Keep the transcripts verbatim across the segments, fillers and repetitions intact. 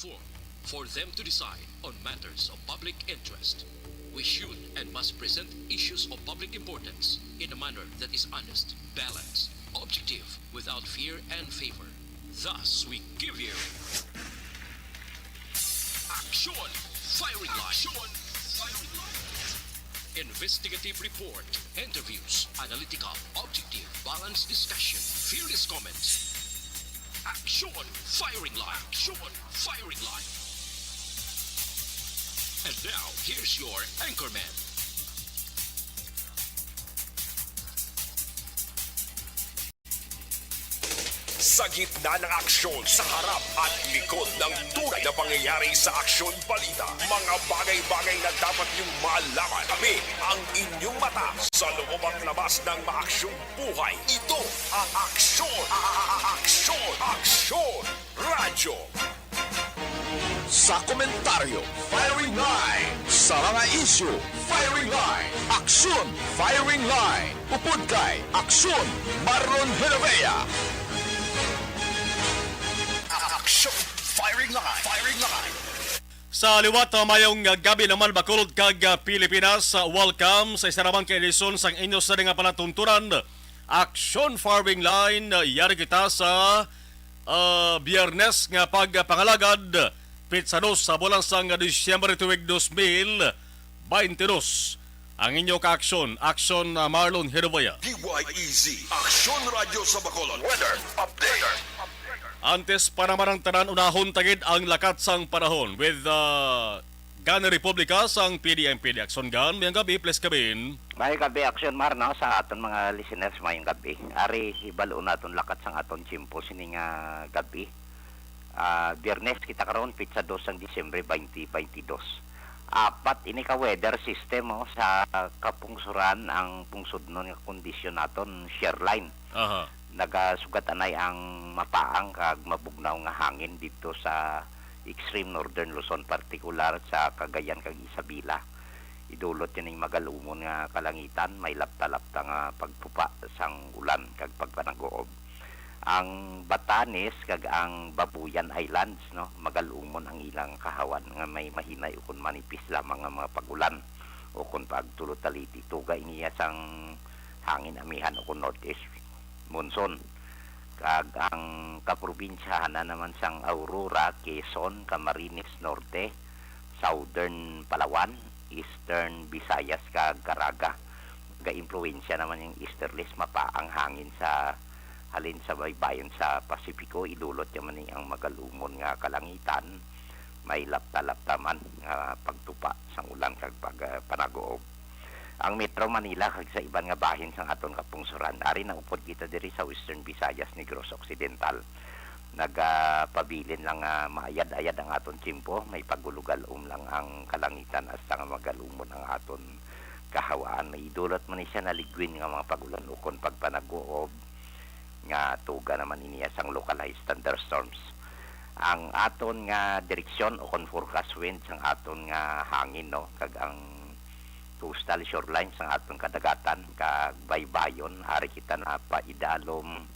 form for them to decide on matters of public interest. We should and must present issues of public importance in a manner that is honest, balanced, objective, without fear and favor. Thus, we give you Action Firing Line. Action Firing Line. Investigative report, interviews, analytical, objective, balanced discussion, fearless comments. Action Firing Line. Action Firing Line. And now, here's your anchorman. Sa gitna ng aksyon, sa harap at likod ng tunay na pangyayari sa Aksyon Balita, mga bagay-bagay na dapat niyong malaman. Kami ang inyong mata sa loob at labas ng maaksyong buhay. Ito ang Aksyon, a- a- a- Aksyon, Aksyon Radyo. Sa komentaryo, Firing Line. Sa mga isyu, Firing Line. Aksyon, Firing Line. Upod kay Aksyon, Marlon Hervea. Aksyon, Firing Line. Firing Line. Sa liwat, uh, mayong, uh, gabi naman, Bacolod kag, uh, Pilipinas. Uh, welcome sa isa naman ka edisyon sang inyo sa nga palatuntunan, Aksyon Firing Line. Uh, yari kita sa, uh, Biyernes nga pagpangalagad, pitsa dos sa bulan sang Disyembre tuig dos mil baynte dos. Ang inyo ka-aksyon, Aksyon, uh, Marlon Hiruboya. D Y E Z, Aksyon Radyo sa Bacolod. Weather update. Antes pa naman ang tanan, unahon ta gid ang lakat sang panahon with, uh, Gun Republica sang P D M P D. Aksyon Gun, mayong gabi, please come in. Mayong gabi, Aksyon Mar, no, sa aton mga listeners, mayong gabi. Ari, hibalo naton lakat sang aton tiyempo sining, ah, gabi. Ah, Biyernes kita karon, pitsa dos sang Disyembre, twenty twenty-two. Apat ini ka weather system, oh, sa kapungsuran ang pungsodnon nga kondisyon naton, shear line. Aha. Nagasugat anay ang mapaang kag mabugnaw nga hangin didto sa extreme northern Luzon, partikular sa Cagayan kag Isabela. Idulot nining magalumon nga kalangitan, may lapta-lapta nga pagtupa sang ulan kag pagpanaguob. Ang Batanes kag ang Babuyan Islands, no, magalumon ang ilang kahawan nga may mahinay ukon manipis lamang nga mga pag-ulan ukon paagtulod taliti. Tuga iniya sang hangin amihan ukon northeast monsoon. Kag ang kaprobinsyahan na naman sang Aurora, Quezon, Camarines Norte, Southern Palawan, Eastern Visayas, kag Caraga. Gaimpluwensya naman yung easterlies, mapaang hangin sa halin sa baybayon sa Pasipiko, idulot niya man ni ang magalumon nga kalangitan, may lapta-lapta man nga pagtupa sang ulan kag pag, ah, panaguob. Ang Metro Manila kag sa iban nga bahin sang aton kapungsoran, ari naupod kita diri sa Western Visayas, Negros Occidental. Nagapabilin lang nga maayad-ayad ang aton tiyempo, may pagulugalom lang ang kalangitan hasta nga magalumon ang aton kahawaan. May idulot man ni siya naligwin nga mga pag-ulan ukon pagpanaguob nga tuga naman iniya sang localized thunderstorms. Ang aton nga direksyon ukon forecast wind sang aton nga hangin, no, kag ang coastal shorelines sang aton kadagatan kag baybayon, ari kita na paidalom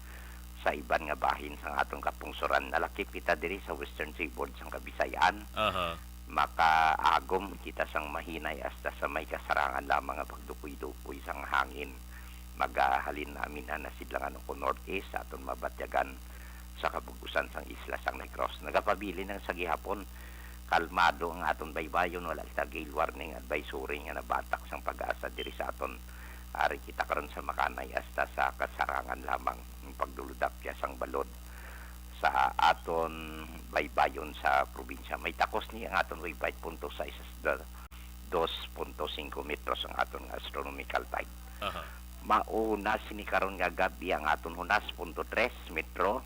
sa iban nga bahin sang aton kapungsoran. Nalakip kita diri sa Western Seaboard sang Kabisayan. Aha. Makaagom kita sang mahinay hasta sa may kasarangan lamang nga pagdupoy-dupoy sang hangin. Magahalin namin ang nasidlangan o northeast sa aton mabatyagan sa kabug-usan sang isla sang Negros. Nagapabilin ang sa gihapon, kalmado ang aton baybayon, wala kita gale warning advisory nga nabatak sang PAGASA diri sa aton. Ari kita karon sa makanay hasta sa kasarangan lamang ang pagduludapya sang balod sa aton baybayon sa probinsya. May takos ni ang aton wave height, punto sais hasta dos punto singko metros ang aton nga astronomical tide. Aha. Mauna sini karon nga gab-i ang aton hunas, punto tres metro.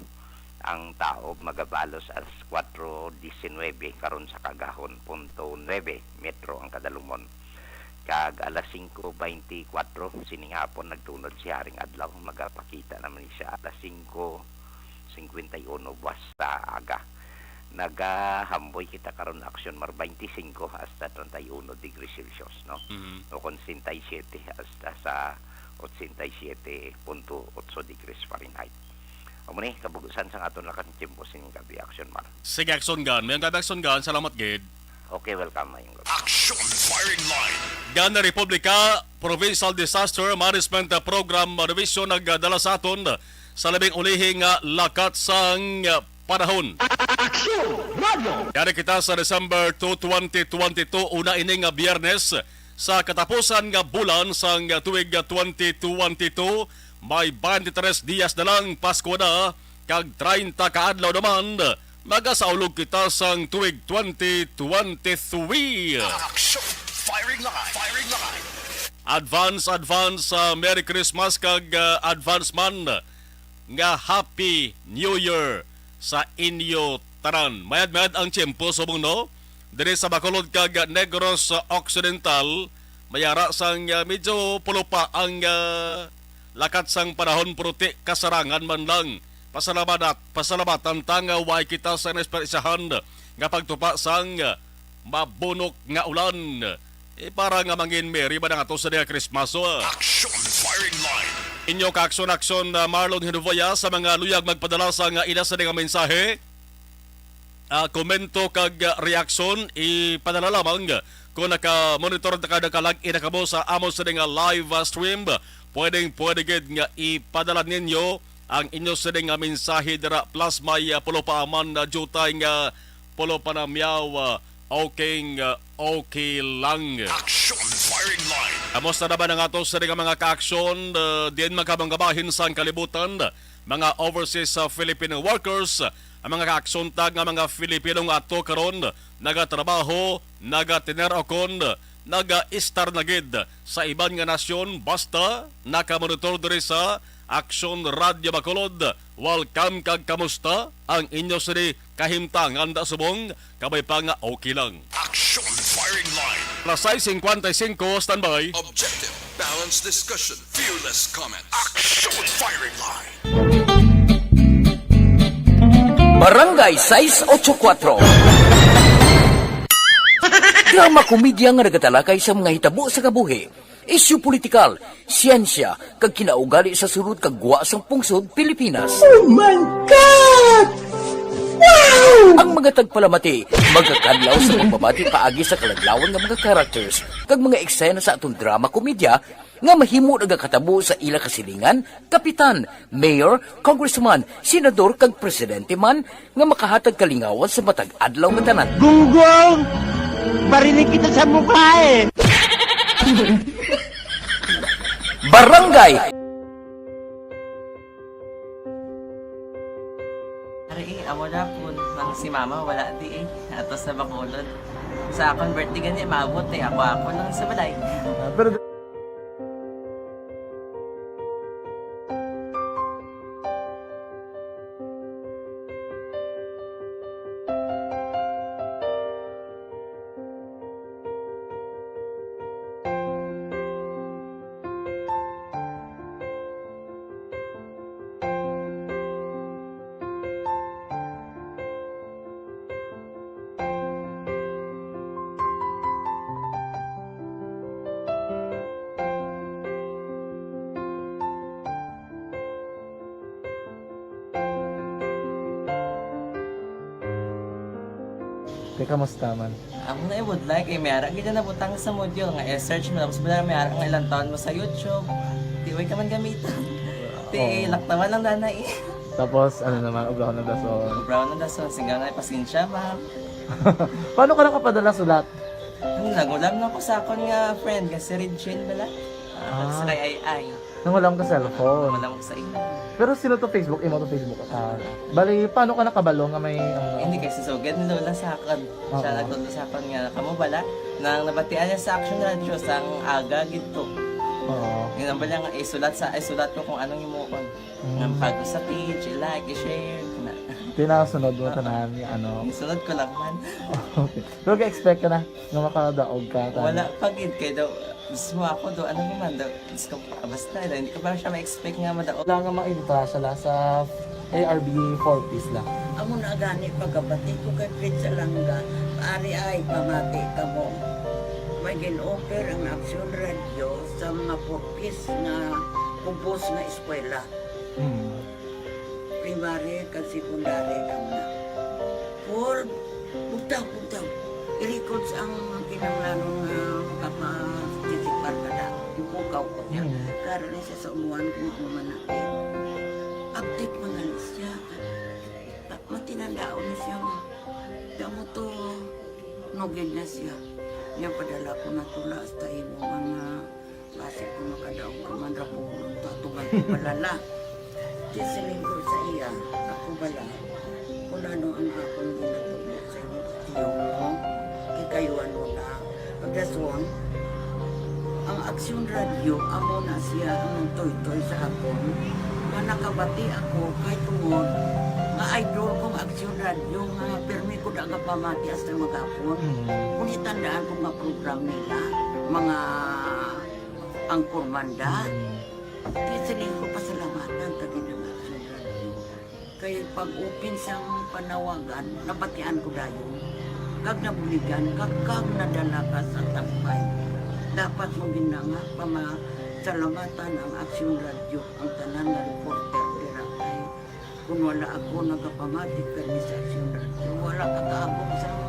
Ang taob magabalos alas kuwatro disinwebe karon sa kaagahon, punto nuebe metro ang kadalumon. Kag alas singko beintikwatro sini nga hapon nagtunod si Haring Adlaw, magapakita naman ni siya alas singko singkwenta y uno buwas sa aga. Nagahamboy kita karon, Aksyon Mar, beintisinko hasta treinta y uno degrees Celsius, no? Mhm. O kon sesenta y siete hasta sa ochenta y siete punto otso degrees Fahrenheit. Amo ni kabugusan sang aton lakat nga tiyempo sining gabi, Action Mar. Sige, Action Gun. Mayong gabi, Action Gun. Salamat gid. Okay, welcome. Mayong gabi. Action Firing Line. Gun Republika, Provincial Disaster Management Program Division nagdala sa aton sa labing ulihi nga lakat sang panahon. Action Radio. Yari kita sa December two, twenty twenty-two, una ini nga Biyernes sa katapusan nga bulan sang tuig twenty twenty-two. May twenty-three dias na lang Pasko na, kag treinta ka adlaw naman magasaulog kita sang tuig twenty twenty-three. Action Firing Line. Firing Line. Advance, advance, ah, Merry Christmas kag, ah, advance man nga Happy New Year sa inyo tanan. Mayad-mayad ang tiyempo subong, no? Diri sa Bacolod kag Negros Occidental, mayara sang, ah, medyo pulupa ang, ah, lakat sang panahon, pero ti kasarangan man lang. Pasalamat, pasalamatan ta nga way kita sa naesperisahan nga pagtupa sang mabunok nga ulan. Eh, para nga mangin merry ba na nga to sa diya Christmas, oh? Action Firing Line. Inyo ka Action Action, ah, Marlon Hinuvoya sa mga luyag magpadala sa nga ila sa nga mensahe. Ah, komento kag, ah, reaksyon, ipadala lamang. Kung naka-monitor na ka, nakalag-in na kamo sa amo sa nga live, ah, stream, pwedeng pwede gid nga ipadala ninyo ang inyo sini nga mensahe dira, plus may, ah, pulo pa man na jutay nga pulo pa na miyaw, ah, okay, ah, okay lang. Action Firing Line. Kamusta na ba ang ato sini nga mga ka-aksyon, ah, diin man ka mga bahin sang kalibutan, mga overseas, ah, Filipino workers, ang mga ka-aksyon ta nga mga Filipino nga ato karon nagatrabaho, nagatener o kon naga-estar na gid sa iban nga nasyon, basta nakamonitor diri sa Aksyon Radyo Bacolod. Welcome kag kamusta ang inyo sini kahimtangan da subong, kabay pa nga okay lang. Action Firing Line. Alas sais cincuenta y cinco, standby. Objective, balanced discussion, fearless comments. Action Firing Line. Barangay sais ocho kuatro. Drama komedya nga nagatalakay sa mga hitabo sa kabuhi, isyu politikal, siyensya, kag kinaugali sa sulod kag gwa sang pungsod Pilipinas. Oh my God! Wow! Ang mga tagpalamati magakadlaw sa pagbabati paagi sa kaladlawan nga mga characters kag mga eksena sa aton drama komedya nga mahimo nagakatabo sa ila kasilingan, kapitan, mayor, congressman, senador, kag presidente man nga makahatag kalingawan sa matag adlaw nga tanan. Gunggong! Barinig kita sa mukha eh! Barangay! Ari eh, amo na po nang si mama wala di eh. Ato sa Bacolod. Sa akon birthday gani, maabot eh. Ako-ako lang sa balay. Ah, pero Te, kamusta man? Ako na, I would like, eh, may ara gid na nabutang sa module nga i-search mo, tapos wala, may ara nga ilang taon mo sa YouTube. Di, way ka man gamiton. Ti, oo, laktawan lang dana eh. Tapos, ano naman, ubrahon ng dason. Ubrahon ng dason, singgaw na, pasensya, ma'am. Paano ka nakapadala sulat? Ano, nagulam na ko sa akon nga friend, nga si Regine bala. Ah, ah, sa kay Ai Ai. Nangulam ka cellphone. Nangulam ko sa imo. Pero sino to Facebook? Imo to Facebook? Ah, bali, paano ka nakabalo nga may, ano? Hindi, kay si Sugad ni Lola sa akon. Siya, oo, nagtudlo sa akon nga, kamo bala, nang nabatian niya sa Action Radio, sang aga gid to. Oo. Yun ang bala nga, isulat sa, isulat ko kung anong himuon. Mm. Nga mag-follow sa page, i-like, i-share, na. Tinasunod mo, oo, tanan, ano? Sunod ko lang man. Okay. Pero ga-expect ka na nga makadaog ka, tanan? Wala pa gid, kay daw, mismo ako do, ano naman do, Diyos ko, basta, hindi ko pa siya ma-expect nga madaog. Wala nga maimita siya la sa A R B four Ps la. Amo na gani pagkabati ko kay Fritz Alanga, ari ay pamati kamo. May gin-offer ang Aksyon Radio sa mga four Ps nga kubos nga eskwela. Hmm. Primary kag secondary lang na. Paul, bugtaw, bugtaw. I-records ang kinahanglanon nga makaparticipar ka na. Ipukaw ko niya. Mm. Karon ni siya sa umuan kung ano man natin. Update man gani siya. Pa-, matinandaon ni siya nga. Kaya mo to, nugid na siya. Niya padala ko na tula hasta imo mga basi ko makadaog ka man ra ko, tatugan ko palala. Di siling ko sa iya, ako bala, kung ano ang akong ginatudlo sa inyo, tiyo mo, kay kayo ano na. Pagdason, ang Aksyon Radyo, amo na siya ang nagtoytoy sa akon, nga nakabati ako kay tungod nga idol kong Aksyon Radyo, nga pirmi ko da nga pamati hasta maghapon. Mm. Kung itandaan ko nga program nila, mga Anchorman da. Mm. Kaya siling ko, pasalamatan ta gid ang Aksyon Radyo. Kay pag-open sang panawagan, nabatian ko dayon. Kag nabuligan, kag, kag nadala ka sa tampay. Dapat mo gid na nga pamasalamatan ang Aksyon Radyo, ang tanan nga reporter dira kay kung wala ako nagapamati kay Miss Aksyon Radyo, wala ka kaabot sa mo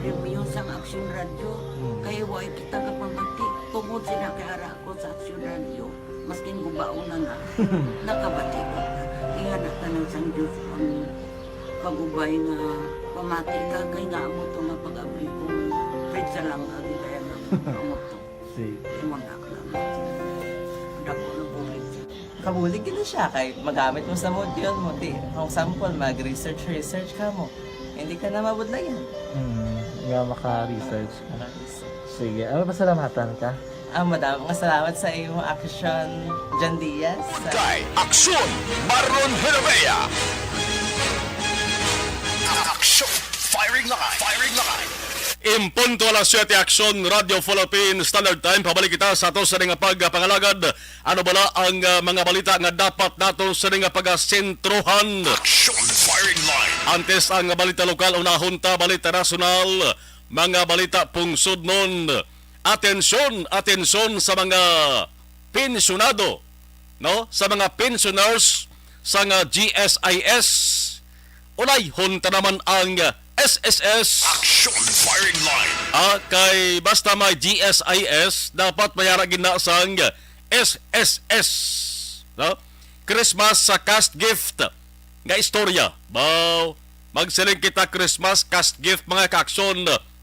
premyo sang Aksyon Radyo. Hmm. Kay wa kita kapamati. Tungod sila kay ara ako sa Aksyon Radyo, maskin gubaon na na, nakabati ko. Ingana ka nang sang Diyos ang pag-ubay nga pamati ka, kay nga amo to nga pag-abli ko. Pwede sa lang agi kaya nga amo to. Sige. Imo na lang. Dako na bulig siya. Kabulig gid na siya kay magamit mo sa module mo. Di, kung sample, mag-research, research ka mo. Hindi ka na mabudlayan. Hmm, nga maka-research ka. Maka-research. Sige, ano, pasalamatan ka? Ah, madamo nga salamat sa imo, Aksyon John Diaz. Kay Aksyon Marlon Herrera. Aksyon Firing Line. Firing Line. Impunto alas siyete, Aksyon Radio Philippine Standard Time. Pabalik kita sa ato sa nga pagpangalagad. Ano bala ang, ah, mga balita nga dapat nato sa nga pagasentrohan? Aksyon Firing Line. Antes ang balita lokal, unahon ta balita nasyonal, mga balita pungsodnon. Atensyon, atensyon sa mga pensyonado, no? Sa mga pensioners sa nga G S I S, ulayhon ta naman ang S S S. Action Firing Line. Ah, kay basta may G S I S, dapat may ara gid na sang S S S, no? Christmas sa cash gift nga istorya. Baw, magsiling kita Christmas cash gift, mga kaaksyon,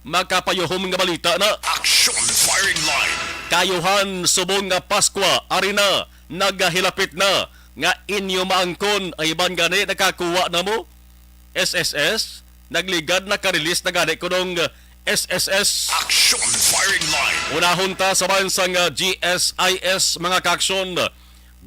makapayuhom nga balita na. Action Firing Line. Kayuhan, subong nga Paskwa, ari na, nagahilapit na, nga inyo maangkon, ay iban gani nakakuha na mo? S S S, nagligad, nakarelease na gani kunong S S S. Action Firing Line. Unahon ta sa bahin sang, ah, G S I S, mga kaaksyon,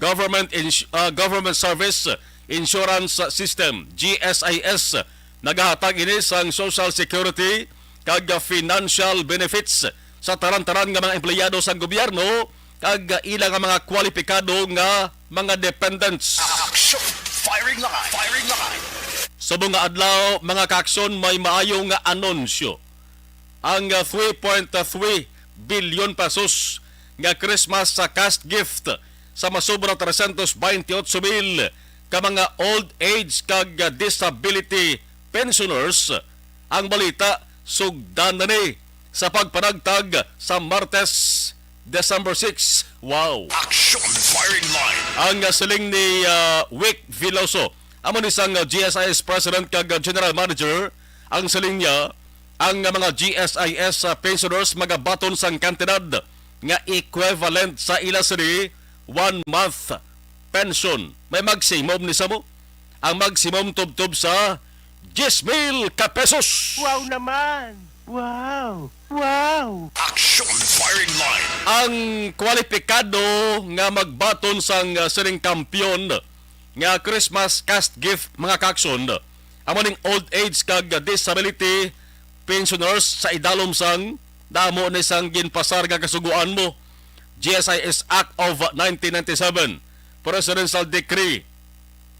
Government Ins-, ah, Government Service Insurance System, G S I S. Nagahatag ini sang Social Security kag financial benefits sa tanan-tanan nga mga empleyado sang gobyerno kag ila nga mga kwalipikado nga mga dependents. Action! Firing line! Firing line! Subong nga adlaw, mga kaaksyon, may maayo nga anunsyo. Ang, ah, three point three billion pesos nga Christmas sa cash gift sa masobra trescientos veintiocho mil ka mga old age kag, ah, disability pensioners, ang balita, sugdan na ni sa pagpanagtag sa Martes, December six. Wow! Action Firing Line. Ang, ah, siling ni, ah, Wick Veloso, amo ni sang, ah, G S I S President kag, ah, General Manager, ang siling niya, ang, ah, mga G S I S, ah, pensioners magabaton sang kantidad nga equivalent sa ila sini one month pension. May maximum ni sa mo. Ang maximum tubtob sa diyes mil ka pesos. Wow naman! Wow! Wow! Action Firing Line. Ang kwalipikado nga magbaton sang, ah, sining kampiyon nga Christmas cash gift, mga kaaksyon, amo ning old age kag disability pensioners sa idalom sang damo ni sang ginpasar nga kasugoan mo. G S I S Act of nineteen ninety-seven, Presidential Decree,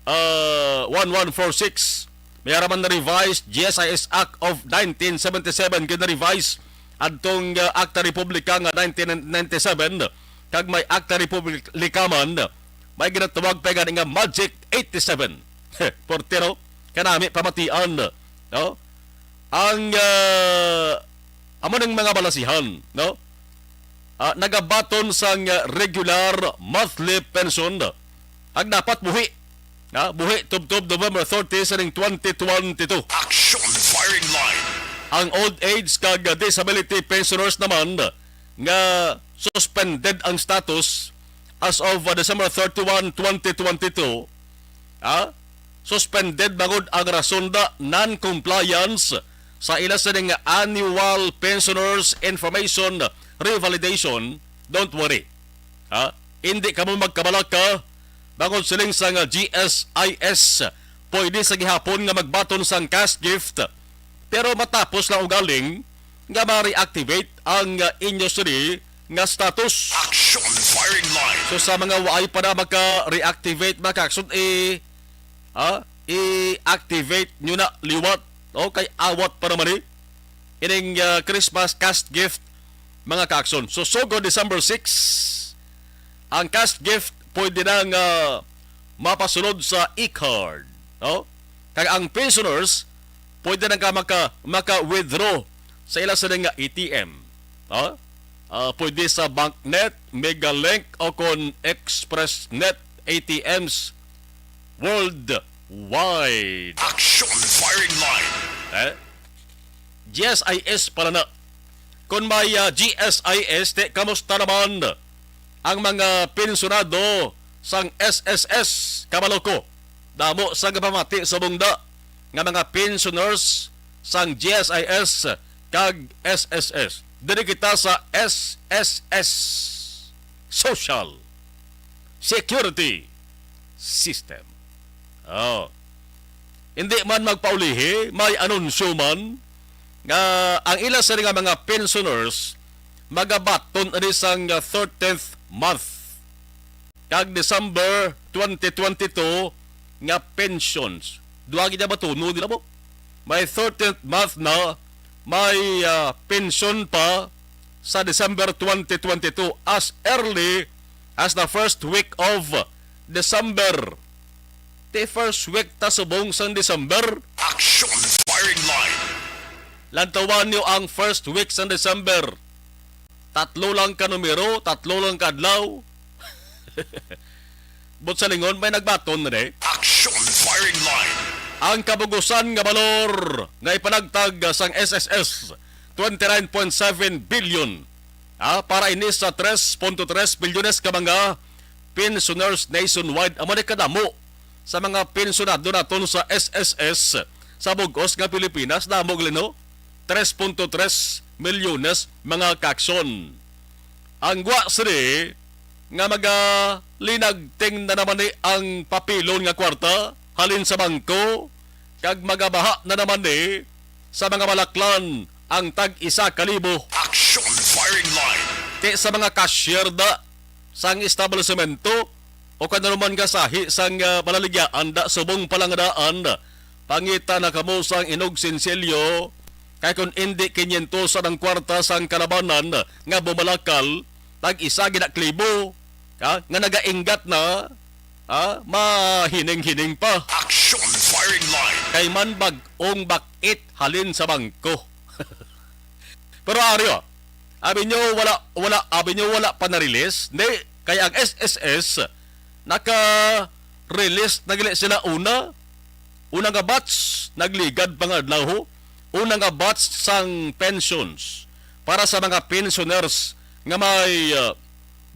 uh, one one four six. May ara man na-revise, G S I S Act of nineteen seventy-seven, gina-revise adtong, uh, Akta Republika nga nineteen ninety-seven, kag may Akta Republika man, may ginatawag pa gani nga Magic eighty-seven. Portero, kanami pamatian, no? Ang, ah, amo ning mga balasihan, no? Ah, nagabaton sang, ah, regular monthly pension. Ang dapat buhi, ha? Buhi tubtob November thirty sa ning twenty twenty-two. Action Firing Line. Ang old age kag disability pensioners naman nga suspended ang status as of, uh, December thirty-one, twenty twenty-two, ah, suspended bangod ang rason da non-compliance sa ila sining annual pensioners information revalidation. Don't worry. Ha? Hindi kamo magkabalaka bangod siling sang G S I S. Pwede sa gihapon nga magbaton sang cash gift, pero matapos lang ugaling nga ma-reactivate ang, ah, inyo sini nga status. Action Firing Line. So, sa mga waay pa na maka-reactivate, mga kakson, i, ah, i-activate nyo na liwat. Okay, awat pa naman, eh, ining, ah, Christmas cash gift, mga kakson. So, sugod December six, ang cash gift pwede na nga mapasulod sa e-card, no? Kag ang pensioners pwede na ka maka-, maka-withdraw sa ila sila nga A T M, no? Ah, pwede sa BancNet, Megalink, o kon ExpressNet A T Ms worldwide. Action Firing Line. Eh? G S I S pala na. Kung may, ah, G S I S, te, kamusta naman ang mga pensionado sang S S S? Kabalo ko, damo sa gapamati sa bungda nga mga pensioners sang G S I S kag S S S. Diri kita sa S S S, Social Security System. Oh. Hindi man magpaulihi, may anunsyo man nga ang ila sini nga mga pensioners magabaton ani sang, ah, thirteenth month kag December twenty twenty-two nga pensions. Duha gid ang batunon nila mo. May thirteenth month na, may, ah, pension pa sa December twenty twenty-two, as early as the first week of December. The first week ta subong sang December. Action Firing Line. Lantawan niyo ang first week sang December. Tatlo lang ka numero, tatlo lang ka adlaw. But sa lingon, may nagbaton na, eh. Action Firing Line. Ang kabugusan nga balor nga ipanagtag sang S S S, twenty-nine point seven billion, ah, para ini sa tres punto tres bilyones ka mga pensioners nationwide. Amo ni kadamo sa mga pensionado naton sa S S S sa bug-os nga Pilipinas, damo gali, no? Tres punto tres milyones, mga kakson. Ang gwa sini nga magalinagting na naman ni ang papilon nga kwarta halin sa bangko, kag magabaha na naman ni sa mga balaklan ang tag-isa ka libo. Action Firing Line. Ti sa mga cashier da sang establisemento o kananuman nga sahi sang, ah, balaligyaan da subong pa lang daan, pangita na kamo sang inog sinsilyo, kay kon indi kinyentos ang kwarta sang kalabanan nga bumalakal, tag-isa gid na ka libo, ha, nga nagainggat na, ha, mahining-hining pa. Action Firing Line. Kay man bag-ong bak-it halin sa bangko. Pero ari, oh, abi nyo wala, wala, abi nyo wala pa na-release? Hindi, kay ang S S S naka-release na gali sila una. Una nga batch, nagligad pa nga adlaw, ho. Una nga batch sang pensions para sa mga pensioners nga may, uh,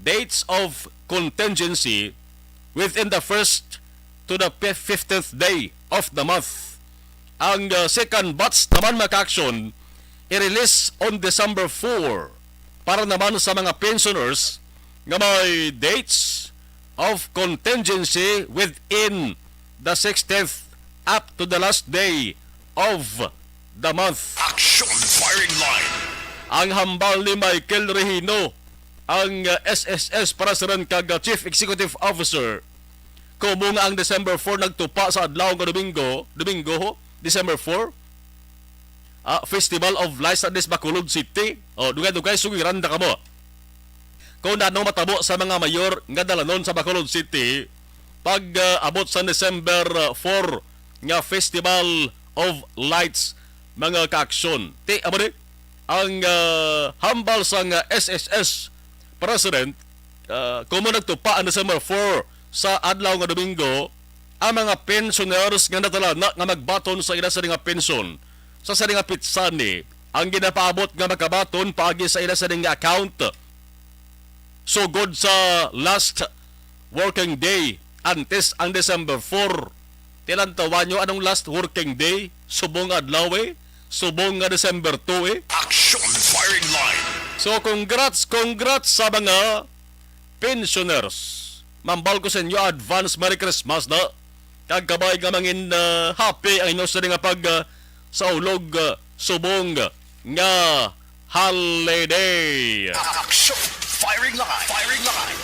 dates of contingency within the first to the fif-, fifteenth day of the month. Ang, uh, second batch naman, mga ka-aksyon, i-release on December four para naman sa mga pensioners nga may dates of contingency within the sixteenth up to the last day of the month. Action Firing Line. Ang hambal ni Michael Regino, ang, uh, S S S President kag, uh, Chief Executive Officer, kumo nga ang December four nagtupa sa adlaw nga Domingo, Domingo, ho, December four, ah, Festival of Lights sa Bacolod City. O, dugay-dugay, sugiran na kamo. Kung ano matabo sa mga mayor nga dalanon sa Bacolod City, pag, ah, abot sa December, ah, four nga Festival of Lights, mga kaaksyon. Ti, amo ni, ang, ah, hambal sang, ah, S S S President, ah, kung mo nagtupa ang December four sa adlaw nga Domingo, ang mga pensioners nga natalana nga magbaton sa ila sini nga pensyon sa sini nga pitsa ni ang ginapaabot nga makabaton paagi sa ila sini nga account sugod sa last working day antes ang December four. Tilantawan nyo anong last working day? Subong nga adlaw eh. Subong nga December two eh. Action Firing Line. So, congrats, congrats sa mga pensioners. Mambal ko sa inyo, advance Merry Christmas na. Kag kabay nga mangin, ah, happy ang inyo sa nga pag, ah, sa ulog, ah, subong nga holiday. Action Firing Line. Firing Line.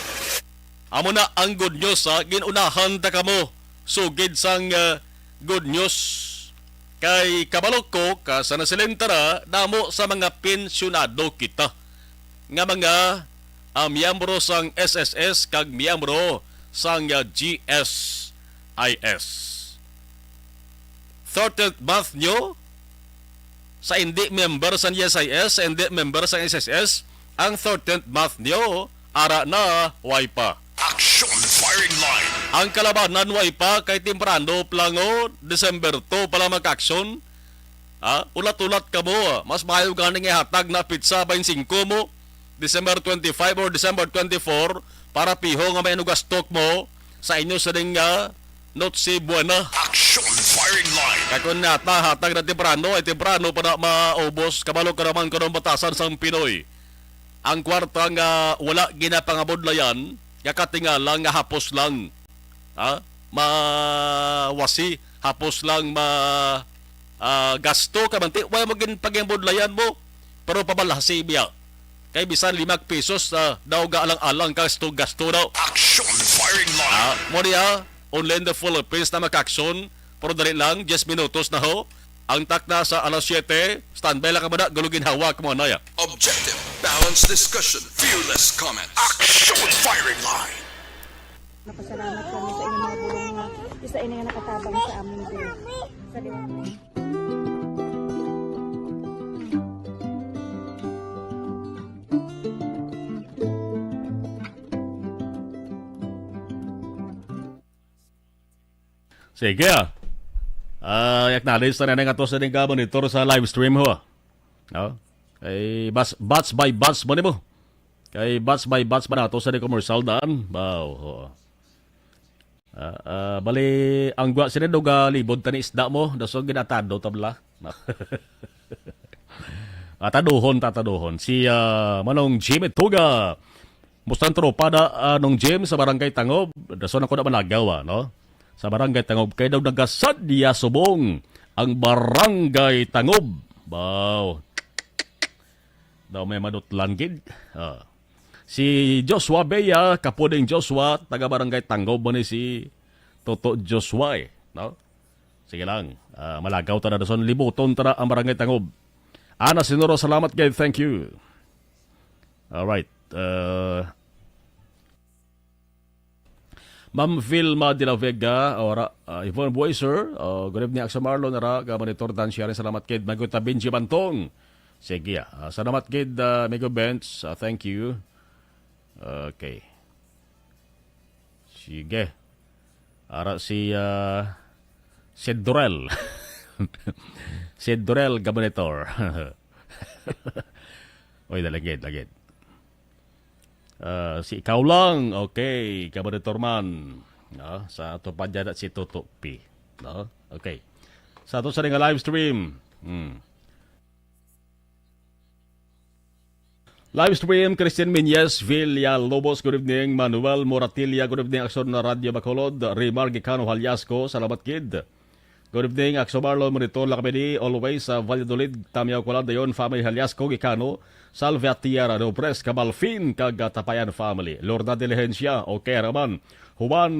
Amo na ang good news, ha. Gin-unahan ta kamo sugid sang, ah, good news. Kay kabalo ko, ka sa nasilintara, damo sa mga pensyonado kita nga mga, ah, miyembro sang S S S kag miyembro sang, ah, G S I S. Thirteenth month nyo sa hindi member sang G S I S, sa hindi member sang S S S, ang thirteenth month nyo, ara na, way pa. Action Firing Line. Ang kalabanan, way pa, kay temprano pa lang, oh, December two pa lang mag-action. Ha? Ulat-ulat kamo, ah. Mas maayo gani nga ihatag na pitsa twenty-five mo, December twenty-five or December twenty-four, para piho nga may nugastok mo sa inyo sa ding, ah, Noche Buena. Action Firing Line. Kay kung nata, hatag na temprano, ay temprano pa na maubos. Kabalo ka naman kung anong batasan sang Pinoy. Ang kwarta nga wala ginapangabudlayan, nga katingala nga hapos lang, ha? Mawasi, hapos lang ma-, ah, gasto ka man. Ti, wala mo gin-, pagingabudlayan mo, pero pabalhasi biya. Kay bisan lima ka pesos, ah, daw gaalang-alang ka gasto, gasto daw. Action Firing Line. Ah, mo diya, only in the Philippines na maka-action, pero dali lang, diyes minutos na ho. Ang takna sa alas siyete, standby lang ka muna, gulugin hawak mo, anaya. Objective, balanced discussion, fearless comments. Action Firing Line. Napasalamat kami sa inyong mga bulong nga isa ini nga nakatabang sa amon diri. Sa Sige, ah. Ah, acknowledge na nga to sa ining ka-monitor sa live stream, ho. No? Kay bas-, batch by batch mo nimo. Kay batch by batch pa nato sa di commercial daan. Wow, ho. Ah, ah, bali, ang gwa sini, duga libod tani isda mo, dason ginatado tabla. Ataduhon, tataduhon. Si, ah, Manong Jimmy Tuga. Musta ang tropa da, ah, Nong Jim, sa Barangay Tangob? Dason ako na managaw, ah, no? Sa Barangay Tangob, kay daw nagasadya subong ang Barangay Tangob. Wow. Daw may madutlan gid. Ah. Si Joshua Bea, Kapuding Joshua, taga Barangay Tangob mo ni si Toto Joshua, eh, no? Sige lang. Ah, malagaw ta na dason, libuton ta na ang Barangay Tangob. Ana Sinoro, salamat kay, thank you. Alright. Uh, Ma'am Vilma de la Vega, ora, uh, Yvonne Boyser, uh, good evening, Action Marlon, nara, ka monitor dan sharing, salamat kid, Maguta Benji Bantong. Sige, ah, salamat kid, ah, Amigo Benz, ah, thank you. Okay. Sige. Ara si, ah, Sidrel. Sidrel Gabonitor. Oy, dalagid, lagid. Ah, si ikaw lang. Okay, Gabonitor man. No? Sa ato pa dyan at si Toto P. No? Okay. Sa ato sa nga live stream. Hmm. Live stream, Christine Minyes Villalobos, good evening. Manuel Moratilla, good evening. Aksyon na Radyo Bacolod. Rimar Gicano Haliasco, salamat kid. Good evening, Aksyon Marlon, monitor lang kami di, always sa Valladolid, Tamiao, Kuala, dayon, family Haliasco, Gicano, Salvia Tierra, Dobres, Cabalfin, kag, ah, Tapayan family. Lorna Diligencia, okay raman. Juan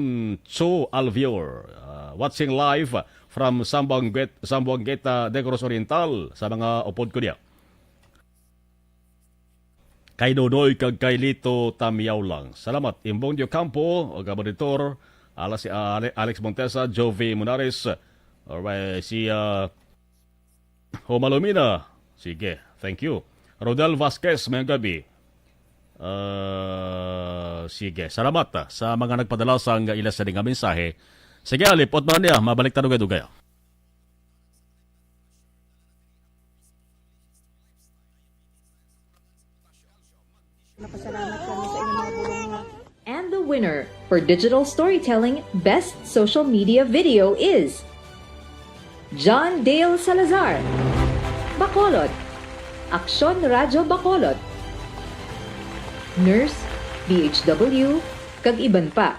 Cho Alvior, ah, watching live from Sambuanguet-, Sambuangueta, Negros Oriental, sa mga upod ko niya. Kay Nonoy kag kay Lito Tamiao lang. Salamat. Imbong Diocampo, o Gabonitor, Ala si, ah, Ale-, Alex Montesa, Jovi Munares. Alright, si, ah, Homalumina. Sige, thank you. Rodel Vasquez, mayong gabi. Ah, sige, salamat, ah, sa mga nagpadala sang ila sini nga mensahe. Sige, alipot man niya, mabalik ta dugay-dugay. Napasalamat kami sa inyong mga bulong nga. And the winner for digital storytelling best social media video is John Dale Salazar, Bacolod, Aksyon Radyo Bacolod, Nurse, D H W, kag iban pa.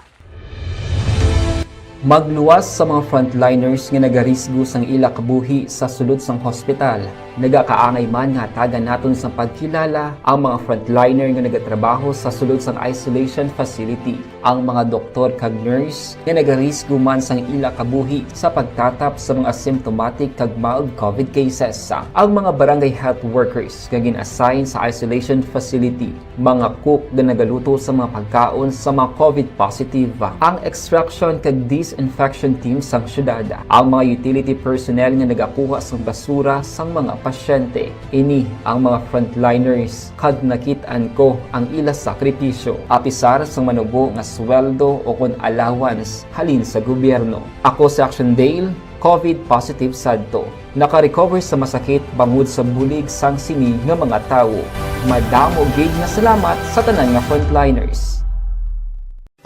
Magluwas sa mga frontliners nga nagarisgo sang ila kabuhi sa sulod sang hospital. Nagakaangay man nga hatagan naton sang pagkilala ang mga frontliner nga nagatrabaho sa sulod sang isolation facility, ang mga doktor kag nurse nga nagarisgo man sang ila kabuhi sa pagtatap sa mga asymptomatic kag mild covid cases, ang mga barangay health workers nga gin-assign sa isolation facility, mga cook nga nagaluto sa mga pagkaon sa mga covid positive, ang extraction kag disinfection team sang syudad, ang mga utility personnel nga nagakuha sang basura sang mga pasyente. Ini ang mga frontliners, kag nakit-an ko ang ila sakripisyo, apisar sang manubo nga sweldo o kon allowance halin sa gobyerno. Ako si Action Dale, covid positive sadto. Naka-recover sa masakit bangod sa bulig sang sini nga mga tawo. Madamo gid nga salamat sa tanan nga frontliners.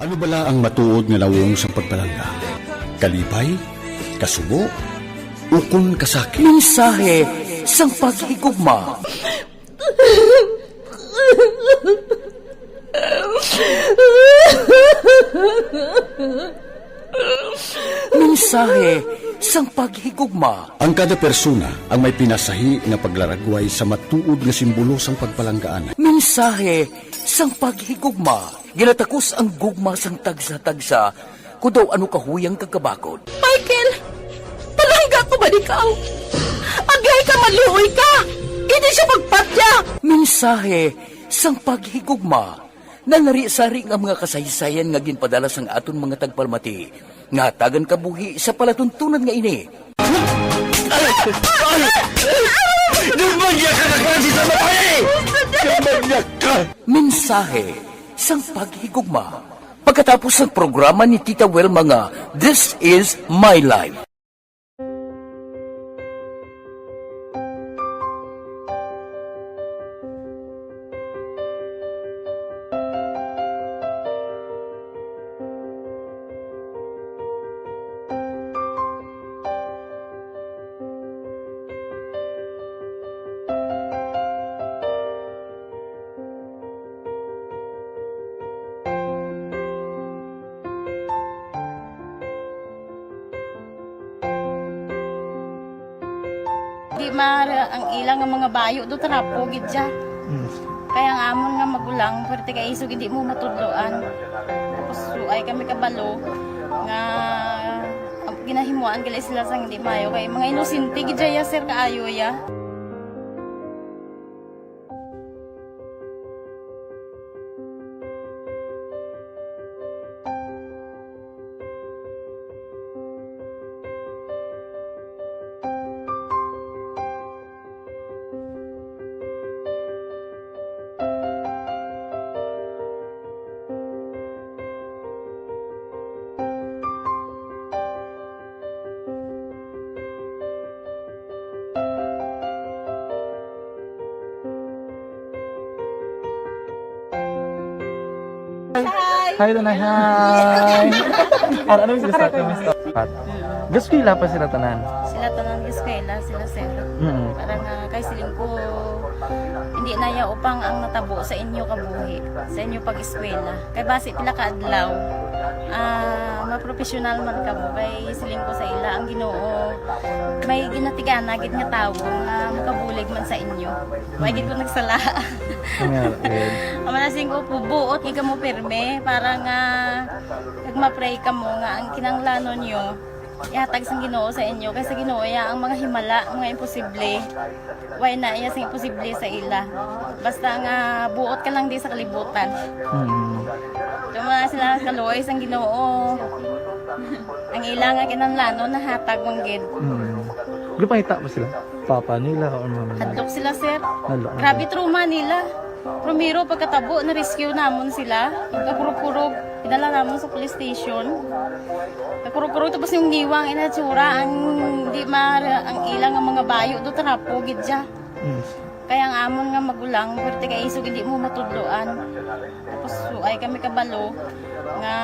Ano bala ang matuod nga nawong sang pagpalangga? Kalipay? Kasubo? Ukon kasakit? Mensahe sang paghigugma. Mensahe sang paghigugma. Ang kada persona ang may pinasahi nga paglaragway sa matuod nga simbolo sang pagpalanggaan. Mensahe sang paghigugma. Ginatakos ang gugma sang tagsa-tagsa, kon daw ano kahuyang kag kabakod. Michael, palangga ko ba ikaw? Agay ka, maluoy ka! Hindi siya pagpatya! Mensahe sang paghigugma. Nalari-sari nga mga kasaysayan nga ginpadala sang aton mga tagpalamati nga hatagan kabuhi sa palatuntunan nga ini. Ay! Ay! Ay! Dumagya ka na klase sa babae! Dumagya ka! Mensahe sang paghigugma. Pagkatapos sang programa ni Tita Wilma nga This Is My Life. Di mara ang ila nga mga bayo do, trapo gid siya. Mm. Kaya ang amon nga magulang, pwerte kay isog hindi mo matudloan. Tapos suay kami kabalo nga ginahimuan gali sila sang hindi maayo kay mga inosente gid siya, sir, kaayo ya. Hi. Hi, Tanay. Hi. Ano, ano yung gusto? Ano yung gusto? Gaskwela pa sila tanan? Sila tanan gaskwela, sila, sir. Mm. Para nga kay siling ko, hindi na ya upang ang natabo sa inyo kabuhi, sa inyo pag-eskwela. Kay basi pila ka adlaw, ah, mapropesyonal man kamo. Kay siling ko sa ila, ang Ginoo may ginatigana gid nga tawo nga makabulig man sa inyo. May gid ko nagsala. Nga, eh. Ang manasing ko po, buot gid kamo pirme para nga kag ma-pray kamo nga ang kinahanglanon nyo Ihatag sang Ginoo sa inyo, kay sa Ginoo iya ang mga himala, mga imposible. Way na iya sing imposible sa ila. Basta nga buot ka lang di sa kalibutan. Hmm. Tuma sila kaluoy sang Ginoo. Ang ila nga kinahanglanon nahatag man gid. Hmm. Gipangita ba sila? Papa nila or mama nila? Hadlok sila, sir. Hadlok. Grabe trauma nila. Primero, pagkatabo, na-rescue namon sila. Pagkakurog-kurog, idala namon sa police station. Kakurog-kurog, tapos yung niwang inatsura, ang di ma-, ang ilang nga mga bayo do, trapo gid siya. Mm. Kaya ang amon nga magulang, pwerte kay isog, hindi mo matudloan. Tapos, so, ay kami kabalo nga,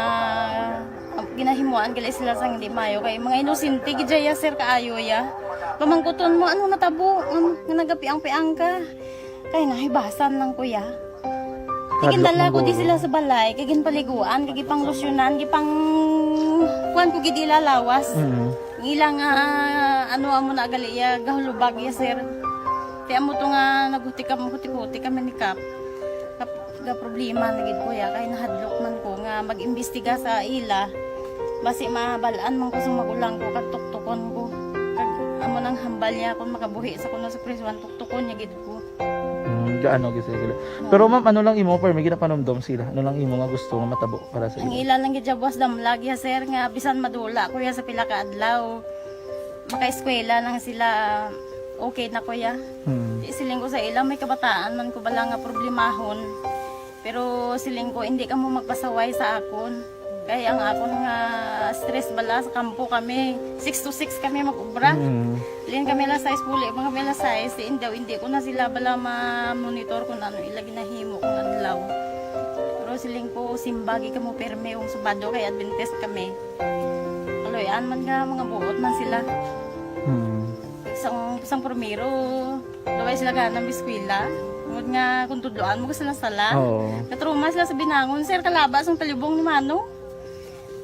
ah, ginahimuan gali sila sang hindi mayo. Kay mga inosente gid ya, sir, kaayo ya. Pamangkuton mo, ano natabo? Ano, nga nagapiang-piang ka? Kay nahibasan lang, kuya. Hadlok. Igindala ko di sila sa balay, kay ginpaliguan, kay gipanglusyonan, gipang-, kuwan ko gid ila lawas. Mm. Ang ila nga, ano, amo na gali iya, gahulubag iya, sir. Ti amo to nga naghuti kam-, huti-huti kami ni Kap. Kap-, ga problema na gid ko ya, kay nahadlok man ko nga mag-imbestiga sa ila. Basi mabal-an man ko sa magulang ko, kag tuktukon ko. Kag amo nang hambal niya kung makabuhi sa kuno sa prisuan, tuktukon niya gid ko. Hmm, gaano gid sila gila. Oo. Pero ma'am, ano lang imo, pero may ginapanumdom sila? Ano lang imo nga gusto nga matabo para sa Ang ila? Ila lang gid siya, boss, damlag ya, sir, nga bisan madula ko ya sa pila ka adlaw, makaeskwela lang sila, okay na ko ya. Hmm. Di, siling ko sa ila, may kabataan man ko bala nga problemahon. Pero siling ko, hindi kamo magpasaway sa akon. Kay ang akon nga stress bala sa kampo kami, six to six kami mag-ubra. Mm. Lin kami alas sais, puli pa kami alas sais, si Indaw, hindi ko na sila bala ma-monitor kung ano ila ginahimo kung adlaw. Pero siling ko, simbagi kamo pirme kung Sabado kay Adventist kami. Kaluy-an man nga mga buot man sila. Mm. Sang, sang primero, Luway sila gana mag-eskwela. Tungod nga kung tudloan mo sila sala. Oo. Natrauma sila sa binangon, sir, kalaba sang talibong ni Mano.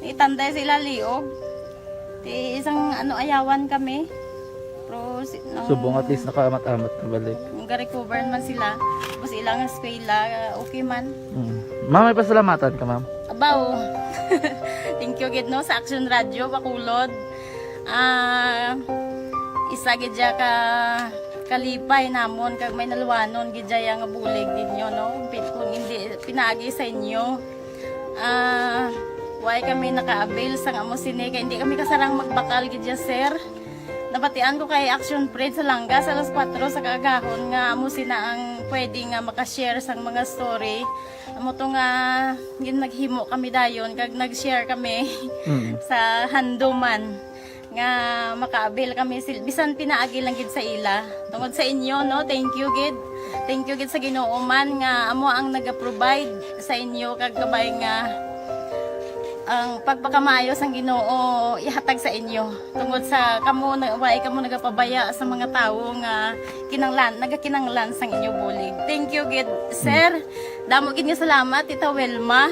Itanday sa ila liog. Ti isang ano, ayawan kami. Pero si, nang Subong at least nakaamat-amat na balik. Nag-recover man sila. Tapos ilang eskwela, okay man. Mm. Ma'am, may pasalamatan ka, ma'am? Abaw. Thank you gid, no, sa Action Radio Bacolod. Ah, isa gid siya ka kalipay namon kag may naluwanon gid siya nga bulig ninyo, no? Pi-, kung hindi pinaagi sa inyo, ah, way kami naka-avail sang amo sini kay hindi kami kasarang magbakal gid siya, sir. Nabatian ko kay Action Fred sa Langga sa alas kuwatro sa kaagahon nga amo sina ang pwede nga maka-share sang mga story. Amo to nga gin-, naghimo kami dayon kag nag-share kami Mm. sa handuman nga maka-avail kami sil-, bisan pinaagi lang gid sa ila. Tungod sa inyo, no, thank you gid. Thank you gid sa Ginoo man nga amo ang naga-provide sa inyo kag kabay nga ang pagpakamaayo sang Ginoo ihatag sa inyo. Tungod sa kamo na, way kamo nagapabaya sa mga tawo nga kinanglan, nagakinanglan sang inyo bulig. Thank you gid, sir. Damo gid nga salamat, Tita Wilma.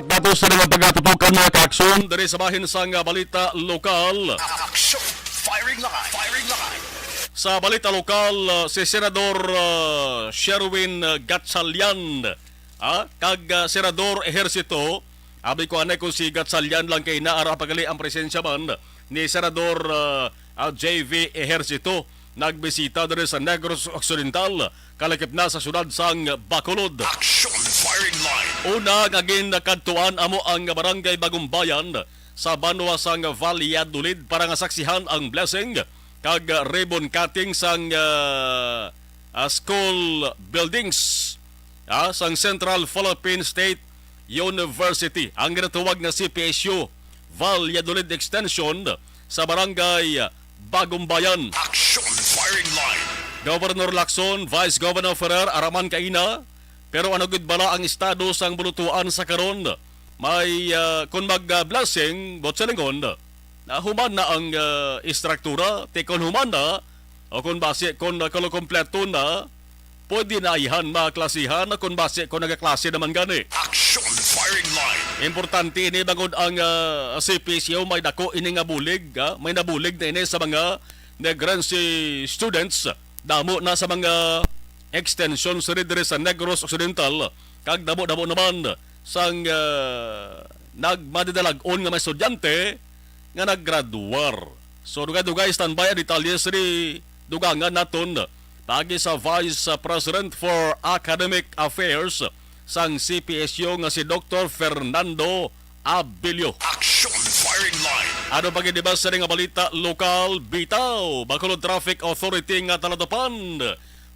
Datos sa mga pagkatutukan, mga kaakson, diri sa bahin sang, ah, balita lokal. Action! Firing line! Firing line! Sa balita lokal, ah, si Senador, ah, Sherwin, ah, Gatchalian, ah, kag, ah, Senador Ejercito, abi ko anay kung si Gatchalian lang kay naa ra pa gali ang presensya man ni Senador, ah, ah, J V Ejercito. Nagbisita diri sa Negros Occidental, kalakip na sa siyudad sang Bacolod. Action! Firing line! Una nga ginkadtuan amo ang Barangay Bagumbayan sa banwa sang Valladolid para nga saksihan ang blessing kag ribbon cutting sang, ah, ah, school buildings, ah, sang Central Philippine State University, ang ginatawag nga C P S U Valladolid Extension sa Barangay Bagumbayan. Action! Firing line! Governor Lacson, Vice Governor Ferrer, ara man kaina, Pero ano gid bala ang estado sang bulutuan sa karon? May, ah, kon mag, ah, blessing, buot silingon, na human na ang, ah, istruktura, ti kon human na, o kon basi kon, ah, kalo kompleto na, pwede na ayhan mga klasihan, o kon basi kon nagaklase naman gani. Action firing line. Importante ini bangod ang, ah, C P S U may dako ini nga bulig, ah, may nabulig na ini sa mga Negrense students. Damo na sa mga extension sa diri sa Negros Occidental, kag damo-damo naman sang, ah, nagmadidalag-on nga mga estudyante nga naggraduar. So, dugay-dugay, standby ang detalye sa dugangan naton paagi sa Vice President for Academic Affairs sang C P S U nga si Doktor Fernando Abilio. Action firing line. Ano pa gid ba sa nga balita lokal? Bitaw, Bacolod Traffic Authority nga talatupan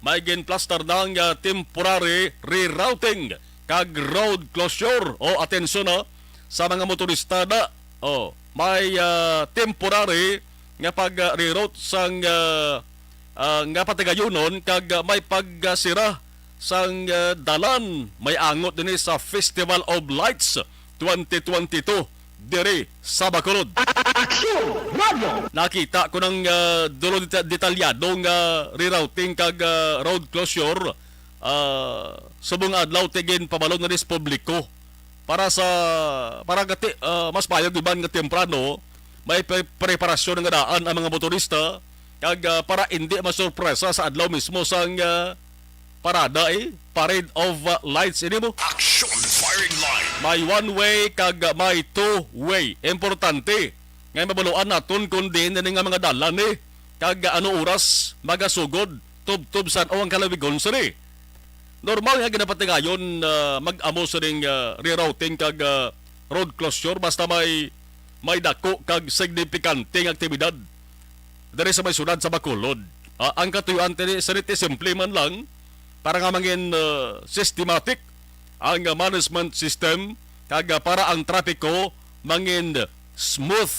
may ginplastar na nga temporary rerouting kag road closure. O, atensyon, ha, sa mga motorista na, o, may, ah, temporary nga pag-reroute sang, ah, ah, nga patigayunon kag may pagsira sang, ah, dalan may angot dinhi sa Festival of Lights twenty twenty-two diri sa Bacolod. Aksyon! Radyo! Nakita ko ng, ah, dulo deta-, detalyado nga rerouting kag, ah, road closure, ah, subong adlaw ti ginpabalo na sa publiko para sa, para gati, ah, mas maayo gid man nga temprano may pre-, preparasyon nga daan ang mga motorista kag, ah, para indi masurpresa sa adlaw mismo sang, ah, parada, eh, Parade of, ah, Lights ini mo. Action firing line. May one way kag may two way. Importante nga mabaluan naton kung diin na ni nga mga dalan, eh, kag ano oras magasugod tubtob san-o ang kalawigon sini. Normal nga ginapatigayon, ah, mag-amo sining, ah, rerouting kag, ah, road closure basta may, may dako kag signifikante nga aktibidad diri sa may syudad sa Bacolod. Ah, ang katuyuan tini, sini ti simple man lang para nga mangin, ah, systematic ang, ah, management system kag, ah, para ang trapiko mangin smooth.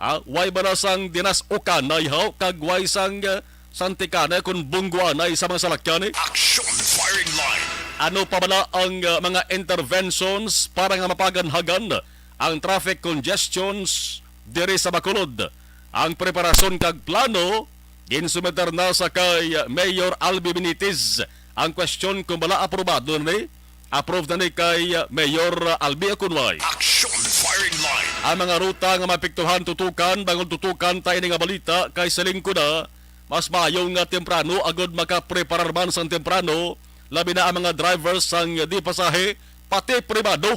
Ah, way bala sang dinas-ukanay haw kag way sang, ah, santikanay kon bungguanay sa mga salakyan, eh. Action firing line. Ano pa bala ang, ah, mga interventions para nga mapaganhagan ang traffic congestions diri sa Bacolod? Ang preparasyon kag plano ginsumiter na sa kay Mayor Albi Benitez. Ang question kung bala aprobado na ni, approve na ni kay Mayor Albi Akunway. Action firing line. Ang mga ruta nga mapiktuhan tutukan, bangod tutukan ta ini nga balita kay sa lingkod na, mas maayo nga temprano agod makapreparar man sang temprano, labi na ang mga drivers sang di pasahe, pati pribado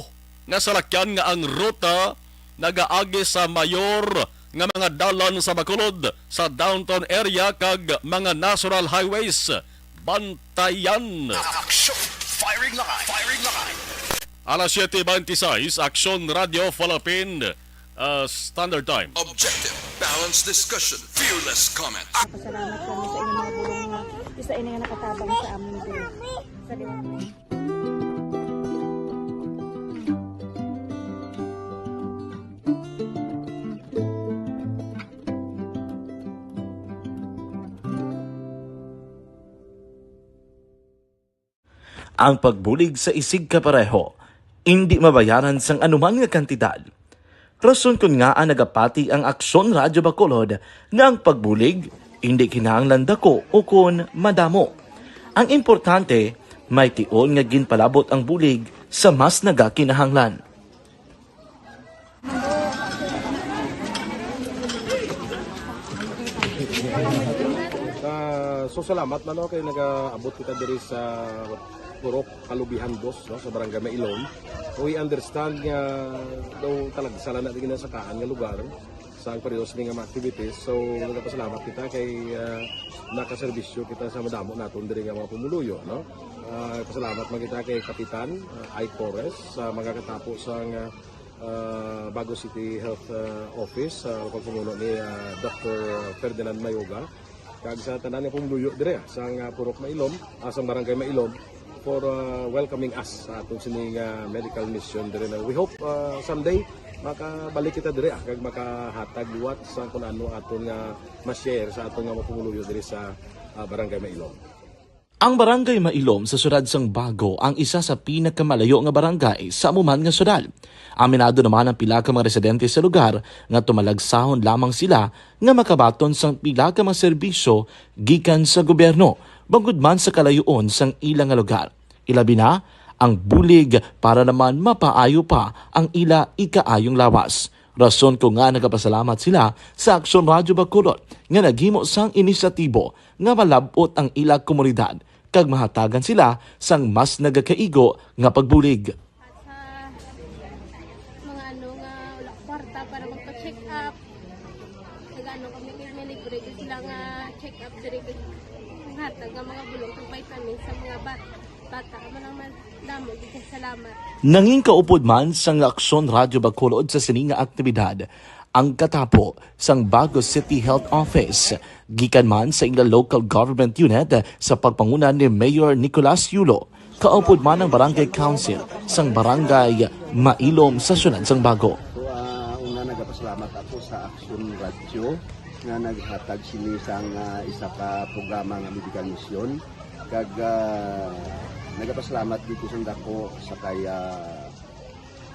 nga salakyan nga ang ruta nagaagi sa mayor nga mga dalan sa Bacolod, sa downtown area kag mga national highways. Bantayan. Action! Firing line! Firing line! Alas siyete beintiseis, Aksyon Radyo Falapin, ah, Standard Time. Objective, balanced discussion, fearless comment. Pasalamat kami sa inyong mga bulong nga isa ini nga nakatabang sa amin din. Sa Ang pagbulig sa isigkapareho indi mabayaran sang anuman nga kantidad. Rason kon ngaa nagapati ang Aksyon Radyo Bacolod nga ang pagbulig indi kinahanglan dako ukon madamo. Ang importante, may tion nga ginpalabot ang bulig sa mas nagakinahanglan. Ah, so salamat man, no, kay nagaabot kita diri sa Purok Kalubihan Dos, no, sa Barangay Mailom. We understand nga daw talagsa lang na di ginasakaan nga lugar sa ang periodo sini nga mga activities. So, nagapasalamat kita kay, ah, nakaserbisyo kita sa madamo naton diri nga mga pumuluyo, no? Ah, pasalamat man kita kay Kapitan, ah, Ike Torres, sa mga katapo sa nga, ah, Bago City Health, ah, Office, sa pagpamuno ni, ah, Doktor Ferdinand Mayoga, kag sa tanan nga pumuluyo dire, ah, sa nga Purok Mailom, ah, sa Barangay Mailom, for, ah, welcoming us sa atong sining, ah, medical mission dire na. We hope, ah, someday makabalik kita dire, ah, kag makahatag liwat sa kung ano aton nga ma-share sa aton nga mga pumuluyo dire sa, ah, Barangay Mailom. Ang Barangay Mailom sa siyudad sang Bago ang isa sa pinakamalayo nga barangay sa amo man nga siyudad. Aminado naman ang pila ka mga residente sa lugar nga tumalagsahon lamang sila nga makabaton sang pila ka mga serbisyo gikan sa gobyerno, bangod man sa kalayoon sang ila nga lugar. Ilabi na ang bulig para naman mapaayo pa ang ila ikaayong lawas. Rason ko nga nagapasalamat sila sa Aksyon Radyo Bacolod nga naghimo sang inisyatibo nga malab-ot ang ila komunidad kag mahatagan sila sang mas nagakaigo nga pagbulig. Sa mga ano nga wala kwarta para magpa-check up, nagano kami kay may libre gyud sila nga check up diri, kay hatag nga mga bulong kag vitamins sa mga bat-, bata. Amo lang man, damo gyud kay salamat. Nangin kaupod man sang Aksyon Radyo Bacolod sa sini nga aktibidad ang katapo sang Bago City Health Office, gikan man sa ila local government unit sa pagpanguna ni Mayor Nicolas Yulo, kaupod man ang Barangay Council sang Barangay Mailom sa siyudad sang Bago. So, ah, una, nagapasalamat ako sa Action Radio nga naghatag sini sang, ah, isa ka programa nga medical mission. Kag, ah, nagapasalamat dito sa dako sa kay, ah,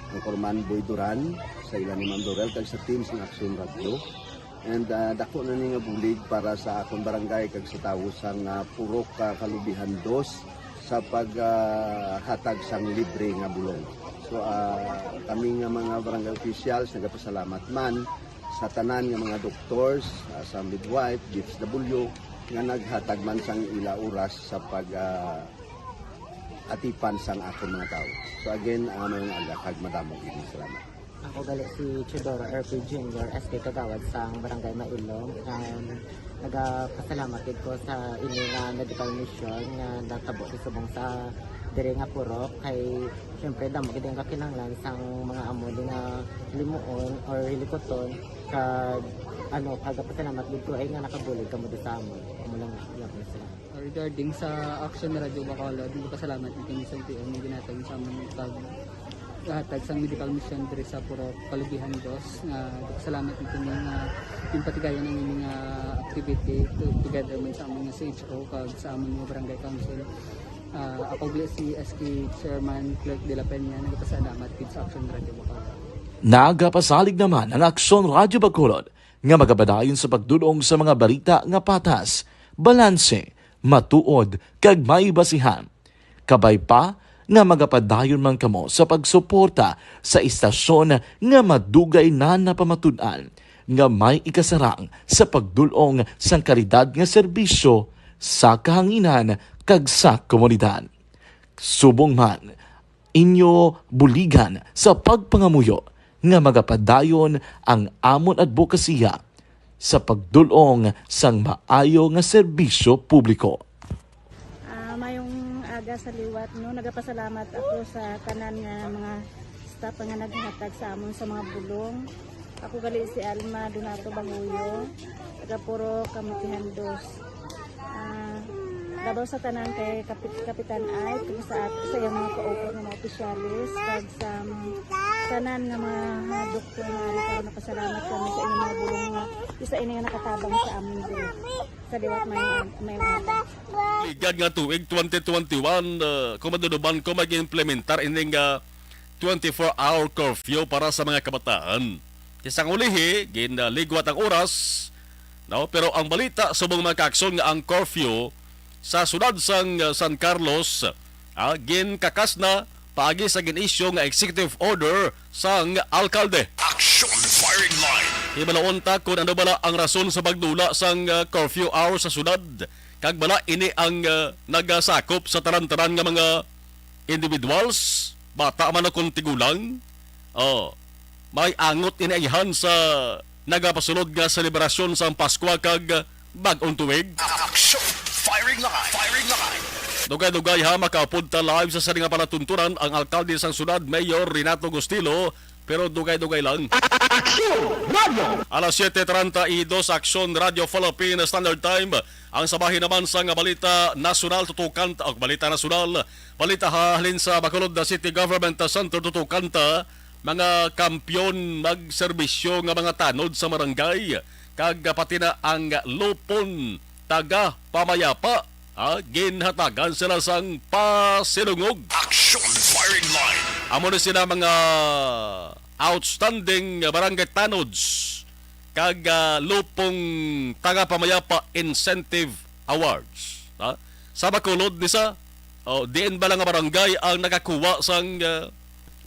Anchorman Boy Duran, sa ila ni Ma'am Dorel, kag sa team sang Action Radio. And, ah, dako na ni nga bulig para sa akon barangay kag sa tawo sang, ah, Purok, ah, Kalubihan Dos sa pag, ah, hatag sang libre nga bulong. So, ah, kami nga mga barangay officials nagapasalamat man sa tanan nga mga doctors, ah, sa midwife, D F W, nga naghatag man sang ila oras sa pag, ah, atipan sang akon mga tawo. So again, ah, may nga aga kag madamo gid nga salamat. Ako gali si Teodoro R P Junior, S K Kagawad sang Barangay Mailom. Um, nagapasalamat gid ko sa ini nga medical mission nga natabo sa subong sa diri nga purok. Kay, siyempre, damo gid ang kakinahanglan sang mga amo di nga limuon or hilikuton kag, ano, kagapasalamat gid ko ay nga nakabulig kamo di sa amon. Amo lang, iya ko sila. Regarding sa Action Radio Bacolod, nagpasalamat mi kini sa L T O nga ginhatag sa amon pag hatag sang medical mission diri sa Purok Kalubihan Dos, nga nagpasalamat mi kini nga ginpatigayon ang ini nga activity to-, together man sa amon nga C H O kag sa amon nga barangay council. Ah, ako gali si S K Chairman Clerk de la Peña, nagpasalamat gid sa Action Radio Bacolod. Nagapasalig naman ang Action Radio Bacolod nga magapadayon sa pagdul-ong sa mga balita nga patas, balanse, matuod, kag may basihan. Kabay pa nga magapadayon man kamo sa pagsuporta sa istasyon nga madugay na napamatud-an nga may ikasarang sa pagdul-ong sang kalidad nga serbisyo sa kahanginan kag sa komunidad. Subong man, inyo buligan sa pagpangamuyo nga magapadayon ang amon adbokasiya sa pagdul-ong sang maayo nga serbisyo publiko. Ah, mayong aga sa liwat, no? Nagapasalamat ako sa tanan nga mga staff nga naghatag sa amon sa mga bulong. Ako gali si Alma Donato Banguyo, taga Purok Kamutihan Dos. Ah, labaw sa tanan kay Kapit-, Kapitan Ike, kag sa at-, sa iyang mga kaupat nga mga opisyales, kag sa mga tanan nga mga, ah, doktor nga ari karon, nagpasalamat kami sa inyong mga bulong nga isa ini nga nakatabang sa amin diri. Sa liwat, mayong, mayong aga. Ligad nga tuig twenty twenty-one, ah, kung maduduman ko, mag-implementar ining, ah, twenty-four hour curfew para sa mga kabataan. Kay sang ulihi, ginligwat ang oras, no? Pero ang balita subong mga kaakson nga ang curfew sa sudad sang, uh, San Carlos, ah, ginkakas na paagi sa gin-issue nga executive order sang alkalde. Action Firing Line. Hibaloon ta kung ano bala ang rason sa pagdula sang, uh, curfew hour sa sudad, kag bala ini ang, uh, nagasakop sa tanan-tanan nga mga individuals, bata man o kon tigulang. Oh, may angot ini ayhan sa nagapasulod nga selebrasyon sang Paskwa kag Bag-ong Tuig. Action! Firing line! Firing line! Dugay-dugay ha, makaupod ta live sa sini nga palatuntunan ang alkalde sang syudad, Mayor Renato Gustilo, pero dugay-dugay lang. Action! Radio! Alas siete treinta y dos, Action Radio Philippine Standard Time. Ang sa bahin naman sang balita nasyonal, tutukan ta, o balita nasyonal, balita ha, halin sa Bacolod City Government Center, tutukan ta mga kampiyon magserbisyo nga mga tanod sa barangay, kag pati na ang Lupon taga Pamayapa Ah, ginhatagan sila sang pasilungog. Action Firing Line. Amo ni sila mga outstanding barangay tanods kag, ah, Lupong Tagapamayapa Incentive Awards. Ha? Sa Bacolod ni sa, oh, diin bala nga barangay ang nakakuha sang, ah,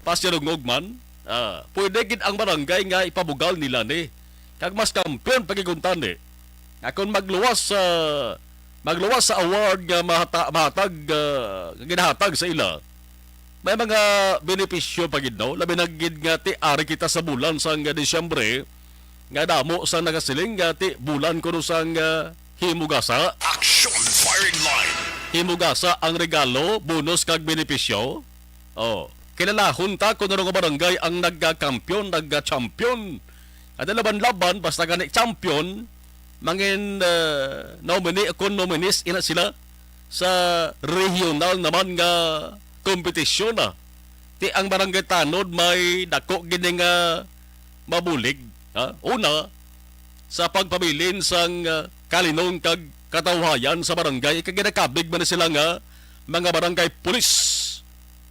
pasilungog man? Ah, pwede gid ang barangay nga ipabugal nila ni. Kag mas kampiyon pa gid kuntani. Nga kung magluwas sa, magluwas sa award nga mahata-, mahatag, ah, nga ginahatag sa ila, may mga benepisyo pa gid, no? Labi na gid nga ti ari kita sa bulan sang Disyembre, nga damo sa nagasiling nga ti bulan kuno sang, ah, himugasa. Action Firing Line. Himugasa ang regalo, bonus kag benepisyo. Oh, kilalahon ta kung ano nga barangay ang nagkakampiyon, nagka-champion. At laban-laban, basta gani champion, mangin, ah, nominee o kung nominees ina sila sa regional naman nga kompetisyon na. Ti ang barangay tanod may dako gini nga mabulig, ha? Una, sa pagpabilin sang, ah, kalinong kag katawhayan sa barangay, kag ginakabig man sila nga mga barangay pulis.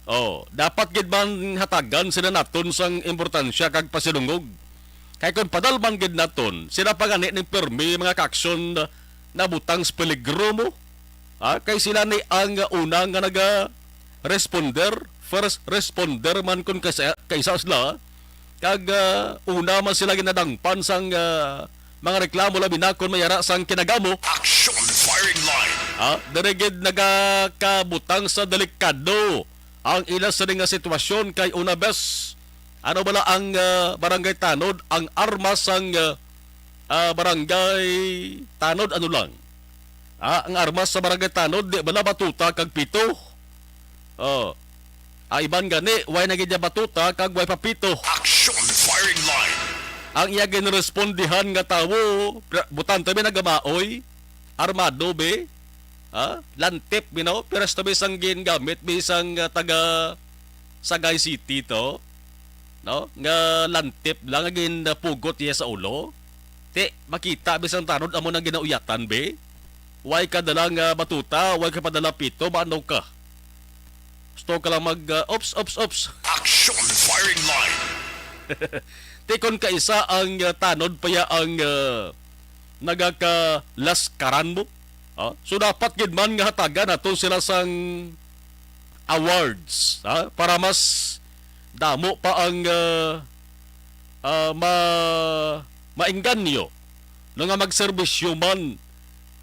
Oh, dapat gid man hatagan sila naton sang importansya kag pasilungog. Kay kung padalman gid naton, sila pa gani ning pirmi mga kaaksyon na butang sa peligro mo. Ah, kay sila ni ang una nga naga-responder, first responder man kun kaisa, kaisa sila, kag, ah, una man sila ginadangpan sang, ah, mga reklamo, labi na kon may ara sang kinagamo. Action Firing Line. Ah, diri gid nagakabutang sa delikado ang ila sini nga sitwasyon kay una bes, ano bala ang, ah, barangay tanod, ang armas sang, ah, ah, barangay tanod, ano lang? Ah, ang armas sa barangay tanod, di bala batuta kag pito? Oh. Ah, iban gani, way na gid niya batuta kag way pa pito. Action Firing Line. Ang iya ginrespondihan nga tawo, pra-, butante mi nagamaoy, armado be, ha? Lantip, you know, pero sa tabi sang gingamit mi sang, ah, taga Sagay City to, no? Nga lantip lang nga ginpugot iya sa ulo. Ti, makita bisang tanod amo nang ginauyatan, be. Way ka dala nga batuta, way ka padala pito, maano ka? Gusto ka lang mag, ah, ops, ops, ops. Action Firing Line. Ti, kon kaisa ang, ah, tanod pa ya ang, ah, nagakalaskaran mo. Ah, so, dapat gid man nga hatagan naton sila sang awards, ha? Para mas damo pa ang, ah, ah, ma-, maengganyo, no, nga magserbisyo man,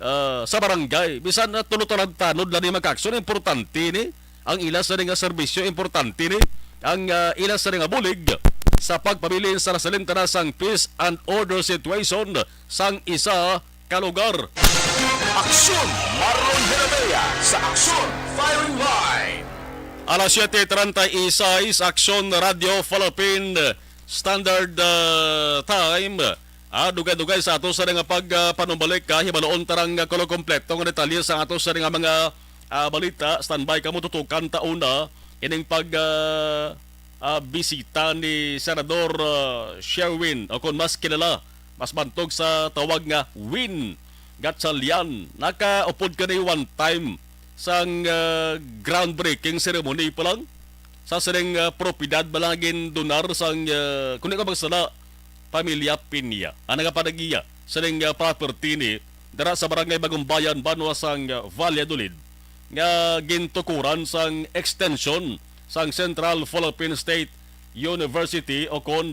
ah, sa barangay. Bisan na tulo tanan tanod lang ni magkakson, importante ni ang ila sa nga serbisyo, importante ni ang, ah, ila sa nga bulig sa pagpabilin sa nasalintana sang peace and order situation sang isa ka lugar. Aksyon, Marlon Herrera sa Aksyon Firing Line. Alas siete treinta y seis, Aksyon Radio Philippine Standard, ah, Time. Ah, dugay-dugay sa ato sa nga pag, ah, panumbalik, ah, hibaloon tarang, ah, kulo kompleto nga detalye sa ato sa nga mga, ah, balita. Standby kamo, tutukan ta una ining pag, ah, ah, bisita ni Senador, ah, Sherwin, o kung mas kilala, mas bantog sa tawag nga Win Gatchalian. Nakaupod ka ni one time sang, ah, groundbreaking ceremony pa lang sa sining, ah, propiedad ba lang gindonar sang, ah, kung di ko magsala, pamilya Piña. Ang nagapanagiya sining, ah, property ni dara sa Barangay Bagumbayan, banwa sang, ah, Valladolid, nga gintukuran sang extension sang Central Philippine State University o kon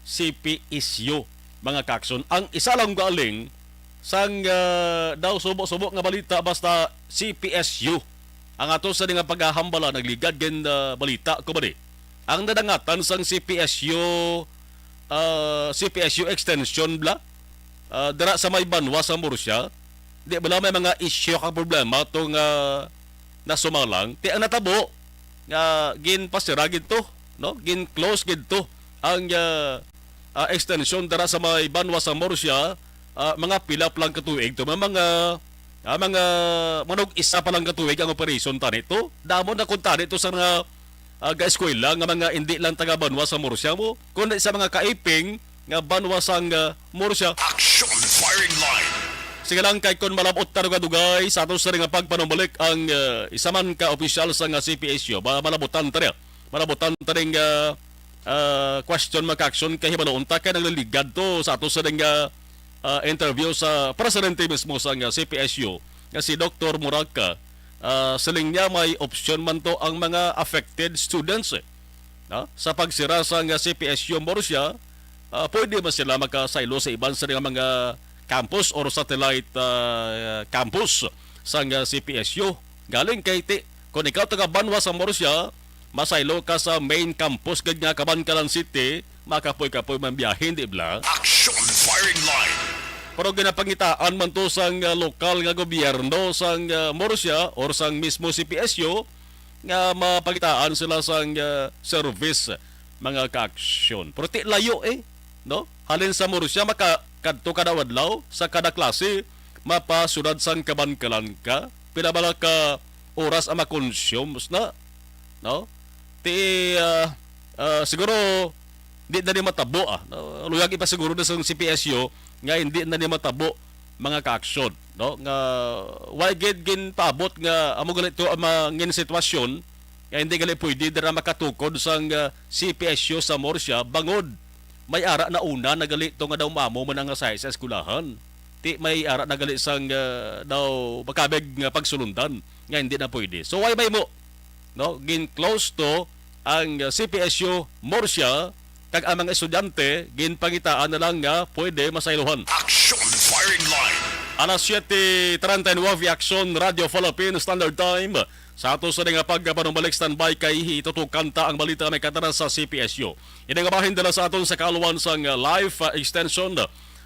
C P S U, mga kakson. Ang isa lang galing sang, ah, daw subo-subo nga balita, basta C P S U ang ato sa nga paghahambala, nagligad gin, ah, balita ko ba di? Ang nadangatan sang C P S U, ah, C P S U extension bla, ah, dira sa may banwa sa Murcia, di bala may mga issue kag problema to nga nasumalang? Ti ang natabo nga ginpasira gid to, no? Gin-close gid to ang, ah, ah, extension dira sa may banwa sa Murcia, ah, mga pila pa lang ka tuig to, mga, mga, ah, mga manug isa pa lang ka tuig ang operation tani to. Damo na kun tani to sa mga, ah, ga-eskwela nga mga indi lang taga banwa sa Murcia mo, kundi sa mga kaiping nga banwa sang, ah, Murcia. Action Firing Line. Sige lang, kay kon malabot ta nga dugay sa ato sa nga pagpanumbalik ang, ah, isa man ka opisyal sa nga C P S U, ba, malabutan ta niya. Malabutan ta ning, ah, ah, question, mga ka-aksyon, kay hibaloon ta kay nagliligad to sa ato sa nga, ah, interview sa presidente mismo sa nga C P S U, nga si Doktor Muraca. Ah, siling niya may opsyon man to ang mga affected students, eh. No? Sa pagsira sang C P S U Murcia, ah, pwede ba sila makasaylo sa iban sa nga mga campus or satellite, ah, campus sang C P S U? Galing kay ti, kung ikaw taga banwa sa Murcia, masaylo ka sa main campus gid nga Kabankalan City, makapoy-kapoy man biyahe, di bala? Action Firing Line. Pero ginapangitaan man to sang, ah, lokal nga gobyerno sang, ah, Murcia or sang mismo C P S U nga mapangitaan sila sang, ah, service, mga kaaksyon. Pero ti layo, eh, no? Halin sa Murcia, maka-, kadto kada adlaw sa kada klase, mapa siyudad sang Kabankalan ka. Pila bala ka oras ang makonsume na, no? Ti, ah, ah, siguro, di na ni matabo, ah. No? Luyag ipasiguro na sa C P S U nga hindi na ni matabo, mga kaaksyon, no? Nga why gid ginpaabot nga amo gali to ang mangin sitwasyon nga hindi gali pwede dira makatukod sang, ah, C P S U sa Murcia bangod may ara na una na gali to nga daw mamo man ang asay sa eskwelahan. Ti may ara na gali sang, ah, daw makabig nga pagsulundan nga hindi na pwede. So why may mo, no? Gin-close to ang, ah, C P S U Murcia, kag ang mga estudyante ginpangitaan na lang nga pwede masaylohan. Action Firing Line. Alas siete treinta y nueve, Action Radio Philippines Standard Time. Sa ato sa nga pagpanumbalik, standby kay itutukan ta ang balita may katara sa C P S U. Ini nga bahin dala sa aton sa kaalwan sang Life, ah, Extension,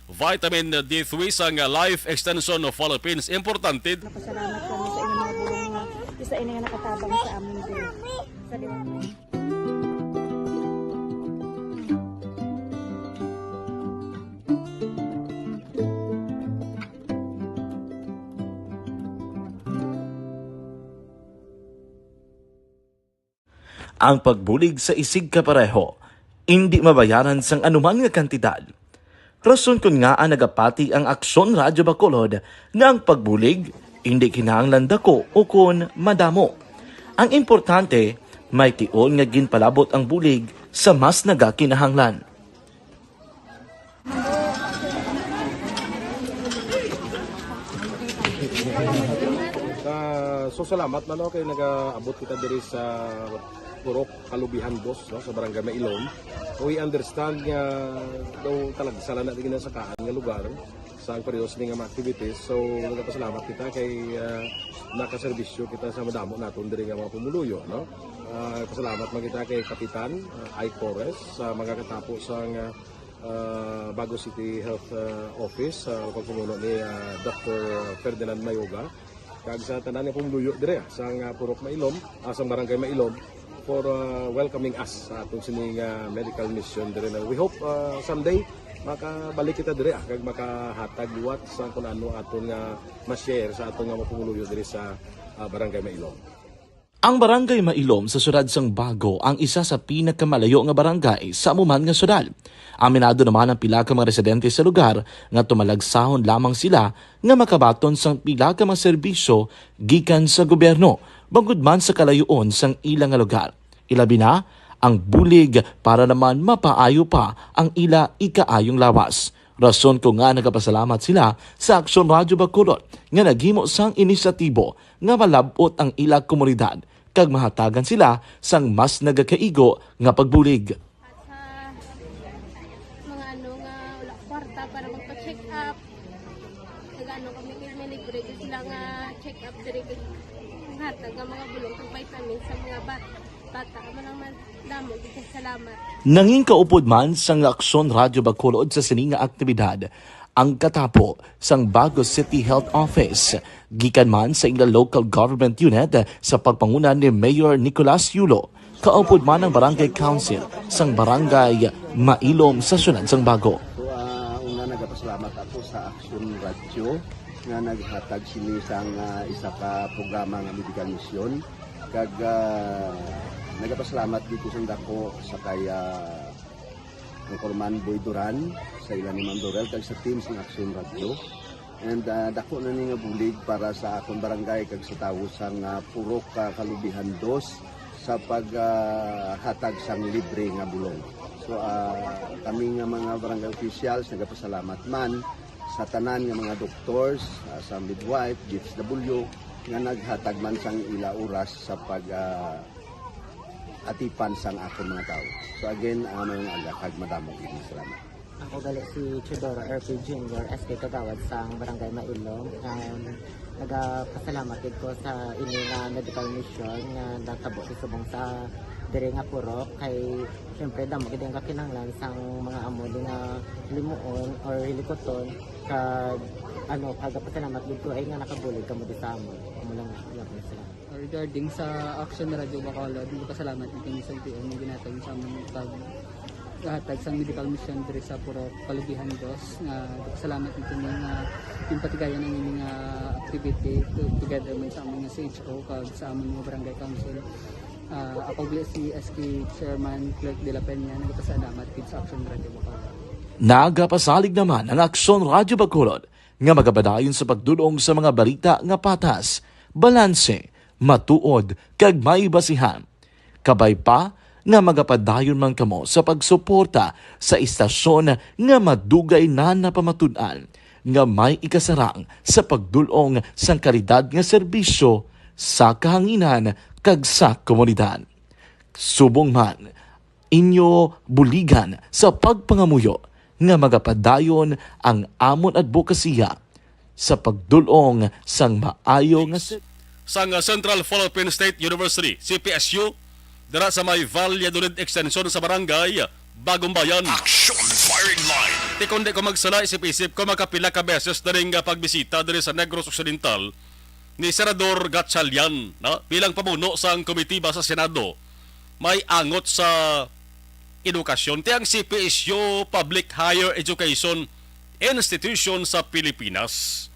Vitamin D three sang Life Extension of Philippines. Importante. Napasalamat kami sa inyong mga bulong nga isa ini nga nakatabang sa amin din. Sa liwanag. Ang pagbulig sa isigkapareho indi mabayaran sang anuman nga kantidad. Rason kon ngaa nagapati ang Aksyon Radyo Bacolod nga ang pagbulig indi kinahanglan dako ukon madamo. Ang importante, may tion nga ginpalabot ang bulig sa mas nagakinahanglan. Ah, so salamat man, no, kay nagaabot kita diri sa Purok Kalubihan, boss, no, sa Barangay Mailom. We understand nga daw talagsa lang na ginasakaan nga lugar sa ang periodo sini nga mga activities. So nagapasalamat kita kay, ah, nakaserbisyo kita sa madamo naton diri nga mga pumuluyo, no. Ah, pasalamat man kita kay Kapitan, ah, Ike Torres sa mga katapo sa nga ah, Bago City Health, ah, Office, sa pagpamuno ni, ah, Doktor Ferdinand Mayoga, kag sa tanan nga pumuluyo dire, ah, sa nga Purok Mailom, ah, sa Barangay Mailom, for, ah, welcoming us sa aton sini nga medical mission dire na. We hope, ah, someday makabalik kita dire, ah, kag makahatag liwat sa kun ano aton nga ma-share sa aton nga mga pumuluyo dire sa, ah, Barangay Mailom. Ang Barangay Mailom sa siyudad sang Bago ang isa sa pinakamalayo nga barangay sa amo man nga siyudad. Aminado naman ang pila ka mga residente sa lugar nga tumalagsahon lamang sila nga makabaton sang pila ka mga serbisyo gikan sa gobyerno, bangod man sa kalayoon sang ila nga lugar. Ilabi na ang bulig para naman mapaayo pa ang ila ikaayong lawas. Rason ko nga nagapasalamat sila sa Aksyon Radyo Bacolod nga naghimo sang inisyatibo nga malab-ot ang ila komunidad kag mahatagan sila sang mas nagakaigo nga pagbulig. At sa mga ano nga wala kwarta para magpa-check up, nag-ano kami, may libre gyud sila nga check up diri kay hatag nga mga bulong kag vitamins sa mga bat-, bata. Amo lang man. Damo gid kay salamat. Nangin kaupod man sang Aksyon Radyo Bacolod sa sini nga aktibidad ang katapo sang Bago City Health Office, gikan man sa ila local government unit sa pagpanguna ni Mayor Nicolas Yulo. Kaupod man ang Barangay Council sang Barangay Mailom sa siyudad sang Bago. So, ah, una, nagapasalamat ako sa Aksyon Radyo nga naghatag sini sang, ah, isa ka programa nga medical mission. Kag, ah, nagapasalamat gid ko sang dako sa kay, ah, Anchorman Boy Duran, sa ila ni Ma'am Dorel, kag sa team sang Aksyon Radyo. And, ah, dako na ni nga bulig para sa akon barangay kag sa tawo sang, ah, Purok, ah, Kalubihan Dos sa pag, ah, hatag sang libre nga bulong. So, ah, kami nga mga barangay officials nagapasalamat man sa tanan nga mga doctors, ah, sa midwife, D S W, nga naghatag man sang ila oras sa pag, ah, atipan sang akon mga tawo. So again, ah, mayong aga kag madamo gid nga salamat. Ako gali si Teodoro R P Junior, S K Kagawad sang Barangay Mailog. Um, nagapasalamat gid ko sa ini nga medical mission nga natabo sa subong sa diri nga purok kay siyempre damo gid ang kakinahanglan sang mga amo di nga limuon or hilikuton kag ano, kagapasalamat gid ko ay nga nakabulig kamo di sa amo. Amo lang nga, salamat. Regarding sa Action Radio Bacolod, nagpasalamat gid kami sa L T O nga ginhatag sa amon pag hatag sang medical mission diri sa Purok Kalubihan Dos, nga nagpasalamat gid kami nga ginpatigayon ang ini nga activity to-, together man sa amon nga C H O kag sa amon nga barangay council. Ah, ako gali si S K Chairman Clerk de la Peña, nagpasalamat gid sa Action Radio Bacolod. Nagapasalig naman ang Aksyon Radyo Bacolod nga magapadayon sa pagdul-ong sa mga balita nga patas, balanse, matuod, kag may basihan. Kabay pa nga magapadayon man kamo sa pagsuporta sa istasyon nga madugay na napamatud-an nga may ikasarang sa pagdul-ong sang kalidad nga serbisyo sa kahanginan kag sa komunidad. Subong man, inyo buligan sa pagpangamuyo nga magapadayon ang amon adbokasiya sa pagdul-ong sang maayo nga ser- Sang, uh, Central Philippine State University, C P S U, dira sa may Valladolid Extension sa Barangay Bagong Bayan. Action Firing Line. Ti kon di ko magsala, isip-isip ko, makapila ka beses na rin nga pagbisita diri sa Negros Occidental ni Senador Gatchalian, no? Bilang pamuno sang komitiba sa Senado, may angot sa edukasyon, ti ang C P S U Public Higher Education Institution sa Pilipinas.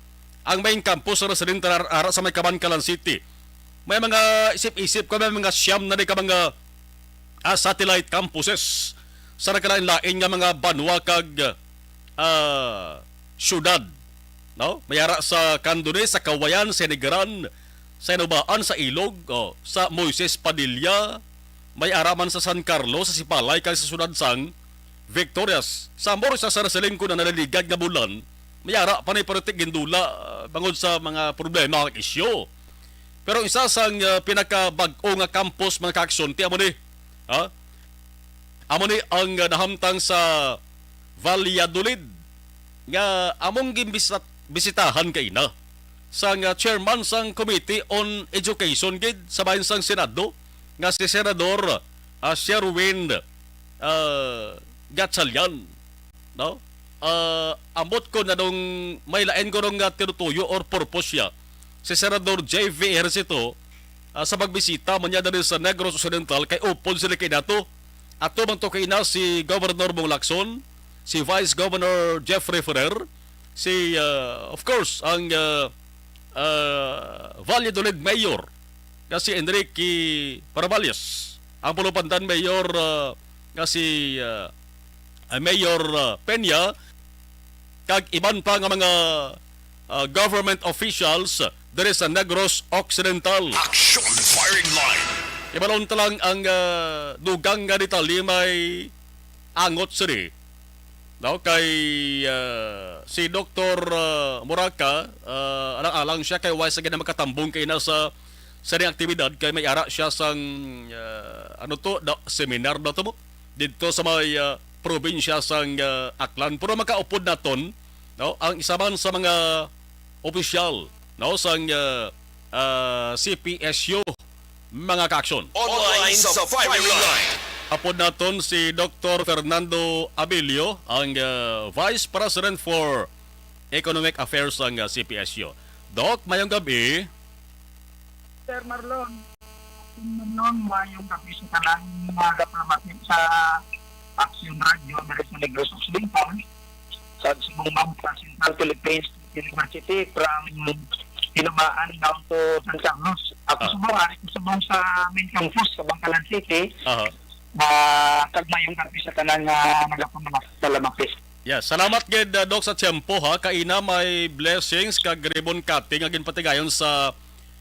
Ang main campus sa residente ara, ara sa may Kabankalan City. May mga isip-isip ko, may mga siyam na di ka mga, ah, satellite campuses sa nagkalain-lain nga mga banwa kag, ah, syudad. No? May ara sa Candones, sa Cauayan, sa Negran, sa Inubaan, sa Ilog, oh, sa Moises Padilla, may ara man sa San Carlos, sa Sipalay, kag sa siyudad sang Victorias. Sa Amor, sa Sarasaling ko na naliligad nga bulan, may ara pa ni pero ti gindula, ah, bangod sa mga problema kag isyu. Pero isa sang, ah, pinakabag-o nga campus, mga kaaksyon, ti amo ni, ha? Amo ni ang, ah, nahamtang sa Valladolid nga among gimbisat-, bisitahan kaina sang, ah, chairman sang Committee on Education gid sa bahin sang Senado nga si Senador, ah, Sherwin, ah, Gatchalian, no? Ah, ambot ko nga may lain kuno nga tinutuyo or purpose siya si Senador J V Ejercito, ah, sa pagbisita man niya diri sa Negros Occidental kay upod sila kay nato. Ato man to kay na si Governor Bong Lacson, si Vice Governor Jeffrey Ferrer, si, ah, of course, ang, ah, ah, Valladolid Mayor nga si Enrique Paraballes, ang Pulupandan Mayor, ah, nga si, ah, ah, Mayor, ah, Peña, kag iban pa nga mga, ah, government officials diri sa Negros Occidental. Action Firing Line. Ibalon ta lang ang, ah, dugang nga detalye may angot sini. No, kay, ah, si Doktor, ah, Moraca, ah, alang-alang siya kay wala sa gina makatambong kay nasa sa ning aktibidad kay may ara siya sang, ah, ano to, da, seminar na to mo didto sa may, ah, probinsya sang, ah, Aklan. Pero makaupod naton, no, ang isa man sa mga opisyal, no, sang, ah, ah, C P S U, mga kaaksyon. Online sa firing line. Upod naton si Doktor Fernando Abilio, ang, ah, Vice President for Economic Affairs sang, ah, C P S U. Doc, mayong gabi. Sir Marlon, Sir Marlon, mayong gabi sa tanan nga nagapamati sa Action Radio diri sa Negros Occidental, sa subong man sa Central Philippines University from Ilumaan down to San Carlos. Ako Ah. subong, ari ko subong sa main campus sa Bangkalan City. Aha. Ah, kag mayong gabi sa tanan nga nagapamati. Salamat, eh. Yeah, salamat gid, uh, Doc, sa tiyempo, ha. Kaina may blessings kag ribbon cutting nga ginpatigayon sa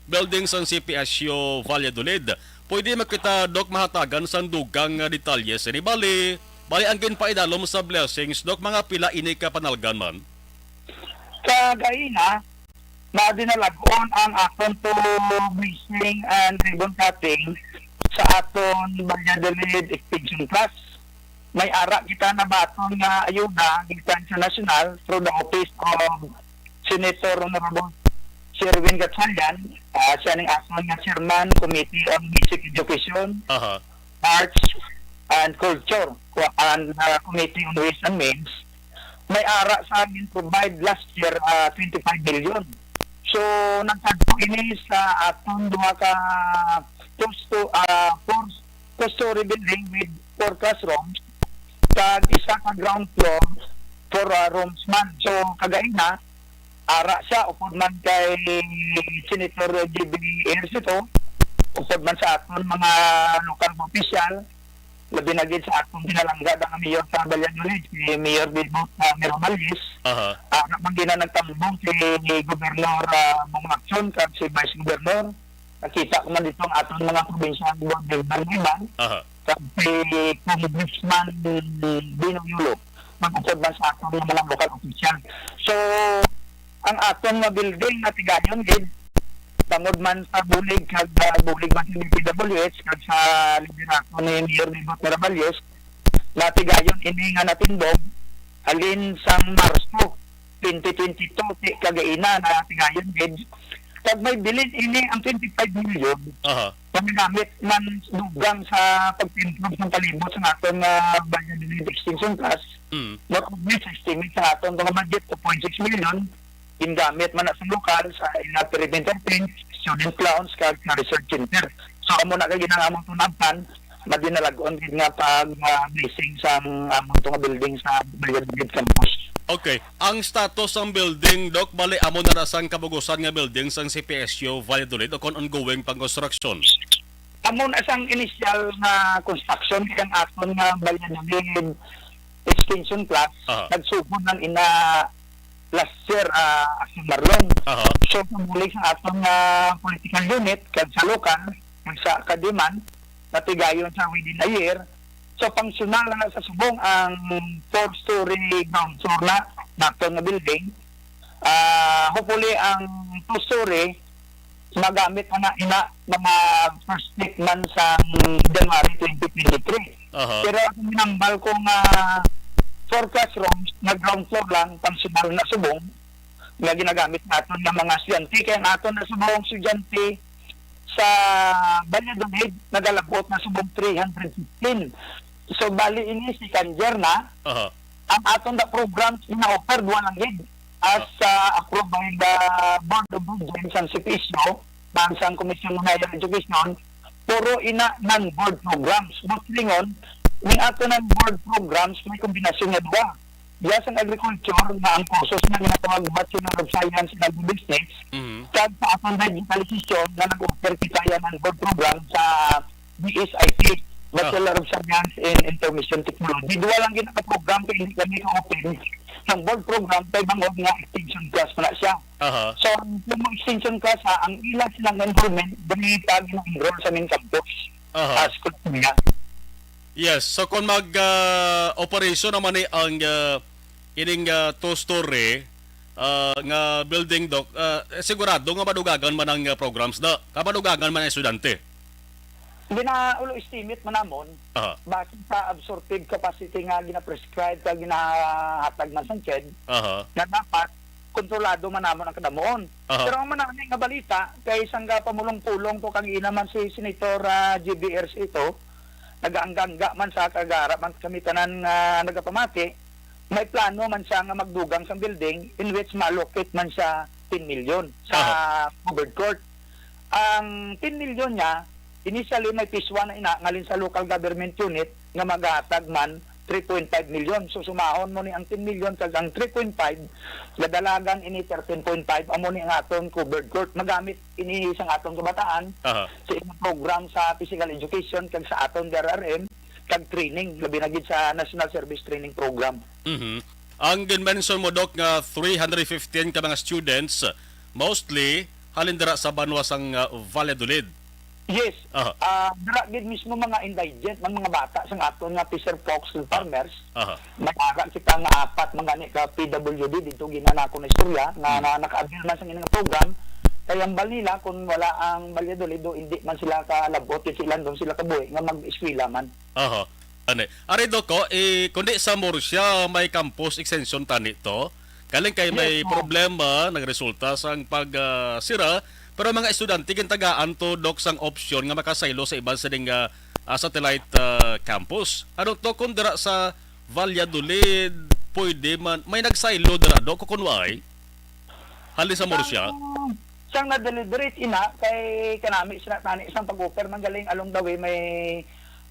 building sang C P S U Valladolid. Pwede makita, Doc, mahatagan sang dugang nga detalye sini? Bali, bali ang ginpaidalom sa blessings, Doc, mga pila ini ka panalgan man? Kagaina, madinalagon ang aton to blessing and ribbon cutting sa aton Valladolid Extension Class. May ara kita nabaton nga ayuda gikan sa nasyonal through the office of Senator Honorable Sherwin Gatchalian, ah, siya ning aton nga chairman, Committee on Basic Education, Aha. Arts, and Culture, and, ah, Committee on Ways and Means. May ara sa gin-provide last year, ah, twenty-five million. So, nagkadto ini sa aton duha ka two sto-, ah, four two-story building with four classrooms, kag isa ka ground floor for, ah, rooms man. So, kagaina, ara siya, upod man kay Senator J B Ejercito, upod man sa aton mga lokal nga opisyal, labi na gid sa aton pinalangga nga mayor sa Valladolid, si Mayor Bebot, ah, Miramales. Aha. Ara man gina nagtambong si Gobernador, ah, Bong Lacson kag si Vice Governor. Nakita ko man dito ang aton mga provincial board member nga iban, Aha. kag si Congressman Dino Yulo, mag-upod man sa aton nga mga local official. So, ang aton nga building natigayon gid, tungod man sa bulig kag, ah, bulig man sa D P W H kag sa liderato ni Mayor Bebot Miramales, natigayon ini nga natindog halin sang Marso twenty twenty-two, ti kagaina, natigayon gid. Kag may bilin ini ang twenty-five million Aha. nga nagamit man dugang sa pag-improve sang palibot sa aton nga Valladolid Extension Class. Mm. Not only sa estimate sa aton nga budget, two point six million, gingamit man na sa lokal, sa ila perimeter fence, student lounge, kag sa research center. So, amo na kay ginang among tunabtan, madinalagon gid nga pag, ah, blessing sa among to nga building sa Valladolid campus. Okay. Ang status sang building, Doc, bali amo na ra sang kabugusan nga building sang C P S U Valladolid o kon ongoing pang construction? Amo na sang initial nga construction kang aton nga Valladolid Extension Class, Aha. nagsugod lang ina last year, ah, Action Marlon. Aha. So, pagbulig sa aton nga political unit, kag sa lokal, kag sa academy man, natigayon sa within a year. So, functional na sa subong ang four-story ground floor na naton nga building. Ah, hopefully, ang two-story, magamit na na ina mga first week man sa January twenty twenty-three. Aha. Pero ang ginambal ko nga four classrooms na ground floor lang, functional na subong, nga ginagamit naton nga mga estudyante. Kaya ang aton na subong estudyante sa Valladolid, nagalabot na subong three hundred fifteen. So, bali ini si Kanjer na. Aha. Ang aton na programs, ina-offer, duha lang gid. As, Ah. ah, approved by the Board of Regents and C P S U, bang sang Commission on Higher Education, puro ina non-board programs. But lingon, ning ato non-board programs, may kombinasyon nga duha. Diya sang agriculture, nga ang kursos nga ginatawag Bachelor of Science in Agribusiness, Mhm. kag sa aton digitalization, nga nag-offer kita yan non-board program sa B S I T, Bachelor of Science in Information Technology. Duha lang gid ang program kay hindi kami ka-open sang board program kay bangod nga extension class pa na siya. Aha. So, ang kung extension class, ha, ang ila silang enrollment, dili pa gina-enroll sa main campus. Aha. As kung nga. Yes, so kung mag, ah, operation naman ni ang, ah, ining, ah, two-story, ah, nga building, Doc, ah, sigurado nga madugangan man ang, ah, programs na, ka madugangan man ang estudyante. Ginaulo estimate man namon, Aha. base sa absorptive capacity nga gina-prescribe kag ginahatag man sang CHED, Aha. nga dapat kontrolado man namon ang kadamuon. Aha. Pero ang manani nga balita, kay sang pamulong-pulong to kang ina man si Senator, ah, J B Ejercito, nagaangga-angga man sa kagara man kami tanan nga nagapamati, may plano man siya nga magdugang sang building in which ma-allocate man siya ten million sa Aha. covered court. Ang ten million niya, initially may phase one na ina, ngalin sa local government unit nga maghatag man three point five million. So, sumahon mo ni ang ten million kag ang three point five, gadalagan ini thirteen point five, amo ni ang aton covered court. Magamit ini sang aton kabataan Aha. sa ilang program sa physical education kag sa aton D R R M kag training, labi na gid sa National Service Training Program. Mhm. Ang gin-mention mo, Doc, nga three hundred fifteen ka mga students, mostly halin dira sa banwa sang, ah, Valladolid. Yes. Aha. Ah, dira gid mismo mga indigent, mga, mga bata sang aton nga fisher folks and Ah. farmers. Aha. May ara kita nga apat mga ni ka P W D dito ginanako na istorya nga, Hmm. na naka-avail man sa ilang program. Kay ang bal nila, kung wala ang Valladolid, do hindi man sila kalabot, kasi ilan doon sila kabuhi nga mag-eskwela man. Aha. Ani. Ari, Doc, ko, eh, kundi sa Murcia may campus extension tani to. Kaling kay may Yes, ma'am. problema, nagresulta sang pag, ah, sira, pero mga estudyante gintagaan to, Doc, sang opsyon nga makasaylo sa iban sa ding, ah, ah, satellite, ah, campus. Ano to kung dira sa Valladolid, pwede man, may nagsaylo dira, Doc, kung wala, halin sa Murcia? Sang, sang na-deliberate ina, kay kanami sila tani isang pag-offer man galing along the way may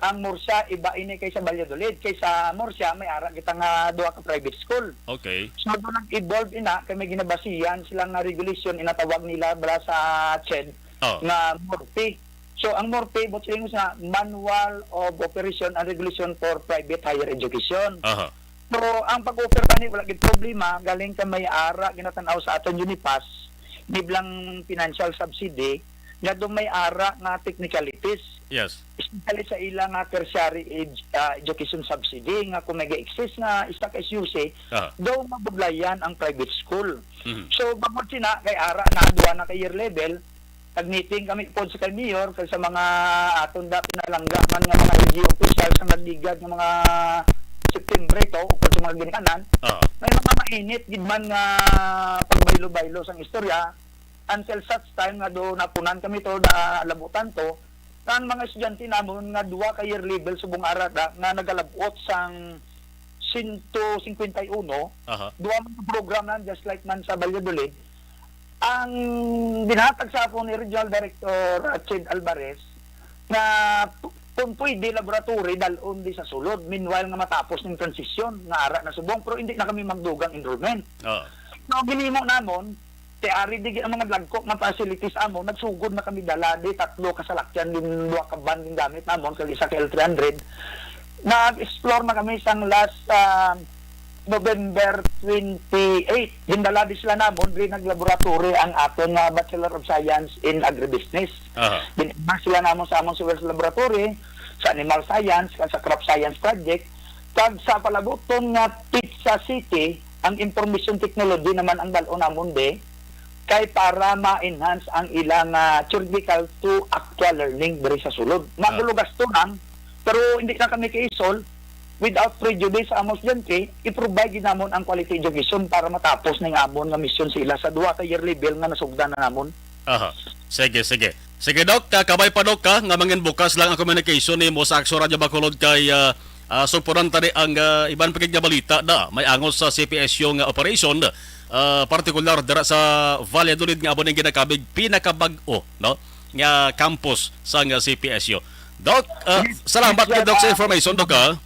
ang Murcia iba ini kay sa Valladolid, kay sa Murcia may ara kita nga duha ka private school. Okay. So, doon nag-evolve ina, kay may ginabasihan sila nga regulation, inatawag nila bala sa ched Oh. nga MORPE. So, ang MORPE, but sa English na Manual of Operation and Regulation for Private Higher Education. Aha. So, ang pag-offer pa ni, wala gid problema, galing ka may ara, ginatanaw sa aton UNIPAS, niblang financial subsidy, nga doon may ara nga technicalities. Yes. Especially sa ila nga tertiary ed-, ah, education subsidy, nga kung nag-exist nga isa ka S U C, Aha. daw mabudlayan ang private school. Mhm. So, bangod sina, kay ara na, duwa na ka year level, nag-meeting kami pod sa kay Mayor, kag sa mga aton da pinalangga man nga mga L G U officials ang nagligad nga mga September ito, ukon sa mga ginikanan, Ah. may mga mainit gid man nga pagbaylo-baylo sang istorya, until such time nga do napunan kami to, da labutan to, nga ang mga estudyante namon nga duha ka year level subong ara da nga nagalabot sang sento cincuenta y uno, Aha. duha man ka program na, just like man sa Valladolid, ang ginhatag sa akon ni Regional Director Rachid Alvarez nga p-, kung pwede, laboratory dal-on di sa sulod. Meanwhile nga matapos ning transition nga ara na subong, pero hindi na kami magdugang enrollment. Oo. So, ginimo namon, kay ari di ang mga dagko nga facilities amo, nagsugod na kami dala di tatlo ka salakyan, din duha ka van din gamit namon, kag isa ka L three hundred. Nag-explore na kami sang last, ah, November twenty-eight, gindala di sila namon, diri naglaboratory ang aton nga Bachelor of Science in Agribusiness. Aha. Gin-, sila namon sa amon sa Wells Laboratory, sa Animal Science, kag sa Crop Science Project, kag sa palabuton nga Pizza City, ang Information Technology naman ang dal-on namon di, kay para ma-enhance ang ilang, ah, theoretical to actual learning diri sa sulod. Ah. Magulo gasto lang, pero hindi na kami kaisol, without prejudice sa among estudyante, i-provide gid namon ang quality education para matapos ning amon nga mission sa ila sa duha ka year level nga nasugdan na namon. Aha. Sige, sige. Sige, Doc, ka-, kabay pa, Doc, ka, nga mangin bukas lang ang communication nimo sa Aksyon Radio Bacolod kay, ah, ah, sugpunan tani ang, ah, iban pa gid nga balita da may angos sa C P S U nga operation, ah, partikular dira sa Valladolid nga amo ning ginakabig pinakabag-o, no, nga campus sang, ah, C P S U. Doc, ah, Yes, salamat yes, gid, Doc, sa ah, information, Doc, ah.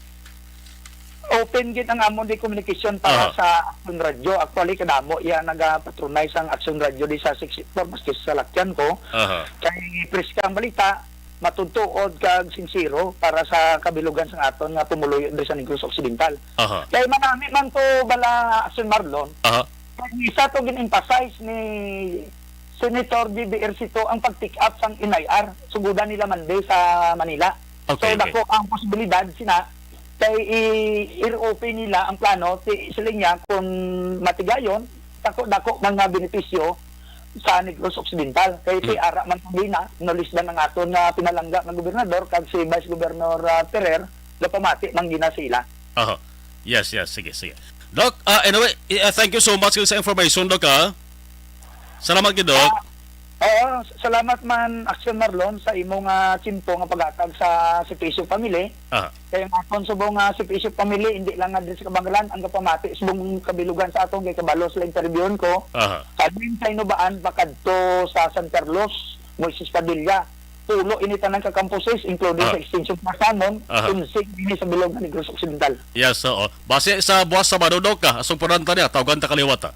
Open gid ang amon di communication para Aha. sa Aksyon Radio. Actually, kadamo iya nagapatronize ang Aksyon Radio di sa sixth floor, maski sa salakyan ko. Aha. Kay preska ang balita, matutuod kag sinsero para sa kabilugan sang aton nga pumuluyo diri sa Negros Occidental. Aha. Kay manami man to bala, Aksyon Marlon. Aha. Kay isa to gin-emphasize ni Senator B B Ejercito ang pag-take up sang N I R. Sugudan nila Monday sa Manila. Okay, So, okay. dako ang posibilidad sina kay i-, i-open nila ang plano, ti, siling niya, kung matigayon, dako-dako man nga benepisyo sa Negros Occidental. Kay ti Hmm. ara man kami na, no less than ang aton nga pinalangga nga gobernador, kag si Vice Governor, ah, Ferrer, gapamati man gina sa ila. Aha. Yes, yes. Sige, sige. Doc, ah, anyway, i-, ah, thank you so much sa information, Doc, ah. Salamat gid, Doc. Ah, oo, s-, salamat man, Aksyon Marlon, sa imo nga tiyempo nga paghatag sa C P S U family. Aha. Kay ang aton subong nga C P S U family, hindi lang nga din sa Kabangalan, ang kapamati, subong kabilugan sa aton, kay kabalo sila interviewon ko. Aha. Sa Lindsay Nubaan, pakadto sa San Carlos, Moises Padilla. Pulo ini tanan ka campuses, including Ah. sa extension class namon, Aha. unsig ini sa bilog nga Negros Occidental. Yes, oo. Base sa buwas Sabado, Doc, ah, asong puranta niya, tawgan ta kaliwat, ah.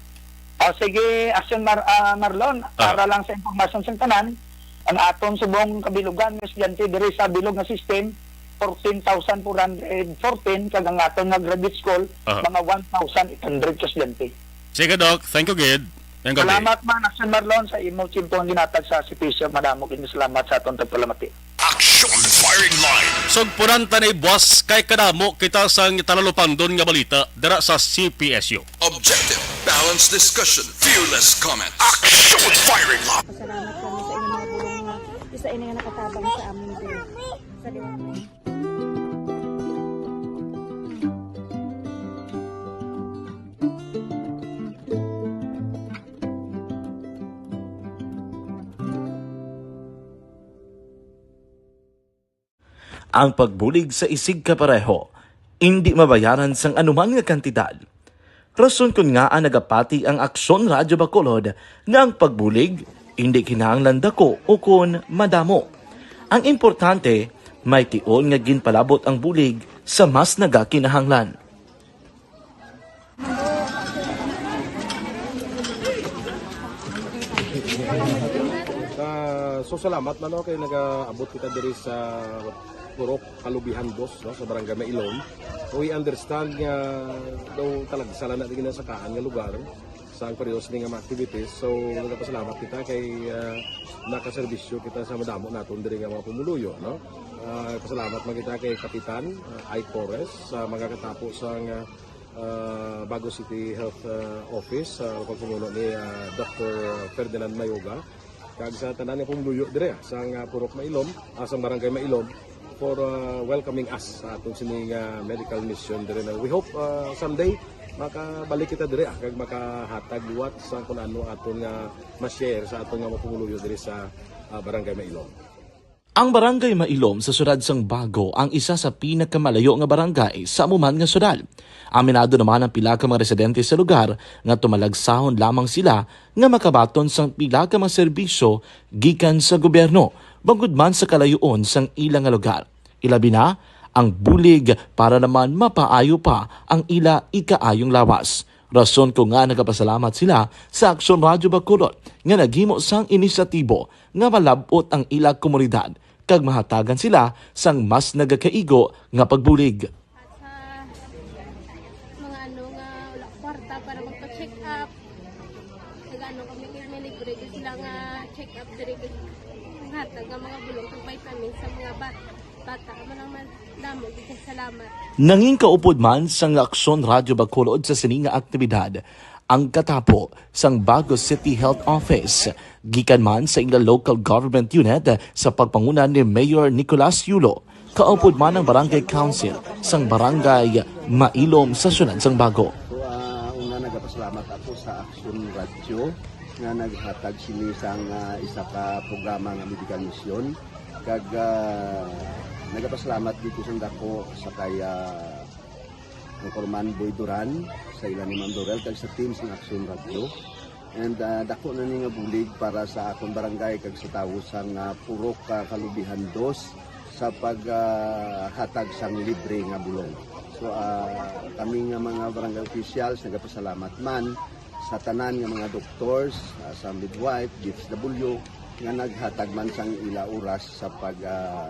Ah, sige, Aksyon Mar-, ah, Marlon, Ah. para lang sa impormasyon sa tanan, ang aton subong kabilugan nga estudyante diri sa bilog nga system, fourteen thousand four hundred fourteen, kag ang aton nga graduate school, Aha. mga one thousand eight hundred ka estudyante. Sige, Doc. Thank you, gid. Thank you, Doc. Salamat man, Action Marlon, sa imong tiyempo nga ginhatag sa C P S U. Madamo gid nga salamat sa aton pagpalamati. Action Firing Line. Sugpunan ta ni buwas kay kadamo kita sang talalupangdon nga balita dira sa C P S U. Objective, balanced discussion, fearless comment. Action Firing Line. Pasalamat kami sa inyong mga bulong nga isa ini nga nakatabang sa amin diri. Salamat. Ang pagbulig sa isigkapareho indi mabayaran sang anuman nga kantidad. Rason kon ngaa nagapati ang Aksyon Radyo Bacolod nga ang pagbulig indi kinahanglan dako ukon madamo. Ang importante, may tion nga ginpalabot ang bulig sa mas nagakinahanglan. Ah, so salamat man, no, kay nagaabot kita diri sa Purok Kalubihan Dos, no, sa Barangay Mailom. We understand nga daw talagsa lang na di ginasakaan nga lugar sa ang pareho sini nga mga activities. So, nagapasalamat kita kay, ah, nakaserbisyo kita sa madamo naton diri nga mga pumuluyo, no? Ah, pasalamat man kita kay Kapitan, ah, Ike Torres, sa mga katapo sa nga, ah, Bago City Health, ah, Office, sa pagpamuno ni, ah, Doctor Ferdinand Mayoga, kag sa tanan nga pumuluyo dire, ah, sa nga Purok Mailom, ah, sa Barangay Mailom, for, ah, welcoming us sa aton sining, ah, medical mission dire na. We hope, ah, someday makabalik kita dire, ah, kag makahatag liwat sa kung ano aton nga ma-share sa aton nga mga pumuluyo dire sa, ah, Barangay Mailom. Ang Barangay Mailom sa siyudad sang Bago ang isa sa pinakamalayo nga barangay sa amo man nga siyudad. Aminado naman ang pila ka mga residente sa lugar nga tumalagsahon lamang sila nga makabaton sang pila ka mga serbisyo gikan sa gobyerno, bangod man sa kalayuon sang ila nga lugar. Ilabi na ang bulig para naman mapaayo pa ang ila ikaayong lawas. Rason kon ngaa nagapasalamat sila sa Aksyon Radyo Bacolod nga naghimo sang inisyatibo nga malab-ot ang ila komunidad kag mahatagan sila sang mas nagakaigo nga pagbulig. At sa mga ano nga wala kwarta para magpa-check up, nag-ano kami, may libre gyud sila nga check up diri, gyud hatag nga mga bulong kag vitamins sa mga ba-, bata. Amo lang man, damo gyud kay salamat. Nangin kaupod man sang Aksyon Radyo Bacolod sa sini nga aktibidad ang katapo sang Bago City Health Office, gikan man sa ila local government unit sa pagpanguna ni Mayor Nicolas Yulo. Kaupod man ang Barangay Council sang Barangay Mailom sa siyudad sang Bago. So, ah, una, nagapasalamat ako sa Action Radio nga naghatag sini sang, ah, isa ka programa nga medical mission. Kag, ah, nagapasalamat dito sa dako sa kay, ah, Anchorman Boy Duran, sa ila ni Ma'am Dorel, kag sa team sang Action Radio. And, ah, dako na ni nga bulig para sa akon barangay kag sa tawo sang, ah, Purok, ah, Kalubihan Dos sa pag, ah, hatag sang libre nga bulong. So, ah, kami nga mga barangay officials nagapasalamat man sa tanan nga mga doctors, ah, sa midwife, D S W, nga naghatag man sang ila oras sa pag, ah,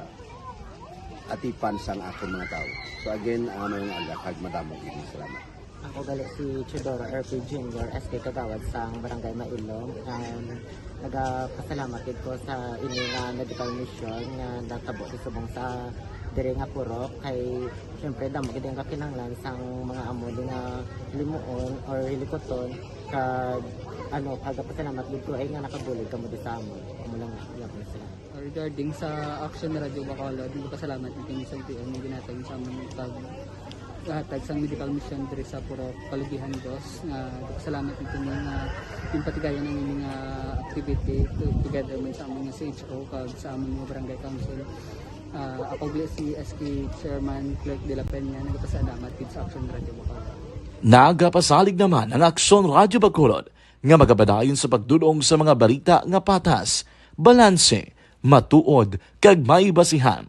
atipan sang akon mga tawo. So again, ah, maayong aga kag madamo gid nga salamat. Ako gali si Teodoro R P Junior, S K Kagawad sang Barangay Mailom. Um, nagapasalamat gid ko sa ini nga medical mission nga natabo sa subong sa diri nga purok. Kay syempre, damo gid ang kakinahanglan sang mga amo di nga limuon or hilikuton. Kag ano, nagapasalamat gid ko ay nga nakabulig kamo di sa amon. Amo lang, iya ko na sila. Regarding sa Action Radio Bacolod, nagpasalamat gid kami sa L T O nga ginhatag sa amon pag hatag sang medical mission diri sa Purok Kalubihan Dos. Nga nagpasalamat gid kami nga ginpatigayon ang ining, ah, activity to-, together man sa amon nga C H O kag sa amon nga barangay council. Ah, ako gali si S K Chairman Clerk de la Peña, nagpasalamat gid sa Action Radio Bacolod. Nagapasalig naman ang Action Radio Bacolod nga magapadayon sa pagdul-ong sa mga balita nga patas, balanse, matuod, kag may basihan.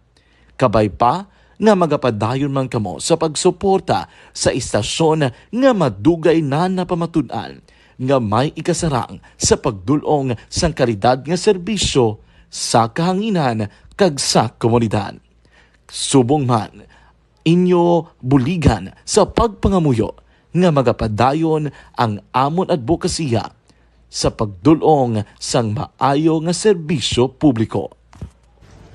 Kabay pa nga magapadayon man kamo sa pagsuporta sa istasyon nga madugay na napamatud-an nga may ikasarang sa pagdul-ong sang kalidad nga serbisyo sa kahanginan kag sa komunidad. Subong man, inyo buligan sa pagpangamuyo nga magapadayon ang amon adbokasiya sa pagdul-ong sang maayo nga serbisyo publiko.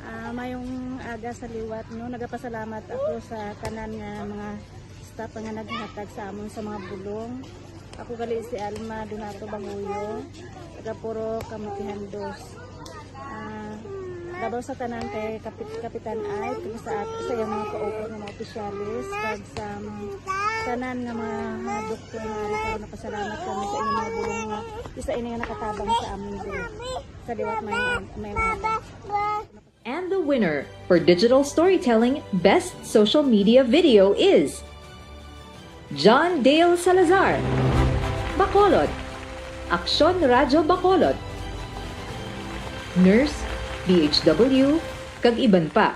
Ah, mayong aga sa liwat, no? Nagapasalamat ako sa tanan nga mga staff nga naghatag sa amon sa mga bulong. Ako gali si Alma Donato Banguyo, taga Purok Kamutihan Dos. Ah, labaw sa tanan kay Kapit Kapitan Ike, kag sa at sa iyang mga kaupod nga mga opisyalis, kag sa tanan nga mga, mga doktor nga ari karon, napasalamat kami sa inyong mga bulong nga isa ini nga nakatabang sa amon diri. Sa liwat may may And the winner for digital storytelling best social media video is John Dale Salazar, Bacolod, Aksyon Radyo Bacolod, Nurse, D H W, kag iban pa.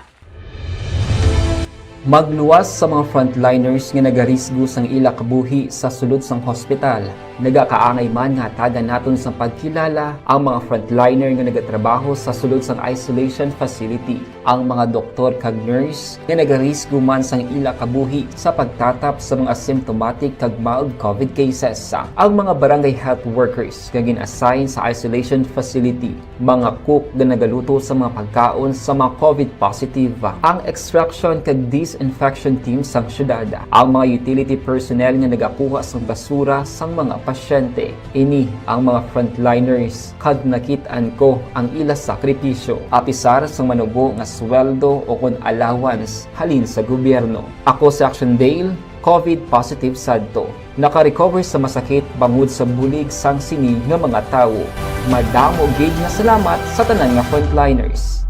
Magluwas sa mga frontliners nga nagarisgo sang ila kabuhi sa sulod sang hospital. Nagakaangay man nga hatagan naton sang pagkilala ang mga frontliner nga nagatrabaho sa sulod sang isolation facility, ang mga doktor kag nurse nga nagarisgo man sang ila kabuhi sa pagtatap sa mga symptomatic kag mild COVID cases, ang mga barangay health workers nga gin-assign sa isolation facility, mga cook nga nagaluto sa mga pagkaon sa mga COVID positive, ang extraction kag disinfection team sang syudad, ang mga utility personnel nga nagakuha sang basura sang mga pasyente. Ini ang mga frontliners kag nakit-an ko ang ila sakripisyo, apisar sang manubo nga sweldo o kon allowance halin sa gobyerno. Ako si Action Dale, COVID positive sadto. Naka-recover sa masakit bangod sa bulig sang sini nga mga tawo. Madamo gid nga salamat sa tanan nga frontliners.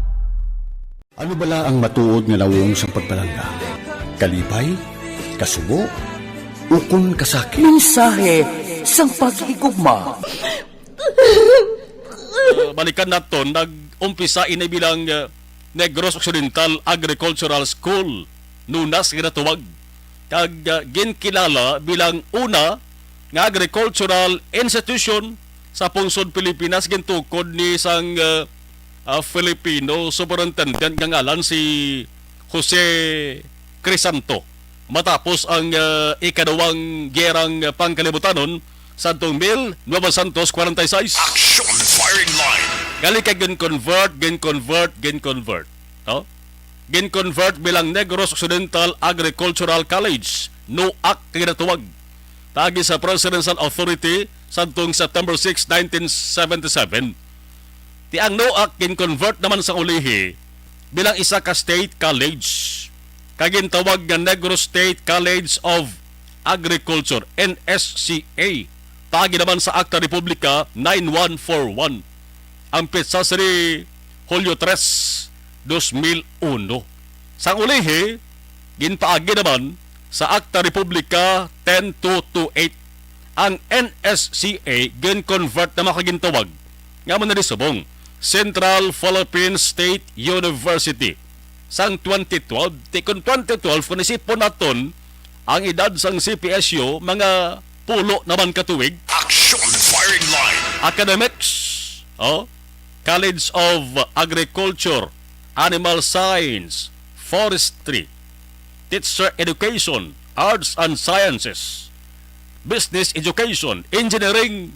Ano bala ang matuod nga nawong sang pagpalangga? Kalipay? Kasubo? Ukon kasakit? Mensahe sang paghigugma. Uh, balikan naton, nag-umpisa ini bilang uh, Negros Occidental Agricultural School, NUNAS ginatawag, kag uh, ginkilala bilang una nga agricultural institution sa pungsod Pilipinas, gintukod ni sang uh, uh, Filipino superintendent nga ngalan si Jose Crisanto matapos ang uh, ikaduwang Gerang Pangkalibutanon sadtong mil novecientos kwarenta y seis. Action Firing Line. Gali kay gin-convert, gin-convert, gin-convert, no? Gin-convert bilang Negros Occidental Agricultural College, NOAC kay ginatawag, paagi sa Presidential Authority sadtong September six, nineteen seventy-seven. Ti ang NOAC gin-convert naman sa ulihi bilang isa ka state college, kag gintawag nga Negros State College of Agriculture, N S C A, paagi naman sa Akta Republika nine one four one. Ang petsa sini Hulyo tres, dos mil uno. Sang ulihi, ginpaagi naman sa Akta Republika ten two two eight. Ang N S C A gin-convert naman kag gintawag nga amo na subong Central Philippine State University sang twenty twelve. Ti kon twenty twelve, kung isipon naton ang edad sang C P S U, mga pulo naman ka tuig. Action Firing Line. Academics, oh, College of Agriculture, Animal Science, Forestry, Teacher Education, Arts and Sciences, Business Education, Engineering,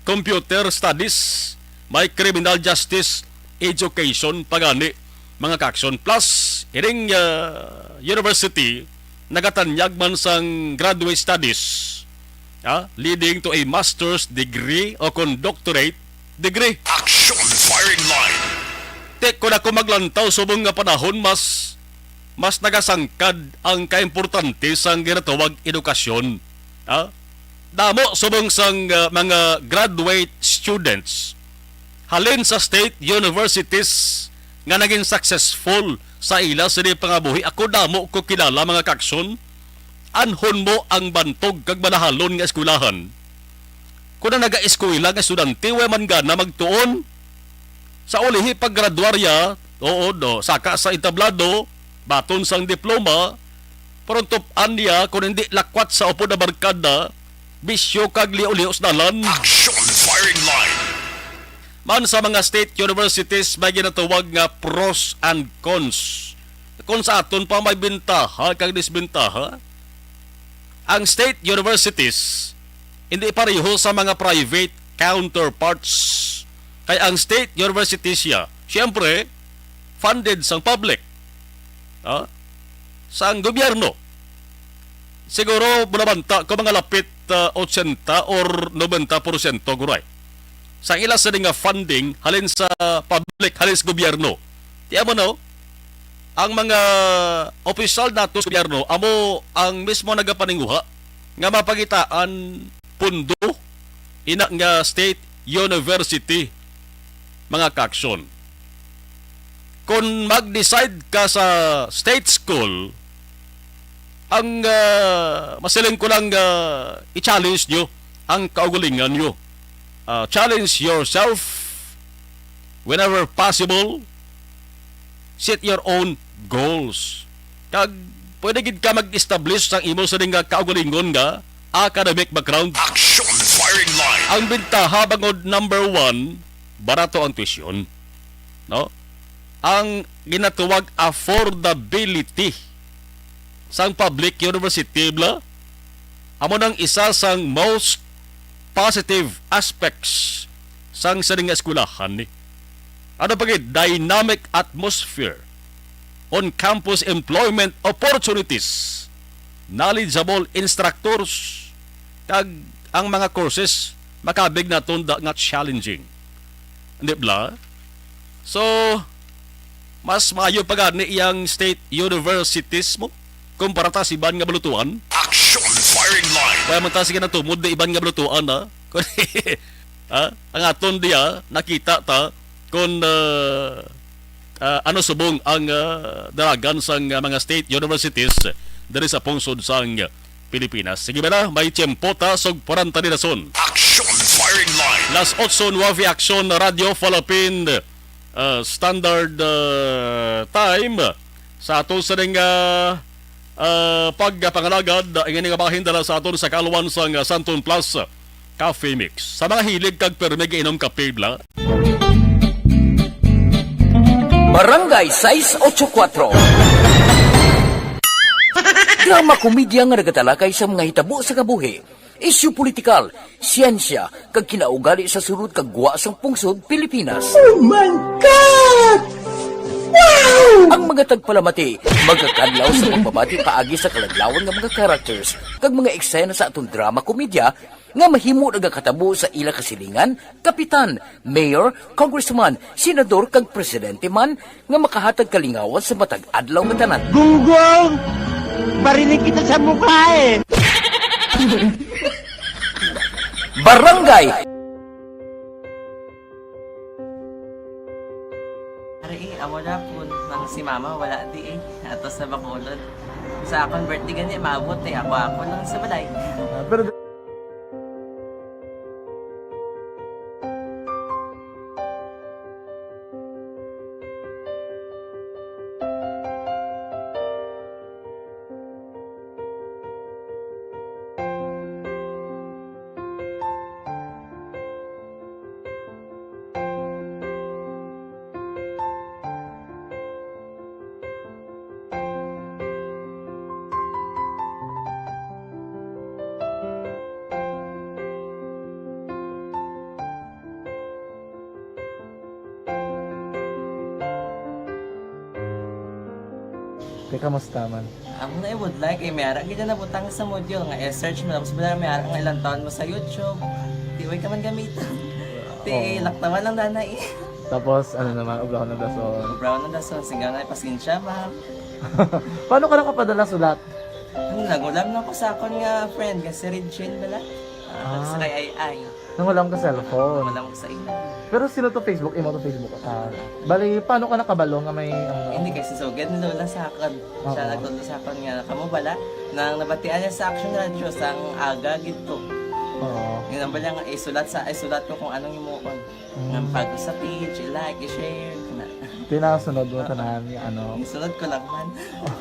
Computer Studies, may Criminal Justice Education pa gani, mga ka-aksyon. Plus, ining uh, university nagatanyag man sang graduate studies, ah, leading to a master's degree o kon doctorate degree. Action Firing Line. Ti kon ako maglantaw subong nga panahon, mas mas nagasangkad ang kaimportante sang ginatawag edukasyon. Ah, damo subong sang uh, mga graduate students halin sa state universities nga naging successful sa ila sini pangabuhi. Ako damo ko kilala, mga ka-aksyon. Anhon mo ang bantog kag manahalon nga eskwelahan. Kung ang nagaeskwela nga estudyante way man gana magtuon, sa ulihi paggraduarya, oo, do, saka sa entablado, baton sang diploma, pero tup-an niya kung hindi lakwat sa upod na barkada, bisyo kag liyo-liyo sa dalan. Action Firing Line. Man sa mga state universities may ginatawag nga pros and cons. Kung sa aton pa may bintaha kag disbintaha, ang state universities hindi pareho sa mga private counterparts. Kay ang state universities siya, siyempre, funded sang public, ah, sang gobyerno. Siguro, bulabanta ko mga lapit, ah, ochenta or nobenta porsyento, guray, sang ila sini nga funding halin sa public, halin sa gobyerno. Tiyan mo, no? Ang mga opisyal nato sa gobyerno amo ang mismo nagapaninguha nga mapagitaan pundo ina nga state university, mga kaaksyon. Kung mag-decide ka sa state school, ang, ah, masiling ko lang, ah, i-challenge nyo ang kaugalingon nyo. Ah, challenge yourself whenever possible. Set your own goals. Kag pwede gid ka mag-establish sang imo sini nga kaugalingon nga academic background. Action firing line. Ang bintaha bangod number one, barato ang tuition, no? Ang ginatuwag affordability sang public university, bla, amo nang isa sang most positive aspects sang sini nga eskwelahan ni. Ano pa gid? Dynamic atmosphere, on-campus employment opportunities, knowledgeable instructors, kag ang mga courses makabig naton da nga challenging. Di bla? So, mas maayo pa gani iyang state universities mo kumpara ta sa iban nga balutuan. Action firing line. Kaya man ta sige natumod na iban nga balutuan, ha? Kung, ha? Ang aton diya, nakita ta kung, ah, ah, ano subong ang, ah, dalagan sang, ah, mga state universities diri sa pungsod sang Pilipinas. Sige bala, may tiyempo ta sugpuran ta ni dason. Action firing line. Las otso nuebe Action Radio Philippine, ah, Standard, ah, Time. Sa ato sa ning, ah, ah, pagpangalagad, ah, ingani nga bahin dala sa aton sa kaalwan sang, ah, Santon Plus Coffee Mix. Sa mga hilig kag pirmi giinom kape, bla. Barangay sais ocho kuatro. Drama komedya nga nagatalakay sa mga hitabo sa kabuhi, isyu politikal, siyensya, kag kinaugali sa sulod kag gwa sang pungsod Pilipinas. Oh my God! Wow! Ang mga tagpalamati magakadlaw sa pagbabati paagi sa kaladlawan nga mga characters kag mga eksena sa aton drama komedya nga mahimo nagakatabo sa ila kasilingan, kapitan, mayor, congressman, senador, kag presidente man nga makahatag kalingawan sa matag adlaw nga tanan. Gunggong! Barinig kita sa mukha eh! Barangay! Ari, eh, amo na po. Nang si mama, wala di eh. Ato sa Bacolod. Sa akon birthday gani, maabot eh. Ako, ako lang sa balay. Ah, pero Te, kamusta man? Amo na, I would like, eh, may ara gid na nabutang sa module nga i-search mo, tapos wala may ara nga ilang taon mo sa YouTube. Di, way ka man gamiton. Ti, oo, laktawan lang danay. Tapos, ano naman, ubraw na dason. Ubraw na dason, singgaw na, pasensya, ma'am. Paano ka nakapadala sulat? Ano, nangulam lang ko sa akon nga friend, nga si Regine bala. Ah, ah, sa kay Ay Ay. Nangulam ka cellphone. Nangulam ko sa ila. Pero sino to Facebook? Imo to Facebook account? Bali, paano ka nakabalo nga may, ano? Hindi, kay si Sugad ni Lola sa akon. Siya, oo, nagtudlo sa akon nga, kamo bala, nang nabatian niya sa Action Radio, sang aga gid to. Oo. Yun ang bala nga, isulat sa, isulat ko kung anong himuon. Mm. Nga pag sa page, i-like, i-share, na. Tinasunod mo, oo, tanan, ano? Isunod ko lang man.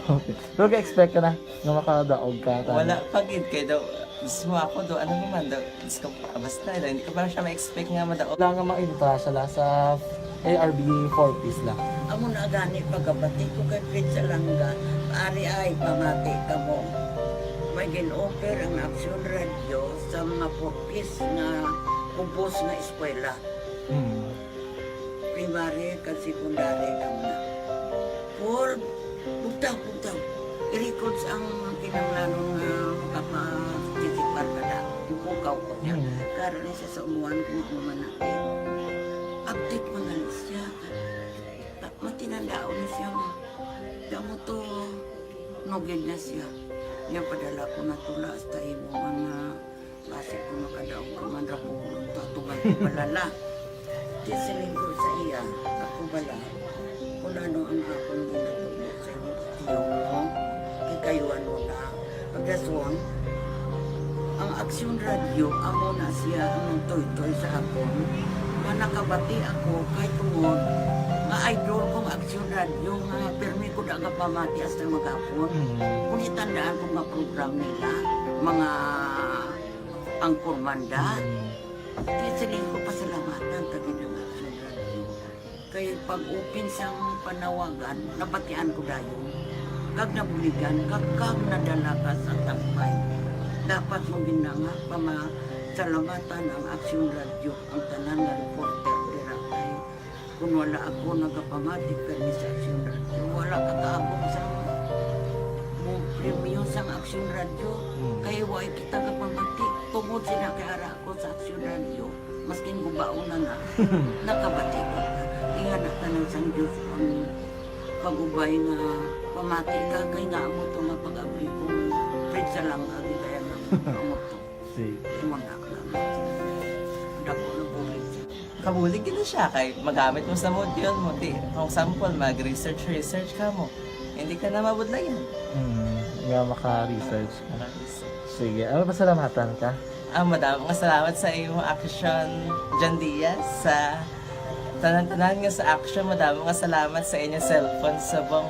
Okay. Pero ga-expect ka na nga makadaog ka, tanan? Wala pa gid, kay daw, gusto mo ako, do, ano naman, do, Diyos ko, ah, basta, hindi ko pa siya ma-expect nga madaog. Wala nga ma-entra siya la sa A R B four Ps la. Amo na gani pagkabati ko kay Fred Salanga, ari ay pamati kamo. May gin-offer ang Aksyon Radyo sa mga four Ps nga kubos nga eskwela. Hmm. Primary kag secondary lang na. For bugtaw, bugtaw. I-records ang kinahanglanon nga makaparticipar ka na. Ipukaw ko niya. Hmm. Karon ni sa umuan kung ano man natin. Update man na siya. Ta-, matinandaon na siya nga. Kamo to, nugid na siya. Niya padala ko na tula hasta imo man nga basi ko makadaog ka man ra ko, tatugan ko balala. Di siling ko sa iya, ako bala, kung ano ang akong ginatubo sa imo, tiyo mo, kikayuan mo na. Pagdason, ang Aksyon Radyo, amo na siya ang nagtoytoy sa akon. Nga nakabati ako kay tungod nga idol kong Aksyon Radyo nga pirmi ko da nga pamati hasta maghapon. Mm. Kung itandaan ko nga program nila, mga angkor manda, Mm. di siling ko pasalamatan ta gid ang Aksyon Radyo. Kay pag-open sang panawagan, nabatian ko dayon. Kag nabuligan, kag, kag nadala ka sa tampay. Dapat mo gid na nga pamasalamatan ang Aksyon Radyo, ang tanan nga reporter dira kay kun wala ako nagapamati kani sa Aksyon Radyo, wala ka kaabot sa mo premyo sang Aksyon Radyo. Hmm. Kay wa kita kapamati tungod sila kay ara ako sa Aksyon Radyo, maskin gubaon na na, nakabati ko. Ingana tanan sang Diyos ang pag-ubay nga pamati ka, kay nga amo to nga pag-abri ko, Fred Salanga, di kaya na amo to. Sige. Imo na ka. Dako na bulig. Kabulig gid na siya kay magamit mo sa module mo. Di, for example, mag-research, research ka mo. Hindi ka na mabudlayan. Hmm, nga maka-research ka. Maka-research. Sige, ano, pasalamatan ka? Ah, madamo nga salamat sa imo, Action John Diaz, sa tanan-tanan nga sa Action. Madamo nga salamat sa inyo cellphone subong.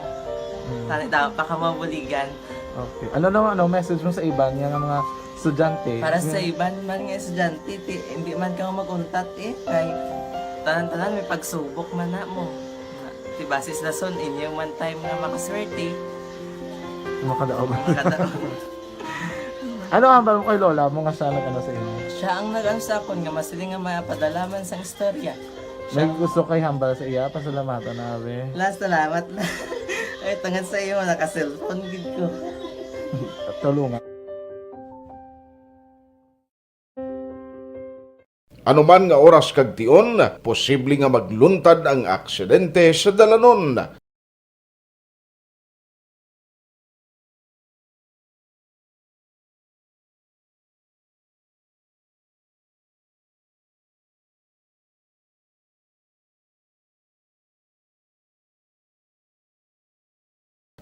Hmm. Tani daw pa ka mabuligan. Okay. Ano naman, ano, message mo sa iban nga mga estudyante? Para sa Yung iban man nga estudyante, ti, hindi man ka mag-untat eh. Kay tanan-tanan may pagsubok man na mo. Ti basis lason, inyo man time nga makaswerte. Makadaog. Makadaog. Ano ang hambal mo kay lola mo nga siya nag-ano sa imo? Siya ang nag-ano sa akon nga masiling nga mapadala man sang istorya. May Siya gusto kay hambal sa iya, pasalamatan na, abi. La, salamat na. Ay, tungod sa imo, naka-cellphone gid ko. Tulungan. Anuman nga oras kag tion, posible nga magluntad ang aksidente sa dalanon.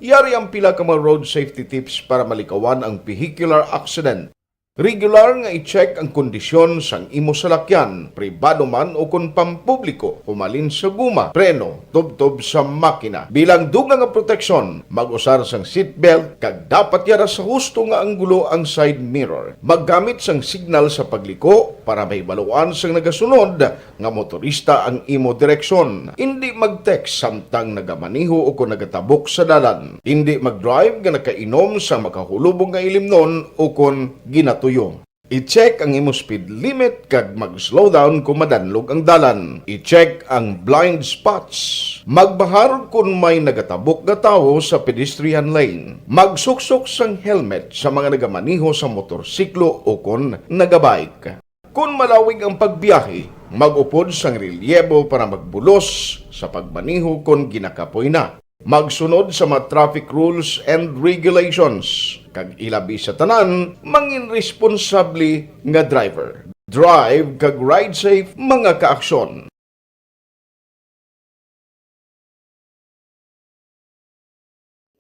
Yari ang pila ka mga road safety tips para malikawan ang vehicular accident. Regular nga i-check ang kondisyon sang imo salakyan, pribado man o kon pampubliko, humalin sa guma, preno, tubtob sa makina. Bilang dugang nga proteksyon, mag-usar sang seatbelt kag dapat yara sa husto nga anggulo ang side mirror. Maggamit sang signal sa pagliko para mahibaluan sang nagasunod nga motorista ang imo direksyon. Indi mag-text samtang nagamaneho o kon nagatabok sa dalan. Indi mag-drive nga nakainom sa makahulubong nga ilimnon o kon ginatuyo. I-check ang imo speed limit kag mag-slow down kung madanlog ang dalan. I-check ang blind spots. Magbahar kung may nagatabok nga tawo sa pedestrian lane. Magsuksok sang helmet sa mga nagamaneho sa motorsiklo o kon nagabike. Kon malawig ang pagbiyahe, mag-upod sang relyebo para magbulos sa pagmaneho kon ginakapoy na. Magsunod sa mga traffic rules and regulations, kag ilabi sa tanan, mangin responsable nga driver. Drive kag ride safe, mga kaaksyon.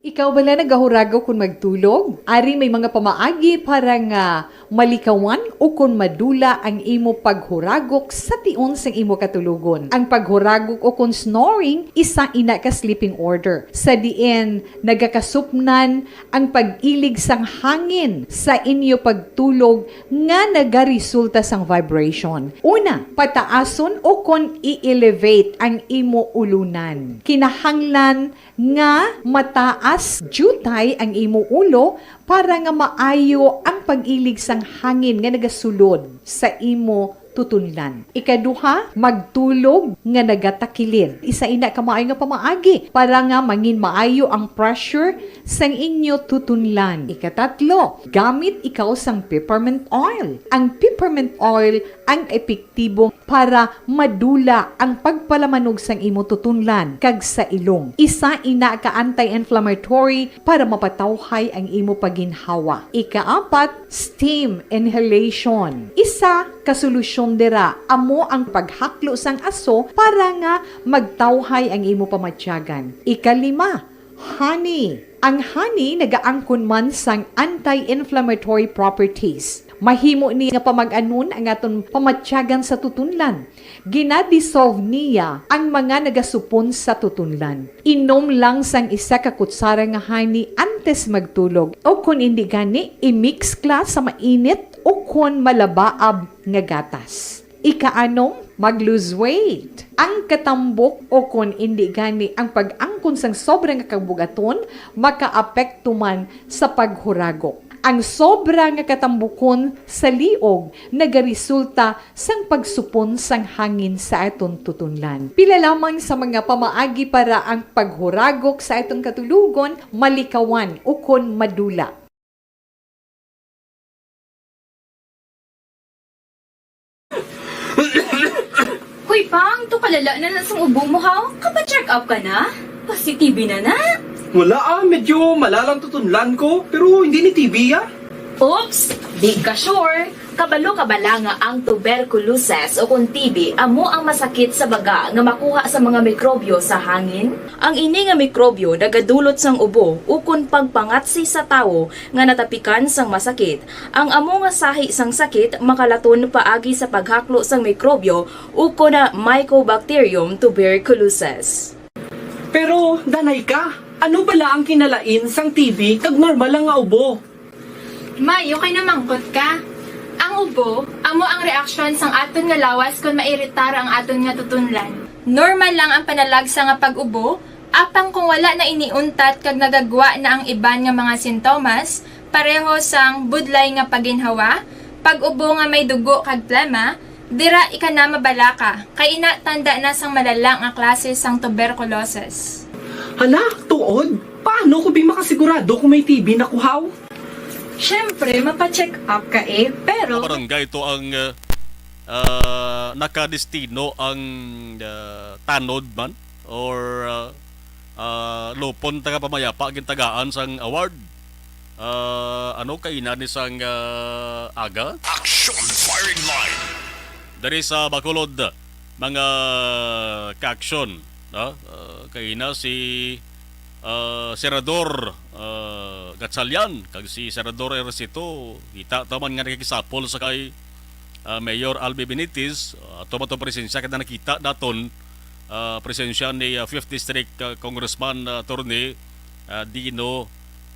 Ikaw bala nagahuragok kon magtulog? Ari may mga pamaagi para nga malikawan ukon madula ang imo paghuragok sa tion sang imo katulogon. Ang paghuragok ukon snoring, isa ina ka sleeping order, sa diin nagakasupnan ang pag-ilig sang hangin sa inyo pagtulog nga nagaresulta sang vibration. Una, pataason ukon i-elevate ang imo ulunan. Kinahanglan nga mataas diutay ang imo ulo para nga maayo ang pag-ilig sang hangin nga nagasulod sa imo tutunlan. Ikaduha, magtulog nga nagatakilid. Isa ina ka maayo nga pamaagi para nga mangin maayo ang pressure sang inyo tutunlan. Ikatatlo, gamit ikaw sang peppermint oil. Ang peppermint oil ang epektibo para madula ang pagpalamanog sang imo tutunlan kag sa ilong. Isa ina ka anti-inflammatory para mapatawhay ang imo paginhawa. Ikaapat, steam inhalation. Isa ka solusyon dira amo ang paghaklo sang aso para nga magtawhay ang imo pamatyagan. Ikalima, honey. Ang honey nagaangkon man sang anti-inflammatory properties. Mahimo ni nga pamag-anon ang aton pamatyagan sa tutunlan. Gina-dissolve niya ang mga nagasupon sa tutunlan. Inom lang sang isa ka kutsara nga honey antes magtulog, o kon indi gani, i-mix ka sa mainit o kon malabaab nga gatas. Ikaanom, mag-lose weight. Ang katambok o kon indi gani ang pag-angkon sang sobra nga kabugaton makaapekto man sa paghuragok. Ang sobra nga katambukon sa liog nagaresulta sang pagsupon sang hangin sa aton tutunlan. Pila lamang sa mga pamaagi para ang paghuragok sa aton katulogon malikawan ukon madula. Hoy, Pang, to kalala na na sang ubo mo, ha? Kapa-check up ka na? Positive na na? Wala, ah, medyo malalang tutunlan ko, pero hindi ni T B, ah. Oops, di ka sure. Kabalo ka bala nga ang tuberculosis o kon T B amo ang masakit sa baga nga makuha sa mga mikrobyo sa hangin? Ang ini nga mikrobyo nagadulot sang ubo ukon pagpangatsi sa tawo nga natapikan sang masakit. Ang amo nga sahi sang sakit makalaton paagi sa paghaklo sang mikrobyo ukon Mycobacterium tuberculosis. Pero, danay ka, ano bala ang kinalain sang T B kag normal lang nga ubo? May, okay na mangkot ka. Ang ubo, amo ang reaksyon sang aton nga lawas kon mairitar ang aton nga tutunlan. Normal lang ang panalagsa nga pag-ubo, apang kung wala na ini untat kag nagagwa na ang iban nga mga sintomas, pareho sang budlay nga paginhawa, pag-ubo nga may dugo kag plema, dira ika na mabalaka, kay ina tanda na sang malala nga klase sang tuberculosis. Hala, tuod? Paano ko bi makasigurado kung may T B na ko, haw? Siyempre, mapa-check up ka eh, pero Barangay to ang, uh, uh, nakadestino ang, uh, tanod man or, uh, uh, lupon taga pamayapa gintagaan sang award. Uh, ano kaina ni sang, uh, aga? Action Firing Line. Dari sa Bacolod, mga ka-action, no? Uh, kaina si, uh, Senador, uh, Gatchalian kag si Senador Ejercito, kita ta man nga nakikisapol sa kay, uh, Mayor Albi Benitez, uh, ato man to presensya, kita nakita naton, uh, presensya ni, uh, fifth District, uh, Congressman, uh, Attorney, uh, Dino,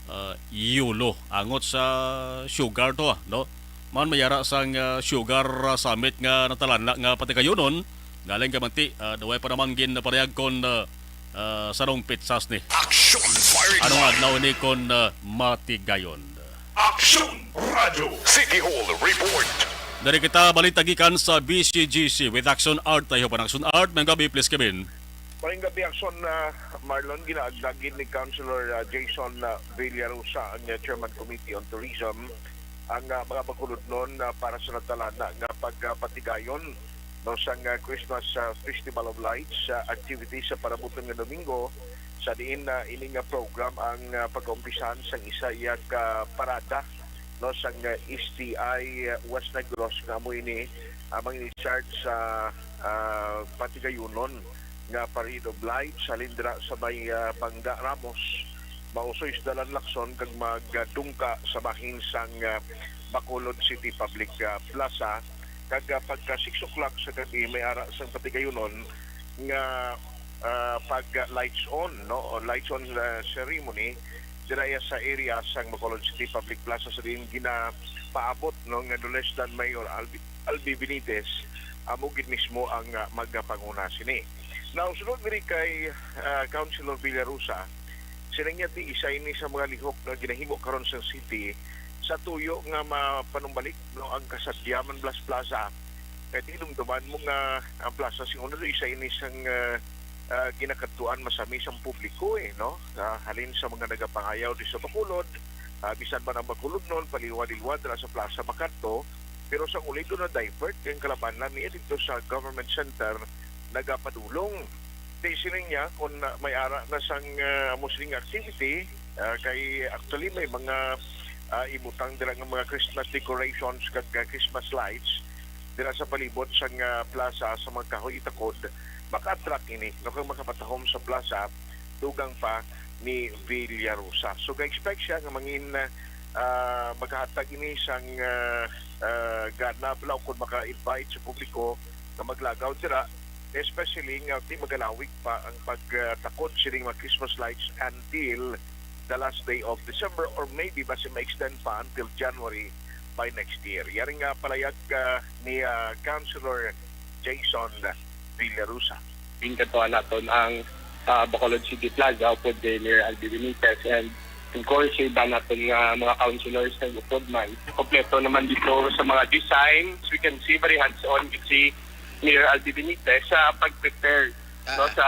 uh, Yulo. Angot sa sugar to, ah, no? Man mayara sang, uh, sugar, uh, summit nga natalana nga patigayunon, galing kamanti, uh, daw ay pa naman gin parehag kon, uh, uh, sanong pitsas ni. Action Firing Anong Line. Adlaw ni kon, uh, matigayon? Action Radio City Hall Report. Dari kita balita gikan sa B C G C with Action Art. Tayo pa Action Art. Mayong gabi, please, Kevin. Mayong gabi, Action, ah, Marlon. Ginaagdagin ni Councilor, ah, Jason, ah, Villarosa, ang, ah, Chairman Committee on Tourism, ang, ah, mga Bacolodnon, ah, para sa natalana nga pagpatigayon, no, sang, ah, Christmas, ah, Festival of Lights, ah, activities sa parabuton nga Domingo, sa diin, ah, ini nga program ang, ah, pag-umpisahan sang isa iya ka parada, no, sang, ah, S T I, ah, West Negros, nga amo ini ang mangin-charge sa, ah, patigayunon nga Parade of Lights halin dira sa may, ah, Bangga Ramos, mausoy sa Dalan Lacson kag magdungka sa bahin sang, ah, Bacolod City Public, ah, Plaza. Kag, ah, pagka six o'clock sa gabi, may ara sang patigayonon nga, ah, pag, ah, lights on, no? O lights on, ah, ceremony dira sa area sang Bacolod City Public Plaza sa diin ginapaabot, no, nga no less than Mayor Albi, Albi Benitez amo gid mismo ang, ah, magapanguna sini. Now, sunod diri kay, ah, Councilor Villarosa, siling niya ti isa ini sa mga lihok nga ginahimo karon sa city sa tuyo nga mapanumbalik, no, ang kasadyaman Blas Plaza. Kay di dumduman mo nga ang plaza sing una to isa ini sang, ah, ah, ginakadtuan masami sang publiko, eh, no? Ah, halin sa mga nagapangayaw di sa Bacolod, ah, bisan man ang Bacolodnon, paliwad-liwad dira sa plaza makadto, pero sa uli doon na-divert kay ang kalabanan niya dito sa government center nagapadulong. Di sining niya kung, ah, may ara na sang, ah, amo sining activity, ah, kay actually may mga, ah, ibutang dira nga mga Christmas decorations kag, ah, Christmas lights dira sa palibot sang, ah, plaza sa mga kahoy itakod, maka-attract ini, no, kag makapatahom sa plaza dugang pa ni Villarosa. So, ga-expect siya nga mangin, ah, makahatag ini sang, ah, ah, gana bala o kung maka-invite sa publiko nga maglagaw dira, especially nga di magalawig pa ang pagtakod sining mga Christmas lights until the last day of December, or maybe basi ma-extend pa until January by next year. Yari nga palayag, ah, ni, ah, Councilor Jason Villarosa. Ginkato naton ang, ah, Bacolod City Plaza upod kay Mayor Albi Benitez, and of course, sa iba naton nga mga councilors nag-upod man. Kompleto naman dito sa mga designs. We can see very hands-on si Mayor Albi Benitez sa pag-prepare, no, Ah. sa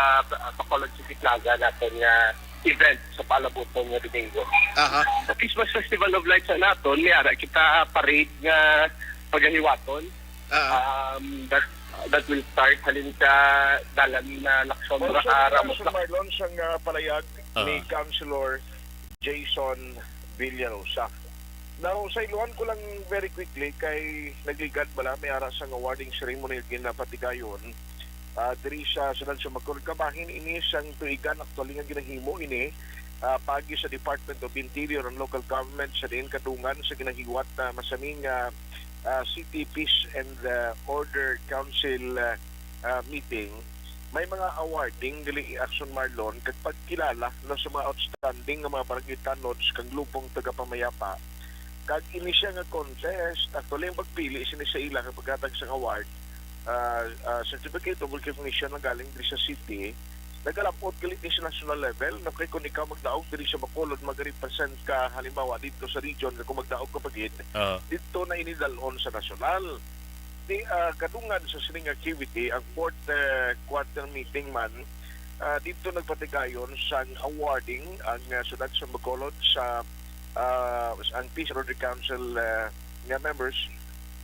Bacolod City Plaza naton nga event sa palabuton nga Domingo. Aha. Sa Christmas Festival of Lights sa naton, may ara kita parade nga pagahiwaton. Ah. Um, that, that will start halin sa dalan na Lacson, Mao ra-, sa ah, Ramos Lacson, Marlon, sang, ah, palayag ni Ah. Councilor Jason Villarosa. Now, sa iluhan ko lang very quickly, kay nagligad bala, may ara sang awarding ceremony nga ginapatigayon, ah, diri sa Siyudad sa Bacolod. Kabahin ini sang tuigan, actually, nga ginahimo ini, ah, paagi sa Department of Interior and Local Government sa diin kadungan sa ginahiwat, ah, masami nga, ah, City Peace and, ah, Order Council, ah, ah, meeting. May mga awarding dili, Action Marlon, kag pagkilala, no, sa mga outstanding nga mga barangay tanods kag lupong tagapamayapa. Kag ini siya nga contest, actually, ang pagpili sini sa ila nga paghatag sang award, ah, ah, certificate of recognition na galing diri sa city, nagalapot gali ni sa national level, no? Kay kung ikaw magdaog diri sa Bacolod, mag-represent ka, halimbawa, dito sa region, kag kung magdaog ka pa gid, Oo. dito na ini dal-on sa national. Di, ah, kadungan sa sining activity, ang fourth, eh, quarter meeting man, ah, dito nagpatigayon sang awarding ang, ah, Siyudad sa Bacolod sa, ah, ang Peace and Order Council, ah, nga members,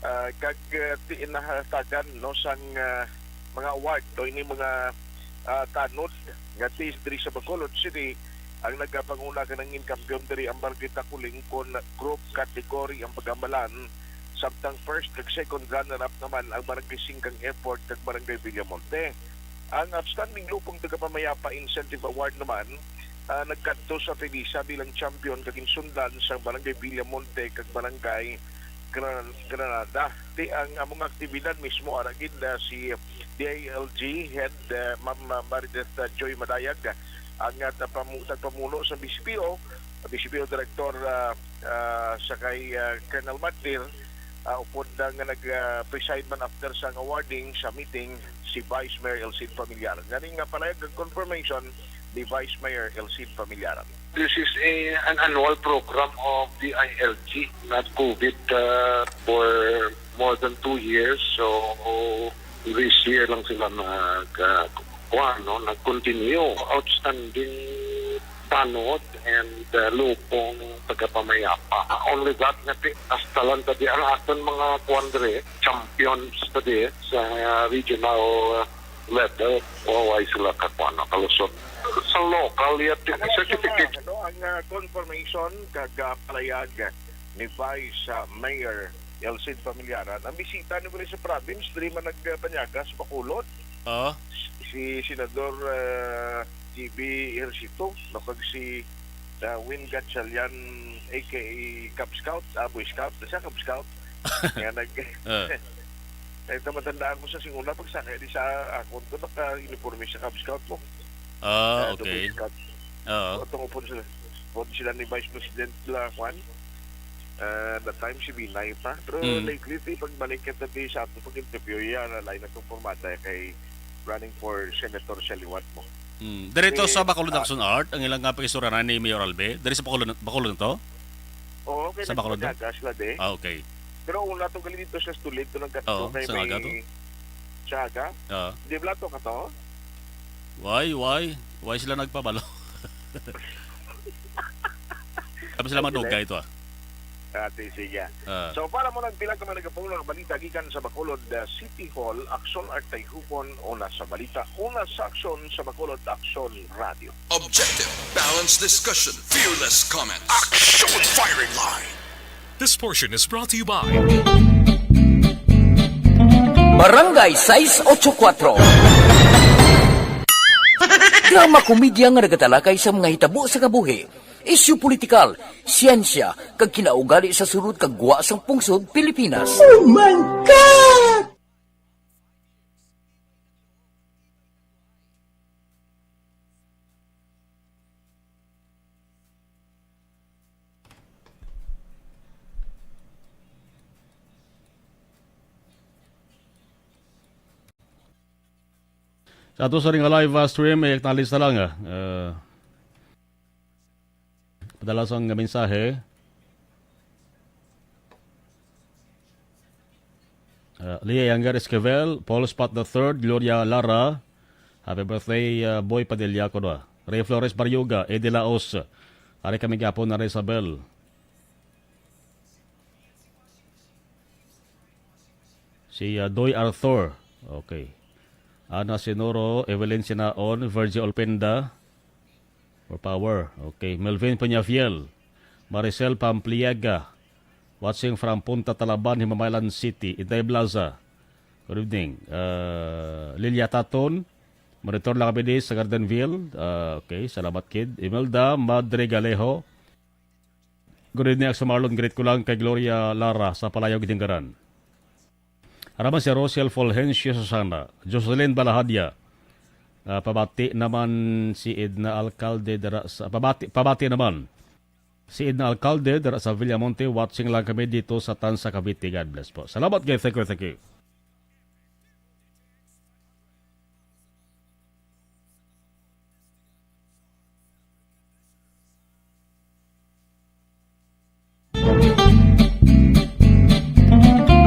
ah, kag, ah, ti-, nahatagan, no, sang, ah, mga award o ini mga, ah, tanod nga ti-, diri sa Bacolod City, ang nagapanguna kanangin kampiyon diri ang Barangay Takuling kon group category ang pagamalan, samtang first kag second runner-up naman ang Barangay Singkang Airport kag Barangay Villamonte. Ang Outstanding Lupong Tagapamayapa Incentive Award naman, ah, nagkadto sa Felisa bilang champion kag ginsundan sang Barangay Villamonte kag Barangay Gran-, Granada. Ti ang among aktibidad mismo, ara gid, ah, si D I L G Head, ah, Ma'am, ah, Marideth, ah, Joy Madayag, ah, ang, ah, tapamu-, tagpamuno sa B C P O, B C P O Director, ah, ah, sa kay, ah, Colonel Martir, ah, upod na nga nag, ah, preside man after sang awarding sa meeting, si Vice Mayor Elcid Familiaran. Gani nga palayag ang confirmation ni Vice Mayor Elcid Familiaran. This is a, an annual program of the I L G, not COVID, uh, for more than two years. So, this year lang sila nag, uh, kuwan, no? Nag-continue. Outstanding tanod and, uh, lupong tagapamayapa. Only that nga ti-, hasta lang tadi ang aton mga kuwan diri, champions tadi sa, uh, regional, uh, level, o, ay sila ka, kuwan, no, kalusot. Sa local, yet, Ano ang, certificate. Ano ang, ah, confirmation kag, ah, palayag ni Vice, ah, Mayor Elcid Familiaran? Ang bisita ni Vice sa province, diri man nagpanyaga sa Bacolod. Oo. Si Senador, ah, G B Ejercito, no, kag si uh, Win Gatchalian, A K A Cub Scout, ah, Boy Scout, na siya Cub Scout. Nga nag-, Ah. Kaya namatandaan ko sa singuna, pagsakay di sa akon to, naka-uniforme sa Cub Scout mo. Ah, Kaya to okay. Boy Scout. Oo. Atong upod sila, upod sila ni Vice President la, Juan. Ah, that time, si Binay pa. Pero Mm. lately, ti, pagbalik kita, ti, sa ato pag-interview, yan, na lain atong formata kay running for senator sa liwat mo. Mm. Direto Eh, sa Bacolod ah, Action Art, ang ilang nga pag-istorya na ni Mayor Albe. Diri sa Bacolod, Bacolod na to? Oo, kay Sa Bacolod na? nagpagagas sila, di. Ah, okay. Pero una to gali dito sa Stolid, to nagkadto Oo, kay sa may Naga to? Sa Aga? Oo. Di ba to ka to? Why, why? Why sila nagpabalo? Kami sila Ay, sila. madugay to, ah. Ah, ti, sige. Ah. So, para mo nang pila ka mga nagapauna nga balita gikan sa Bacolod, ah, City Hall, Aksyon Art Tayhupon, una sa balita, una sa aksyon sa Bacolod, Aksyon Radio. Objective, balanced discussion, fearless comments. Action Firing Line. This portion is brought to you by Barangay sais ocho kuatro. Drama komedya nga nagatalakay sa mga hitabo sa kabuhi, isyu politikal, siyensya, kag kinaugali sa sulod kag gwa sang pungsod Pilipinas. Oh my God! Sa ato sa ring live, ah, stream, eh, acknowledge na lang, ah. Ah, padala sang mensahe. Ah, Lia Younger Esquivel, Paul Spot the third, Gloria Lara, happy birthday, ah, Boy Padilla, kuno. Ray Flores Barriuga, Eddie Laos, ari kami gapon na Isabel. Si, ah, Doy Arthur. Okay. Ana Sinoro, Evelyn Sinaon, Virgie Olpenda. More power. Okay. Melvin Peñafiel. Maricel Pampliega. Watching from Punta Talaban, Himamaylan City. Inday Blaza. Good evening. Ah, Lilia Taton. Monitor lang kami di sa Gardenville. Ah, okay. Salamat, kid. Imelda Madrigalejo. Good evening, Axel Marlon. Greet ko lang kay Gloria Lara sa Palayo, Gininggaran. Araman si Rosel Fulgencio Susana, Jocelyn Balahadia. Ah, pabati naman si Edna Alcalde dira sa, pabati, pabati naman si Edna Alcalde dira sa Villamonte. Watching lang kami dito sa Tanza, Cavite. God bless po. Salamat, guys. Thank you, thank you.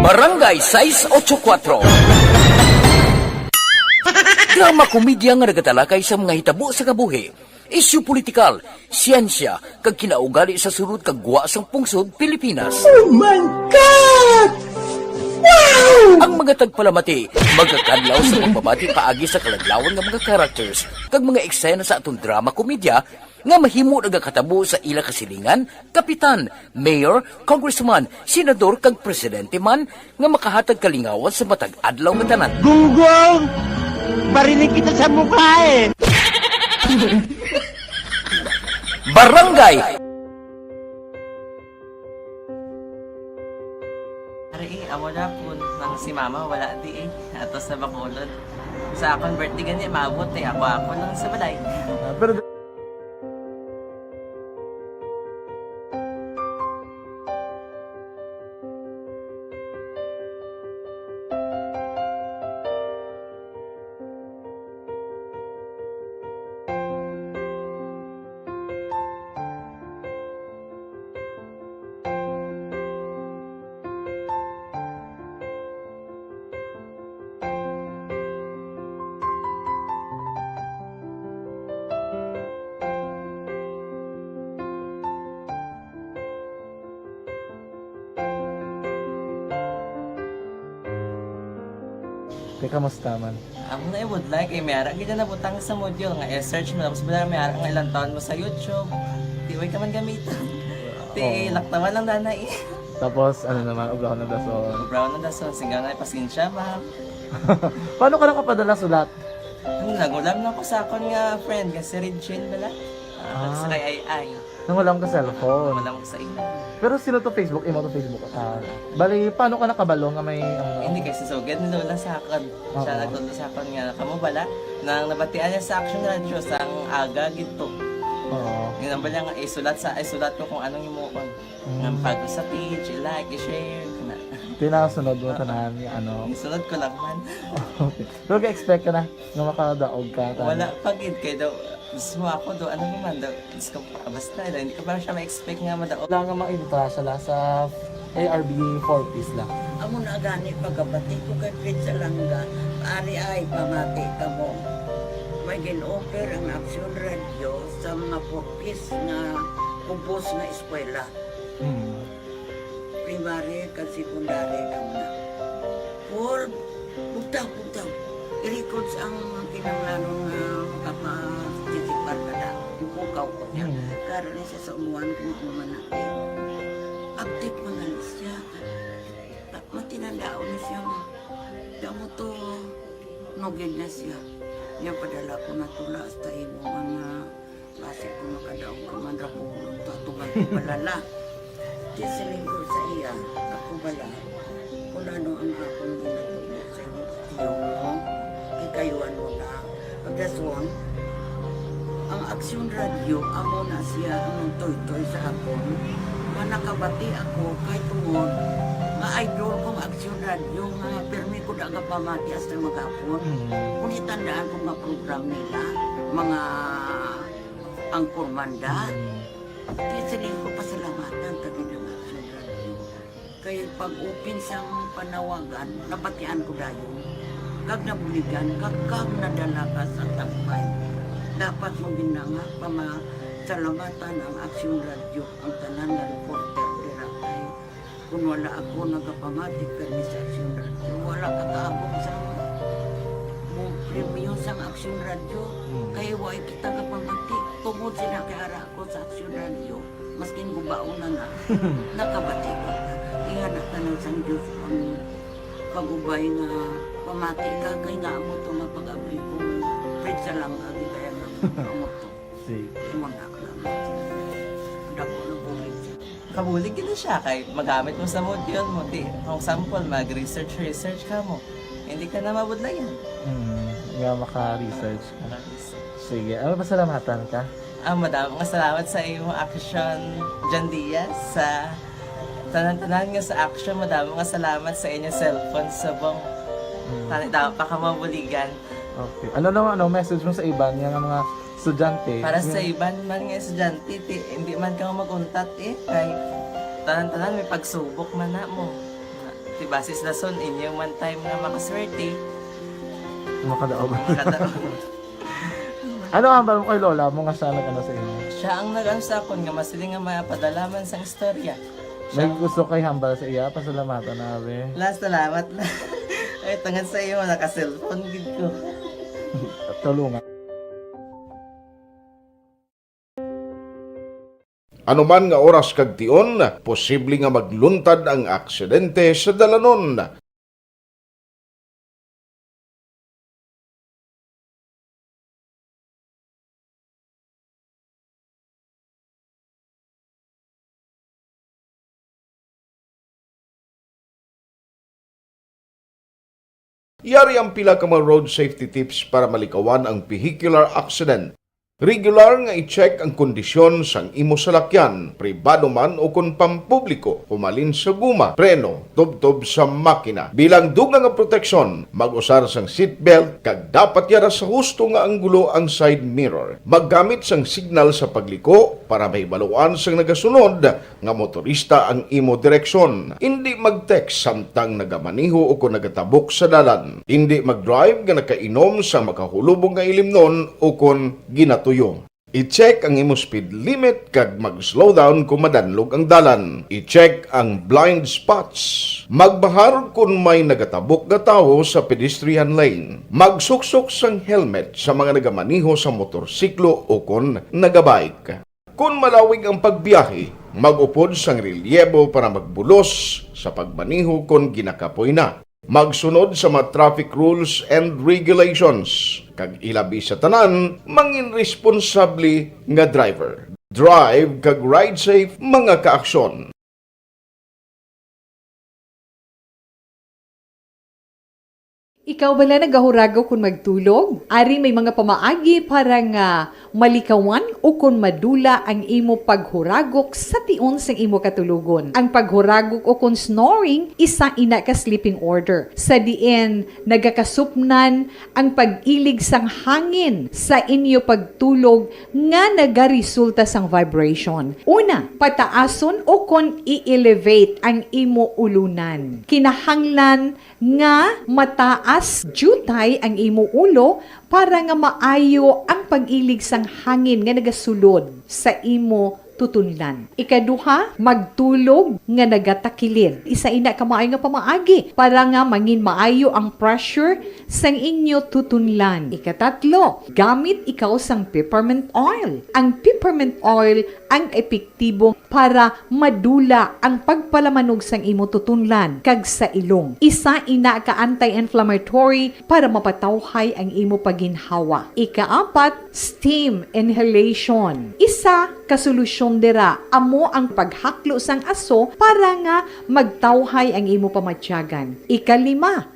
Barangay sais ocho kuatro. Drama komedya nga nagatalakay sa mga hitabo sa kabuhi, isyu politikal, siyensya, kag kinaugali sa sulod kag gwa sang pungsod Pilipinas. Oh my God! Wow! Ang mga tagpalamati magakadlaw sa pagbabati paagi sa kaladlawan nga mga characters kag mga eksena sa aton drama komedya nga mahimo nagakatabo sa ila kasilingan, kapitan, mayor, congressman, senador, kag presidente man nga makahatag kalingawan sa matag adlaw nga tanan. Gunggong! Bariling kita sa mukha eh! Barangay Ari, eh, amo na po, nang si mama wala di eh. Ato sa Bacolod. Sa akon birthday gani, maabot eh. Ako, ako lang sa balay. Ah, pero Te, kamusta man? Amo na, I would like, eh, may ara gid na nabutang sa module nga i-search mo, tapos wala may ara nga ilang taon mo sa YouTube. Di, way ka man gamiton. Ti, Oo. Laktawan lang, danay. Tapos, ano naman, obrahon ng dason. Obrahon ng dason, singga nga, pasensya, ma'am. Paano ka nakapadala sulat? Ano, nagulam na ko sa akon nga friend, nga si Regine bala. Ah. Sa kay Ay Ay. Nang wala ka cellphone. Wala mo sa imo. Pero sino to Facebook? Imo to Facebook? Ah, bali, paano ka nakabalo nga may, ano? Hindi, kay si Sugad, nilola sa akon. Siya Oo. nagtudlo sa akon nga, kamo bala, nang nabatian niya sa Action Radio, sang aga gid to. Oo. Yun ang bala nga, isulat sa, isulat ko kung anong himuon. Mm. Nga pag sa page, i-like, i-share, na. Tinasunod mo Ah. tanan nga, ano? Isunod ko lang man. Okay. Pero ga-expect ka na nga makadaog ka, tama? Wala pa gid, kay daw, mismo ako daw, ano naman daw, Diyos ko, basta daw, hindi ko pa siya ma-expect nga madaog. Wala nga maibutasa la sa A R B four Ps la. Amo na gani pagkabati ko kay Fred Salanga, ari ay pamati kamo. May gin-offer ang Action Radio sa mga four Ps nga kubos nga eskwela. Hmm. Primary kag secondary lang na. Paul, bugtaw, bugtaw. I-records ang kinahanglanon nga makaparticipar ka na. Ipukaw ko niya. Hmm. Karon ni siya sa umuan kung ano man na. Update man na siya. Matinandaon ni siya nga. Damo to, nugid na siya. Niya padala ko na tula hasta imo man nga Basi ko makadaog ka man ra ko, tatuman ko balala. Di siling ko sa iya, ako bala, kung ano ang akong ginatuyo sa iyo, iyo mo, kikayuan mo na. Pagdason, ang Aksyon Radio, amo na siya ang nagtuytoy sa akon. Nga nakabati ako kay tungod nga idol kong Aksyon Radio nga pirmi ko da gapamati hasta maghapon. Mm. Kung itandaan ko nga program nila, mga Anchorman da. Mm. Di sila ko pasalamatan ta gid ang Aksyon Radio. Kay pag-open sang panawagan, nabatian ko dayon. Kag nabuligan, kag, kag nadala ka sa tampay. Dapat mo gid na nga pamasalamatan ang Aksyon Radio, ang tanan nga reporter dira kay Kung wala ako nagapamati kani sa Aksyon Radio, wala ka kaabot sa mo premyo sang Aksyon Radio. Hmm. Kay wa kita kapamati. Tungod sila kay ara ako sa Aksyon Radio, maskin gubaon na na, nakabati ko. Ingana tanan sang Diyos ang pag-ubay nga pamati ka, kay nga amo to nga pag-abli ko, Fred Salanga, gid kaya nga amo to. Sige. Imo na, damo na bulig. Kabulig gid siya kay magamit mo sa module mo. Di, for example, mag-research, research ka mo. Hindi ka na mabudlayan. Hmm, nga maka-research ka. Maka-research. Sige, ano, pasalamatan ka? Ah, madamo nga salamat sa imo, Action John Diaz, sa tanan-tanan nga sa Action. Madamo nga salamat sa inyo cellphone subong. Hmm. Tani daw pa ka mabuligan. Okay. Ano naman, ano, message mo sa iban nga mga estudyante? Para sa iban man nga estudyante, ti, hindi man ka mag-untat eh. Kay tanan-tanan may pagsubok man na mo. Ti basis lason, inyo man time nga makaswerte. Makadaog. Makadaog. Ano ang hambal mo kay lola mo nga siya nag-ano sa inyo? Siya ang nag-ano sa akon nga masiling nga mapadala man sang istorya. May gusto kay hambal sa iya, pasalamatan na, be. La, salamat na. Ay, tungod sa iyo, naka-cellphone gid ko. Tulungan. Anuman nga oras kag tion, posible nga magluntad ang aksidente sa dalanon. Yari ang pila ka mga road safety tips para malikawan ang vehicular accident. Regular nga i-check ang kondisyon sang imo salakyan, pribado man o kon pampubliko, humalin sa guma, preno, tubtob sa makina. Bilang dugang nga proteksyon, mag-usar sang seatbelt kag dapat yara sa husto nga anggulo ang side mirror. Maggamit sang signal sa pagliko para mahibaluan sang nagasunod nga motorista ang imo direksyon. Indi mag-text samtang nagamaneho o kon nagatabok sa dalan. Indi mag-drive nga nakainom sa makahulubong nga ilimnon o kon ginatuyo. I-check ang imo speed limit kag mag-slow down kon madanlog ang dalan. I-check ang blind spots. Magbahar kon may nagatabok nga tawo sa pedestrian lane. Magsuksok sang helmet sa mga nagamaneho sa motorsiklo o kon nagabike. Kon malawig ang pagbiyahe, mag-upod sang relyebo para magbulos sa pagmaneho kon ginakapoy na. Magsunod sa mga traffic rules and regulations, kag ilabi sa tanan, mangin responsable nga driver. Drive kag ride safe, mga kaaksyon. Ikaw bala nagahurago kon magtulog? Ari may mga pamaagi para nga malikawan ukon madula ang imo paghuragok sa tion sang imo katulogon. Ang paghuragok ukon snoring, isa ina ka sleeping order, sa diin nagakasupnan ang pag-ilig sang hangin sa inyo pagtulog nga nagaresulta sang vibration. Una, pataason ukon i-elevate ang imo ulunan. Kinahanglan nga mataas diutay ang imo ulo para nga maayo ang pag-ilig sang hangin nga nagasulod sa imo tutunlan. Ikaduha, magtulog nga nagatakilid. Isa ina ka maayo nga pamaagi para nga mangin maayo ang pressure sang inyo tutunlan. Ikatatlo, gamit ikaw sang peppermint oil. Ang peppermint oil ang epektibo para madula ang pagpalamanog sang imo tutunlan kag sa ilong. Isa ina ka anti-inflammatory para mapatawhay ang imo pagginhawa. Ikaapat, steam inhalation. Isa ka solusyon dira amo ang paghaklo sang aso para nga magtawhay ang imo pamatyagan. Ikalima,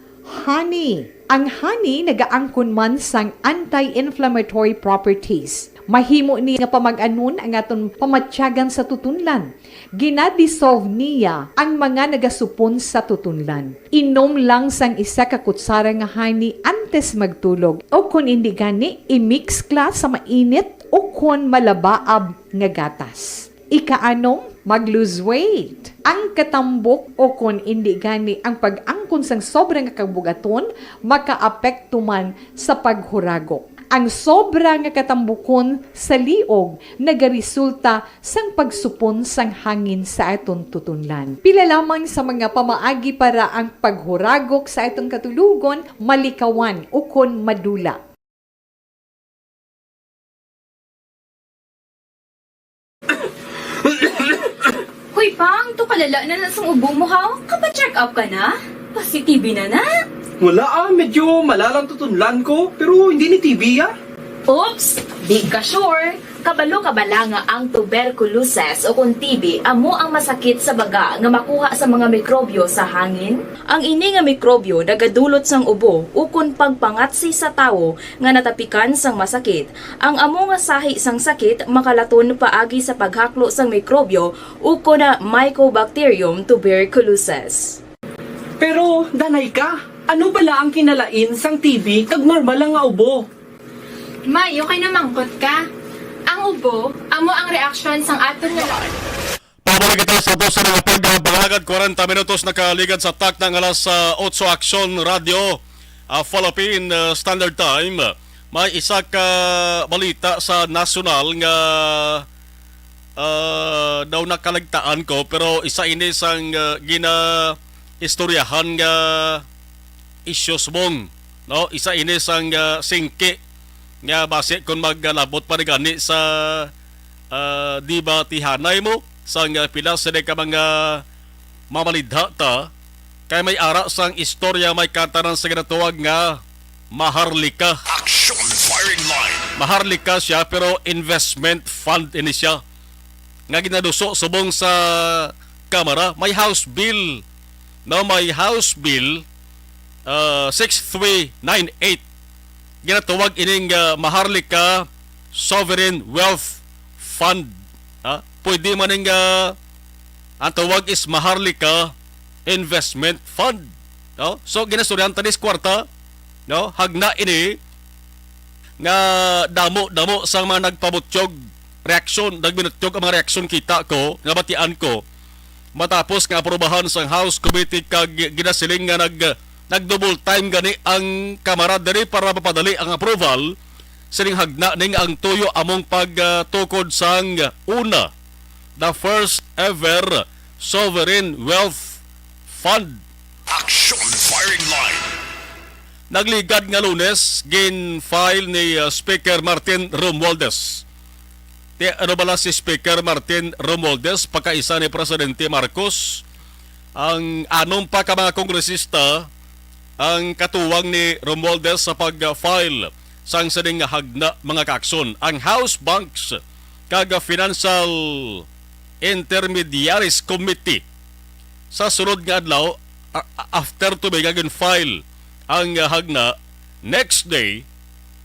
honey. Ang honey nagaangkon man sang anti-inflammatory properties. Mahimo ni nga pamag-anon ang aton pamatyagan sa tutunlan. Gina-dissolve niya ang mga nagasupon sa tutunlan. Inom lang sang isa ka kutsara nga honey antes magtulog, o kon indi gani, i-mix kla sa mainit o kon malabaab nga gatas. Ikaanom, mag-lose weight. Ang katambok o kon indi gani ang pag-angkon sang sobra nga kabugaton makaapekto man sa paghuragok. Ang sobra nga katambukon sa liog nagaresulta sang pagsupon sang hangin sa aton tutunlan. Pila lamang sa mga pamaagi para ang paghuragok sa aton katulogon malikawan ukon madula. Hoy, Pang, to kalala na na sang ubo mo, ha? Kapa-check up ka na? Pasi-T B na na? Wala, ah, medyo malalang tutunlan ko, pero hindi ni T B, ah. Oops! Di ka sure? Kabalo ka bala nga ang tuberculosis o kon T B amo ang masakit sa baga nga makuha sa mga mikrobyo sa hangin? Ang ini nga mikrobyo nagadulot sang ubo ukon pagpangatsi sa tawo nga natapikan sang masakit. Ang amo nga sahi sang sakit makalaton paagi sa paghaklo sang mikrobyo ukon na Mycobacterium tuberculosis. Pero, danay ka, ano bala ang kinalain sang T B kag normal lang nga ubo? May, okay na mangkot ka. Ang ubo, amo ang reaksyon sang aton nga Pabalik kita sa ato sa mga pagpangagad. Kwarenta minutos nakaligad sa takna nga alas, ah, otso. Aksyon Radio, ah, Philippine, ah, Standard Time. May isa ka balita sa nasyonal nga, ah, daw nakaligtaan ko, pero isa ini sang, ah, ginaistoryahan nga issues, Bong, no? Isa ini sang, ah, singki nga basi kon maglabot pa ni gani sa, ah, debatihanay mo sang, ah, pila sini ka mga mamalidha ta, kay may ara sang istorya may katanan sa ginatawag nga Maharlika. Action Firing Line. Maharlika siya, pero investment fund ini siya nga ginaduso subong sa Kamara. May House Bill, no? May House Bill, ah, six three nine eight. Ginatawag ining, ah, Maharlika Sovereign Wealth Fund. Ha? Pwede man ning, ah, ang tawag is Maharlika Investment Fund. No? So, ginastoryahan ta ni sa kwarta, no? Hagna ini nga damo-damo sang mga nagpabutyog reaksyon, nagbinutyog ang mga reaksyon kita ko, nga batian ko, matapos nga aprobahan sang House Committee kag ginasiling nga nag-, nag-double time gani ang Kamara diri para mapadali ang approval, sining hagna ni nga ang tuyo among pagtukod sang una, the first ever sovereign wealth fund. Action Firing Line. Nagligad nga Lunes, gin-file ni, uh, Speaker Martin Romualdez. Ti, ano bala si Speaker Martin Romualdez, pagkaisa ni Presidente Marcos, ang anom pa ka mga kongresista ang katuwang ni Romualdez sa pag-file sang sining hagna, mga kaakson. Ang House Banks kag Financial Intermediaries Committee sa sunod nga adlaw, a-, a-, after tubig nga gin-file ang, ah, hagna, next day,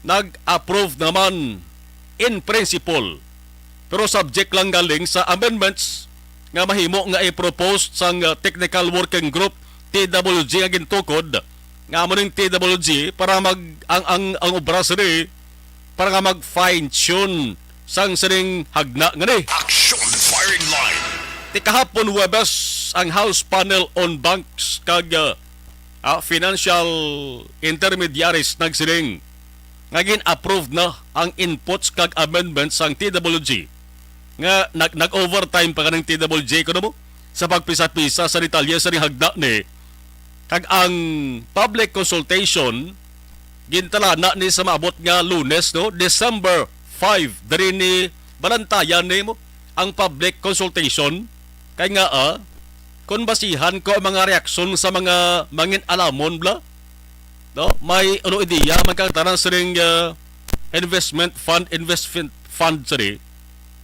nag-approve naman in principle, pero subject lang galing sa amendments nga mahimo nga i-propose sang, ah, Technical Working Group, T W G, nga gintukod, nga amo ning T W G para mag-, ang, ang, ang obra sini para nga mag-fine-tune sang sining hagna nga ni. Action Firing Line. Ti kahapon, Huwebes, ang House Panel on Banks kag, ah, ah, Financial Intermediaries nagsiling nga gin-approve na ang inputs kag amendments sang T W G, nga nag-, nag-overtime pa kaning T W G, kuno mo, sa pagpisa-pisa sa detalye sa hagna ni. Kag ang public consultation, gintalana ni sa maabot nga Lunes, no, December five, diri ni balantayan nimo ang public consultation. Kay nga, ah, kung basihan ko ang mga reaksyon sa mga mangin-alamon, bla, no, may, ano, ideya man kang tanan sining, ah, investment fund, investment fund, sorry,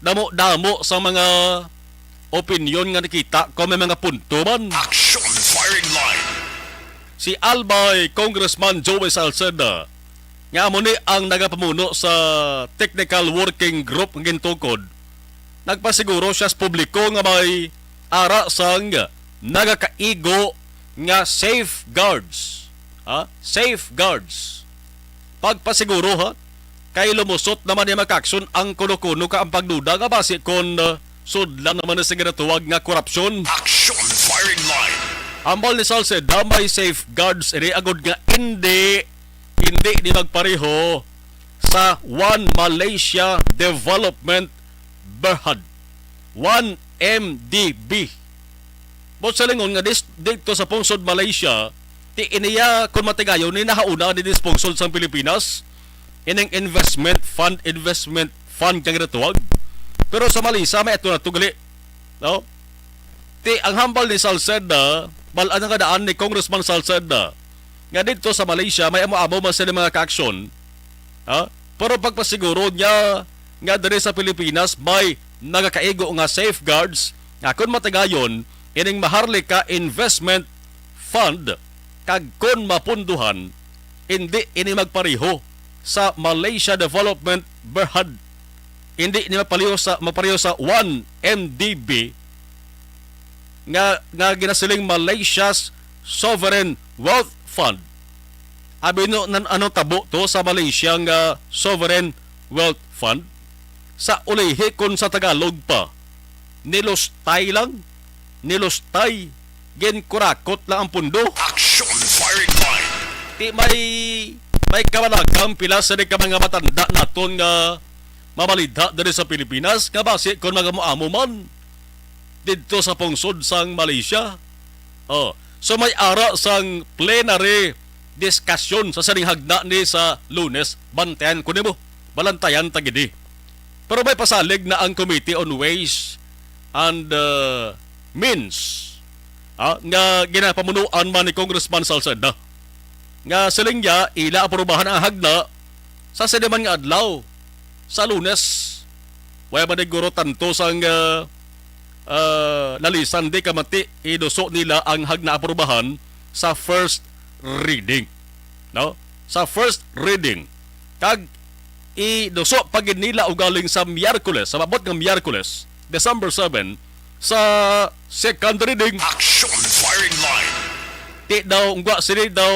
damo-damo sa mga opinyon nga nakita ko, may mga punto man. Action Firing Line. Si Albay Congressman Joey Salceda, nga amo ni ang nagapamuno sa Technical Working Group nga gintukod, nagpasiguro siya sa publiko nga may ara sang nagakaigo nga safeguards. Ha? Safeguards. Pagpasiguro, ha? Kay lumusot naman ni, mga kaakson, ang kuno-kuno ka ang pagduda nga basi kon, uh, sudlan naman ni sa ginatuwag nga korupsyon. Action Firing Line. Hambal ni Salceda, may safeguards ini agod nga indi, indi ni magpareho sa One Malaysia Development Berhad, One M D B. Buot silingon nga dis-, didto sa pungsod Malaysia, ti iniya, kun matigayon, ni nahauna ni dis pungsod sang Pilipinas, ining investment fund, investment fund nga ginatuwag. Pero sa Malaysia, may ato na to gali, no? Ti ang hambal ni Salceda, bal-an nga daan ni Congressman Salceda, nga didto sa Malaysia, may amo-amo man sila mga kaaksyon, ha? Pero pagpasiguro niya nga diri sa Pilipinas may nagakaigo nga safeguards nga kon matigayon ining Maharlika Investment Fund, kag kon mapunduhan, indi ini magpareho sa Malaysia Development Berhad, indi ini magpareho sa, magpareho sa One M D B nga, nga ginasiling Malaysia's Sovereign Wealth Fund. Abi no, nan-, ano tabo to sa Malaysia nga Sovereign Wealth Fund? Sa ulihi, kon sa Tagalog pa, nilustay lang, nilustay, ginkurakot lang ang pundo. Action Firing Line. Ti may, may kabalagan pila sa di ka mga matanda naton nga mabalidha diri sa Pilipinas, nga basi kon mag-amo-amo man didto sa pungsod sang Malaysia. Oh, so may ara sang plenary discussion sa sining hagna ni sa Lunes. Bantayan ko nimo. Balantayan ta gid ni. Pero may pasalig na ang Committee on Ways and, uh, Means, ah, nga ginapamunuan man ni Congressman Salceda, nga siling niya ila aprubahan ang hagna sa sini man nga adlaw, sa Lunes. Wala man guro tanto sang, ah, ah, lalisan di kamati iduso nila ang hagna aprubahan sa first reading, no? Sa first reading. Kag iduso pa gid nila ugaling sa Miyerkules, sa maabot nga Miyerkules, December seven, sa second reading. Action Firing Line. Ti daw, ungwa sini daw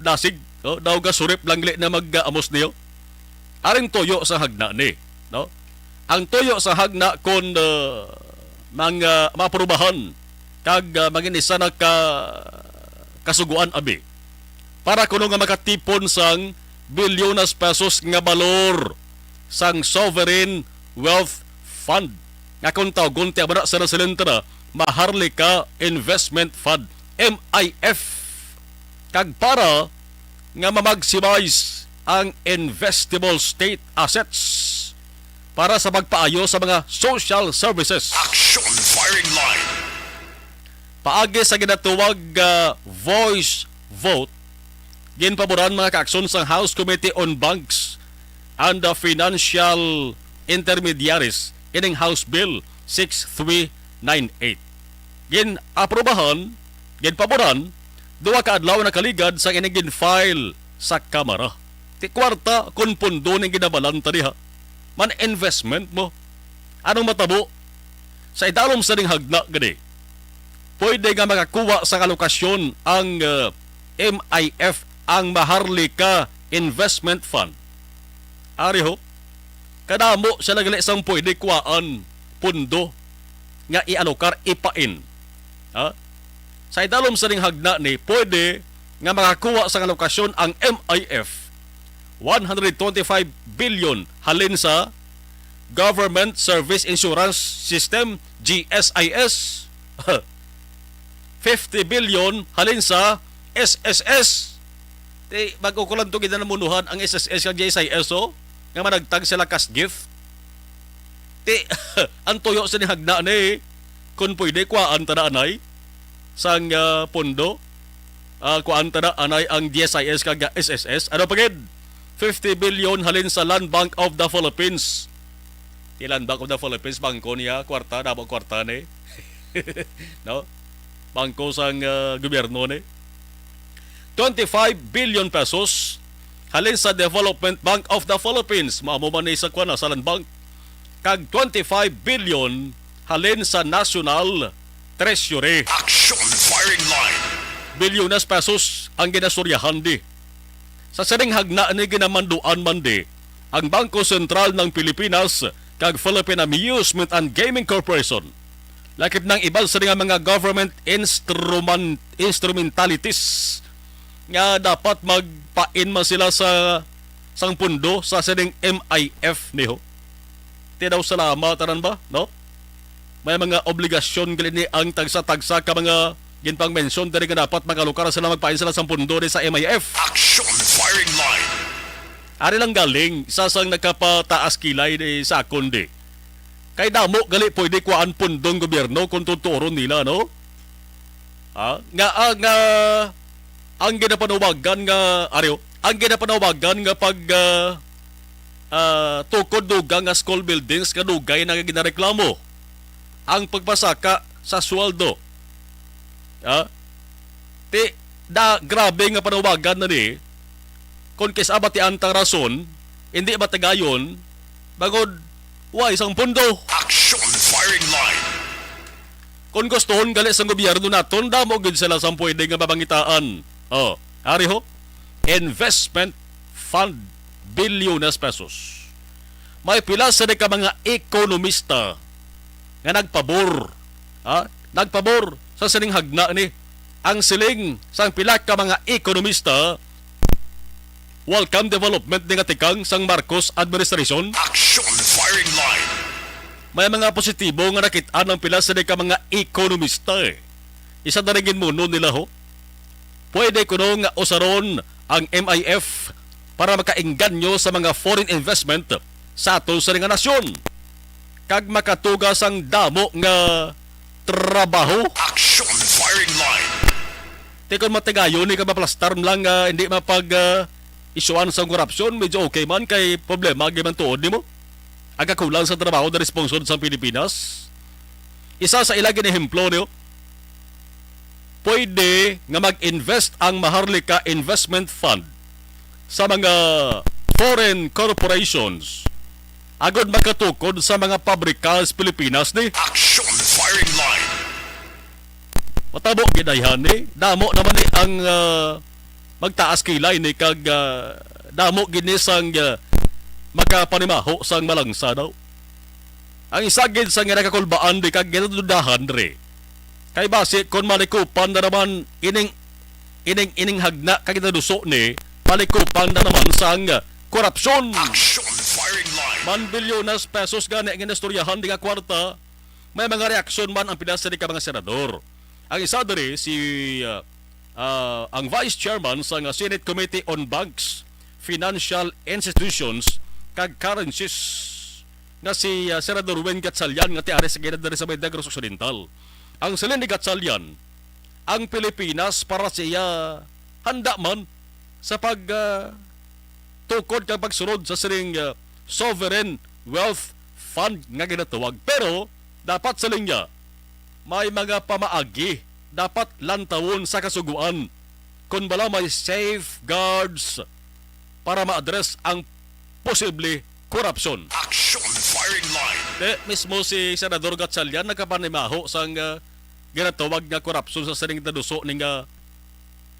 dasig, no? Daw gasurip lang gali na mag-amos niyo. Aring tuyo sa hagna ni, no? Ang tuyo sa hagna kon, uh, mang, uh, maaprubahan kag, uh, mangin isa na ka kasuguan abi para kuno nga makatipon sang bilyonas pesos nga balor sang Sovereign Wealth Fund, nga kung tawgon ti abana sa nasilintana, Maharlika Investment Fund, M I F, kag para nga ma-maximize ang investable state assets para sa pagpaayo sa mga social services. Action Firing Line. Paagi sa ginatuwag nga voice vote, Ginpaboran, mga kaakson, sang House Committee on Banks and the Financial Intermediaries ining House Bill six three nine eight. Gin-aprobahan, ginpaboran, duha ka adlaw nakaligad sang ining gin-file sa Kamara. Ti kwarta kon pondo ning ginabalanta diha. Man investment mo. Anong matabo? Sa idalom sa ning hagna gani, pwede nga makakuha sang alokasyon ang, uh, M I F, ang Maharlika Investment Fund. Ari ho, kadamo sila gali sang pwede kuhaan pondo nga ialokar, ipain. Ha? Sa idalom sa ning hagna ni, pwede nga makakuha sang alokasyon ang M I F, one hundred twenty-five billion halin sa Government Service Insurance System, G S I S, fifty billion halin sa S S S. Ti, bag-o ko lang to ginanamunuhan ang S S S kag G S I S, oh, nga managtag sila cash gift. Ti, ang tuyo sa nihagna ni, kung pwede, kuhaan ta na anay sang, ah, pondo. Ah, kuhaan ta na anay ang G S I S kag S S S. Ano pa gid? Fifty billion halin sa Land Bank of the Philippines. Ti Land Bank of the Philippines, bangko niya, kwarta, damo kwarta ni. No? Bangko sang, ah, gobyerno ni. Twenty-five billion pesos halin sa Development Bank of the Philippines, mao man ni sa kuwan, sa Land Bank, kag twenty-five billion halin sa National Treasury. Action Firing Line. Bilyones pesos ang ginastoryahan di. Sa sining hagna ni, ginamanduan man di ang Bangko Sentral ng Pilipinas kag Philippine Amusement and Gaming Corporation, lakip ng iban sa nga mga government instrument, instrumentalities nga dapat magpain man sila sa sang pundo sa sining M I F niho. Ti daw, salamat tanan ba, no? May mga obligasyon gali ni ang tagsa-tagsa ka mga ginpangmensyon diri nga dapat makalukar sila, magpain sila sang pundo ni sa M I F. Action Firing Line. Ari lang galing, isa sang nakapataas kilay ni sa akon di. Kay damo gali pwede kuhaan pundong gobyerno kung tuturon nila, no? Ah, nga, ah, nga ang ginapanawagan nga, ariyo, ang ginapanawagan nga pag, ah, ah, tukod dugang nga school buildings nga dugay na ginareklamo ang pagpasaka sa sweldo. Ah? Ti, da, grabe nga panawagan na ni. Kung kis-a batian tang rason, hindi matigayon, bangod, wa isang pundo. Action Firing Line. Kung gustuhon gali sang gobyerno naton, damo gid sila sang pwede nga mapangitaan. Oh, ari ho, investment fund, bilyones pesos. May pila sini ka mga ekonomista nga nagpabor, ha? Nagpabor sa sining hagna ni. Ang siling sang pila ka mga ekonomista, welcome development ni nga tikang sang Marcos administration. Action Firing Line. May mga positibo nga nakit-an ang pila sini ka mga ekonomista, eh. Isa na rin ginmuno nila, ho. Pwede kuno nga usaron ang M I F para makaengganyo sa mga foreign investment sa aton sini nga nasyon, kag makatuga sang damo nga trabaho. Action Firing Line. Ti kon matigayon ni ka maplastar lang nga hindi mapag, ah, isuan sang korupsyon, medyo okay man, kay problema gyud man tuod nimo. Ang kakulang sa trabaho na responsyon sa Pilipinas. Isa sa ila ginehemplo niyo, pwede nga mag-invest ang Maharlika Investment Fund sa mga foreign corporations agod makatukod sa mga pabrika sa Pilipinas ni. Action Firing Line. Matabo gid ay, hani. Damo naman ni ang, ah, magtaas kilay ni kag, ah, damo gid ni sang, ah, makapanimaho sang malangsa daw. Ang isa gid sa nga nakakulbaan di kag ginadudahan diri, kay basi kon malikupan na naman ining, ining, ining hagna kag ginaduso ni, malikupan na naman sang korupsyon. Action Firing Line. Man bilyones pesos gani ang ginastoryahan di nga kwarta. May mga reaksyon man ang pila sa di ka mga senador. Ang isa diri si, ah, ah, ang vice chairman sa nga Senate Committee on Banks, Financial Institutions kag Currencies, nga si, ah, Senador Win Gatchalian, nga tiari sa Guinad diri sa may Negros Occidental. Ang siling ni Gatchalian, ang Pilipinas para siya handa man sa pag, ah, tukod kag pagsunod sa sining, ah, sovereign wealth fund nga ginatawag. Pero dapat sa linya, may mga pamaagi dapat lantawon sa kasugoan kon bala may safeguards para ma-address ang posible korupsyon. Action firing line. Di, mismo si Senador Gatchalian nakapanimaho sang, ah, ginatawag nga korupsyon sa sining naduso ning, ah,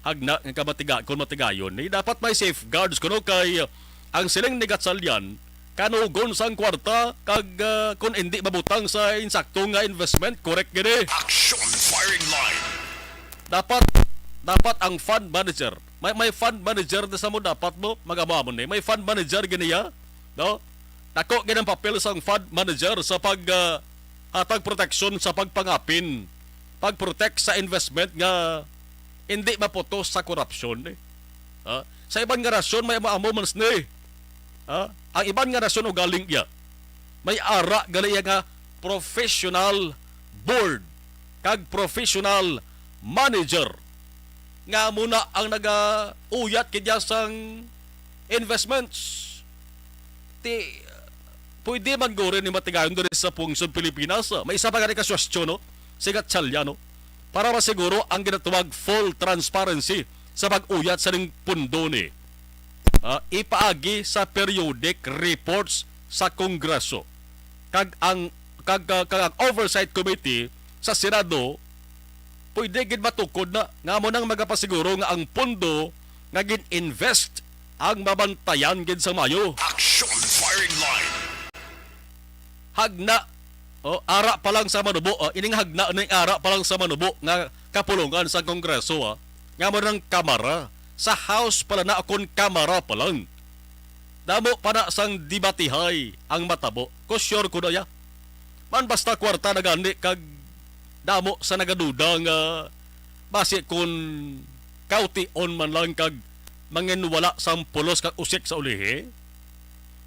hagna nga kamatiga-, kon matigayon. Ni dapat may safeguards kuno kay, ah, ang siling ni Gatchalian kanugon sang kwarta kag, ah, kon indi mabutang sa insakto nga investment, correct gini? Action firing line. Dapat, dapat ang fund manager, may, may fund manager na sa mo dapat mo, mag-amo-amo ni. May fund manager gini ya, no? Dako gid ang papel sang fund manager sa pag, ah, hatag proteksyon sa pagpangapin, pag-protect sa investment nga hindi maputos sa korupsyon, eh. Ah, sa iban nga nasyon, may amo-amo man sini. Ah, ang iban nga nasyon ugaling iya. May ara gali iya nga professional board kag professional manager nga amo na ang nagauyat kidya sang investments. Ti, pwede man guro ni matigayon diri sa pungsod Pilipinas. May isa pa gani ka suwestyon, no? Si Gatchalian, no? Para masiguro ang ginatawag full transparency sa pag-uyat sa ning pundo ni, ah, ipaagi sa periodic reports sa Kongreso. Kag ang, kag, ah, kag ang Oversight Committee sa Senado, pwede gid matukod na nga amo nang magapasiguro nga ang pundo nga gin-invest ang mabantayan gid sa mayo. Action firing line. Hagna, oh, ara pa lang sa manubo, ah, ining hagna ning ara pa lang sa manubo nga kapulongan sa Kongreso, ah, nga mo nang Kamara, sa House pala na akon Kamara pa lang. Damo pa na sang debatihay ang matabo. Ko sure ko na ya. Man basta kwarta na gani kag damo sa nagaduda nga basi kun kaution man lang kag manginwala sang pulos kag usik sa ulihi.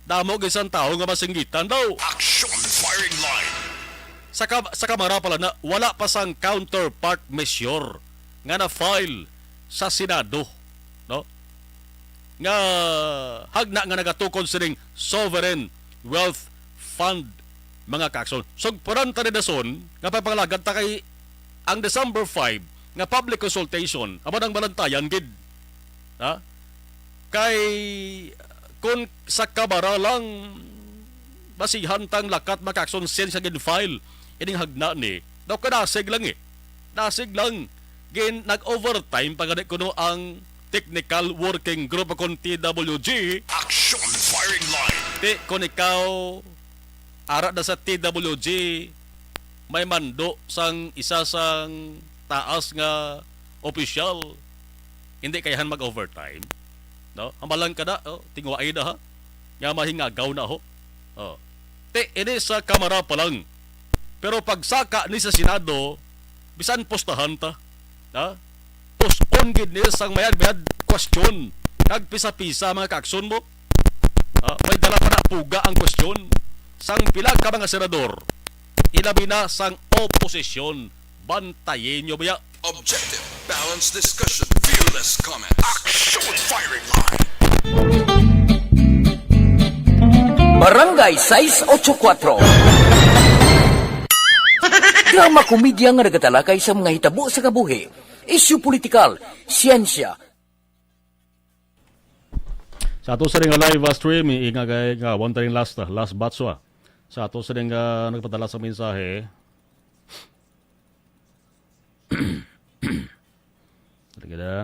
Damo gid sang tawo nga masinggitan daw. Action firing line. Sa ka-, sa Kamara pala na wala pa sang counterpart measure nga na-file sa Senado, no? Nga hagna nga nagatukod sining sovereign wealth fund, mga kakson. Sugpuran ta ni dason nga pagpangalagad ta kay ang December five nga public consultation amo nang malantayan gid. Ha? Kay kun sa Kamara lang basihan tang lakat makakson since nga gin-file ining hagna ni, daw kadasig lang eh. Dasig lang. Gin nag-overtime pa gani kuno ang technical working group kon T W G. Action firing line. Ti, kung ikaw ara na sa T W G, may mando sang isa sang taas nga opisyal, hindi kayahan mag-overtime, no? Hamalang ka na, oh, tingwai na, ha? Nga mahingagaw na, ho. Oh. Ti, ini sa Kamara pa lang. Pero pagsaka ni sa Senado, bisan pustahan ta. Ha? Pus-on gid ni sang mayad-mayad question kag pisa-pisa, mga kaakson mo. Ha? May dala pa na puga ang question sang pila ka mga senador, ilabi na sang oposisyon. Bantayin nyo baya. Objective, balanced discussion, fearless comment. Action firing line. Barangay sais ocho kuatro. Drama komedya nga nagatalakay sa mga hitabo sa kabuhi, isyu politikal, siyensya. Sa ato sa nga live, uh, stream, ingagay nga one time last, uh, last batch, uh. Sa ato sa nga nagpadala sa mensahe. Talaga na.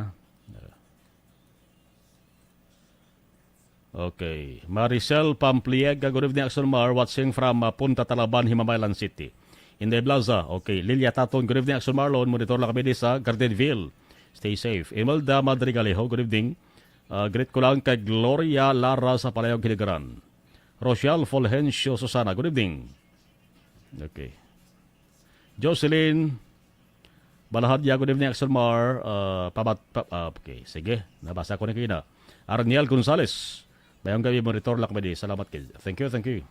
Okay. Maricel Pampliega, good evening, Action Mar, watching from, uh, Punta Talaban, Himamaylan City. Inday Blaza, okay. Lilia Taton, good evening, Action Marlon, monitor lang kami di sa Gardenville. Stay safe. Imelda Madrigalejo, good evening. Uh, greet ko lang kay Gloria Lara sa Palayog, Hiligaran. Rochelle Fulgencio Susana, good evening. Okay. Jocelyn Balahadya, good evening, Axel Mar. Uh, pabat-, pa-, ah, okay, sige. Nabasa ko na kayo na. Arniel Gonzalez, mayong gabi, monitor lang kami di. Salamat kayo. Thank you, thank you.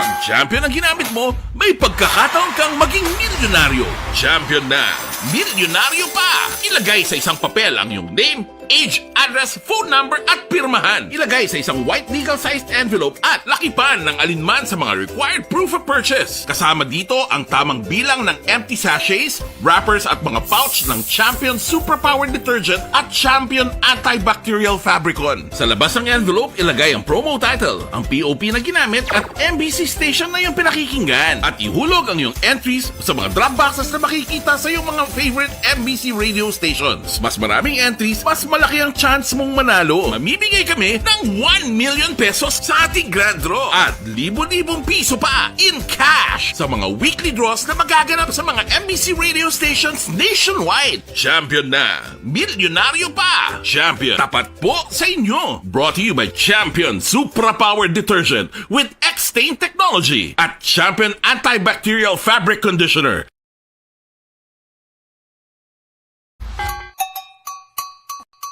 Kung Champion ang ginamit mo, may pagkakataon kang maging milyonaryo. Champion na, milyonaryo pa! Ilagay sa isang papel ang iyong name, age, address, phone number, at pirmahan. Ilagay sa isang white legal-sized envelope at lakipan ng alinman sa mga required proof of purchase. Kasama dito ang tamang bilang ng empty sachets, wrappers, at mga pouch ng Champion Superpower Detergent at Champion Antibacterial Fabricon. Sa labas ng envelope, ilagay ang promo title, ang P O P na ginamit, at M B C station na iyong pinakikinggan. At ihulog ang iyong entries sa mga drop boxes na makikita sa iyong mga favorite M B C radio stations. Mas maraming entries, mas malaki ang chance mong manalo. Mamimigay kami ng one million pesos sa ating grand draw at libo-libong piso pa in cash sa mga weekly draws na magaganap sa mga M B C radio stations nationwide. Champion na! Milyonaryo pa! Champion, tapat po sa inyo! Brought to you by Champion Supra Power Detergent with X-Stain Technology at Champion Antibacterial Fabric Conditioner.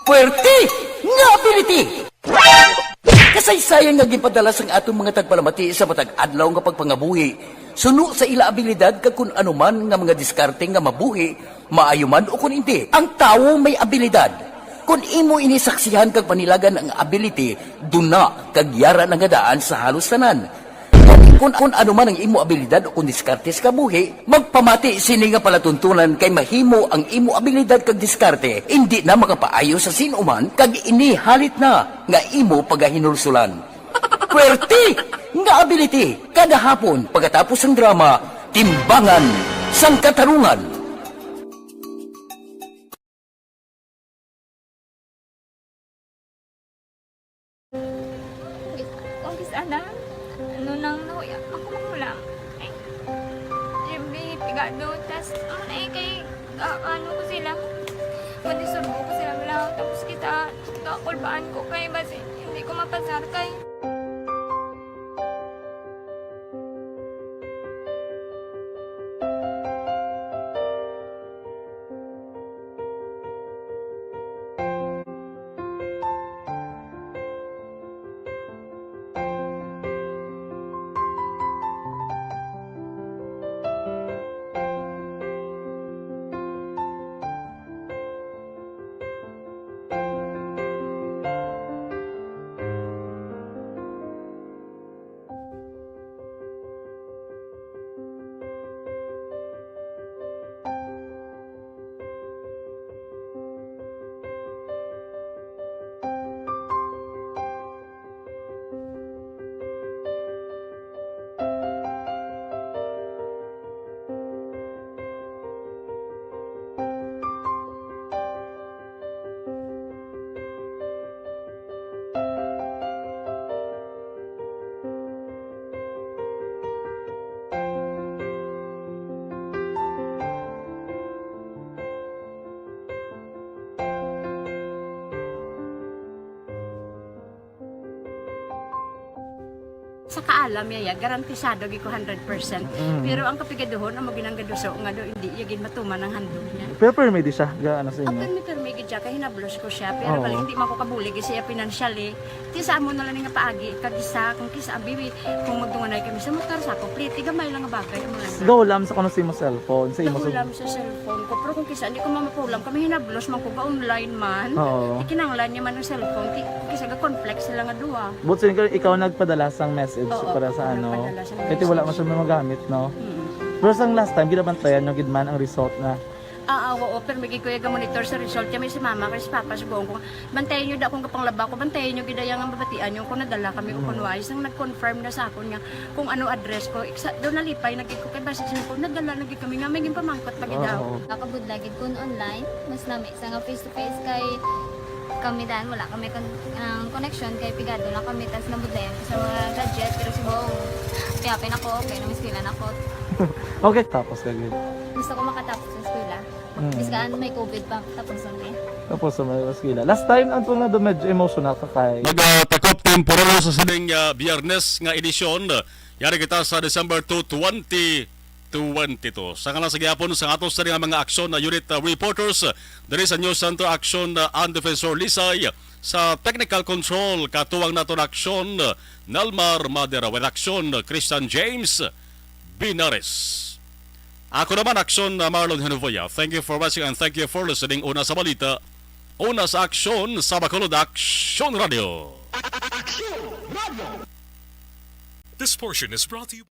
Puwerte nga ability! Kasaysayan nga ginpadala sang aton mga tagpalamati sa matag adlaw nga pagpangabuhi, suno sa ila abilidad kag kun ano man nga mga diskarte nga mabuhi, maayo man o kun indi. Ang tawo may abilidad. Kun imo ini saksihan kag panilagan ang ability, duna kag yara na nga daan sa halos tanan. Kun, kun ano man ang imo abilidad o kun diskarte sa kabuhi, magpamati sini nga palatuntunan kay mahimo ang imo abilidad kag diskarte indi na makapaayo sa sin-o man kag ini halit na nga imo pagahinulsulan. Puwerte nga ability kada hapon pagkatapos sang drama, Timbangan sang Katarungan. Kung kis-, kung kis-, ana, ano nang nahuya, ako magulang. Ay, yung pigado, tas, ano na eh, kay, ah, ano ko sila, madisturbo ko sila, wala, tapos kita, kakulbaan ko kay, basi, hindi ko mapasar kay. Sa kaalam niya, ya, garantisado gid ko hundred percent. Mm. Pero ang kapigaduhon, amo gid ang gaduso nga do, hindi iya gid matuman ang handog niya. Pero permi di siya, ga, ano sa inyo? Permi, permi gid siya, kay hinablos ko siya. Pero Oo. Bali, hindi man ko kabulig siya financially. Ti sa amo na lang nga paagi, kag isa, kung kisa, abi, kung magdunganay kami sa motor, sa ako, pliti, gamay lang nga bagay, amo lang. Gahulam sa kuno sa imo cellphone, sa imo sa Gahulam sa cellphone ko, pero kung kisa, hindi ko mamapulam, kami hinablos man ko, ga-online man. Oo. Ti kinahanglan niya man ang cellphone, ti, kisa ga-conflict sila nga duha. But sin-, ikaw nagpadala sang message Oo, para sa ako ano, nagpadala sang kay ti wala man message. Siya magamit, no? Mm. Pero sang last time, ginabantayan nyo gid man ang result na. Ah, ah, oo, pero may gid ko yung monitor sa result. Kami si mama, kay si papa, subukan ko. Bantayan nyo da akong kapanglaba ko, bantayan nyo gid ang babatian nyo kung nadala kami o Mm. kung wais. Nang nag-confirm na sa akon nga kung ano address ko, iksa, doon nalipay na gid ko kay basi siya ko, nadala na gid kami nga may ginpamangkot pa gid Oo. ako. Nakabudlay gid kun online, mas lami sa nga face to face kay kami dan wala kami kon-, ang connection kay pigado lang kami tas nabudlayan ko sa mga gadget pero subong kaya pin ako okay na miskilan ako. Okay, tapos ka gid. Gusto ko makatapos sa eskwela. Mm. Bisan may covid pa, tapos ang eh. Tapos sa may eskwela. Last time, ang tunga doon, medyo emotional ka kay Nagatakop temporaryo sa sining, ah, Biyernes nga edisyon. Yari kita sa December two, twenty twenty-two. Sa ngalan sa gihapon sa atos sa nga mga aksyon na unit, ah, reporters, diri sa News Center Action, ah, and Defensor Lisay, Sa technical control, katuwang naton Aksyon, Nelmar Madera, with Aksyon, Christian James Binares. Ako naman, Aksyon, Marlon Henovoya. Thank you for watching and thank you for listening. Una sa balita, una sa aksyon, sa Bacolod Aksyon Radio. This portion is brought to you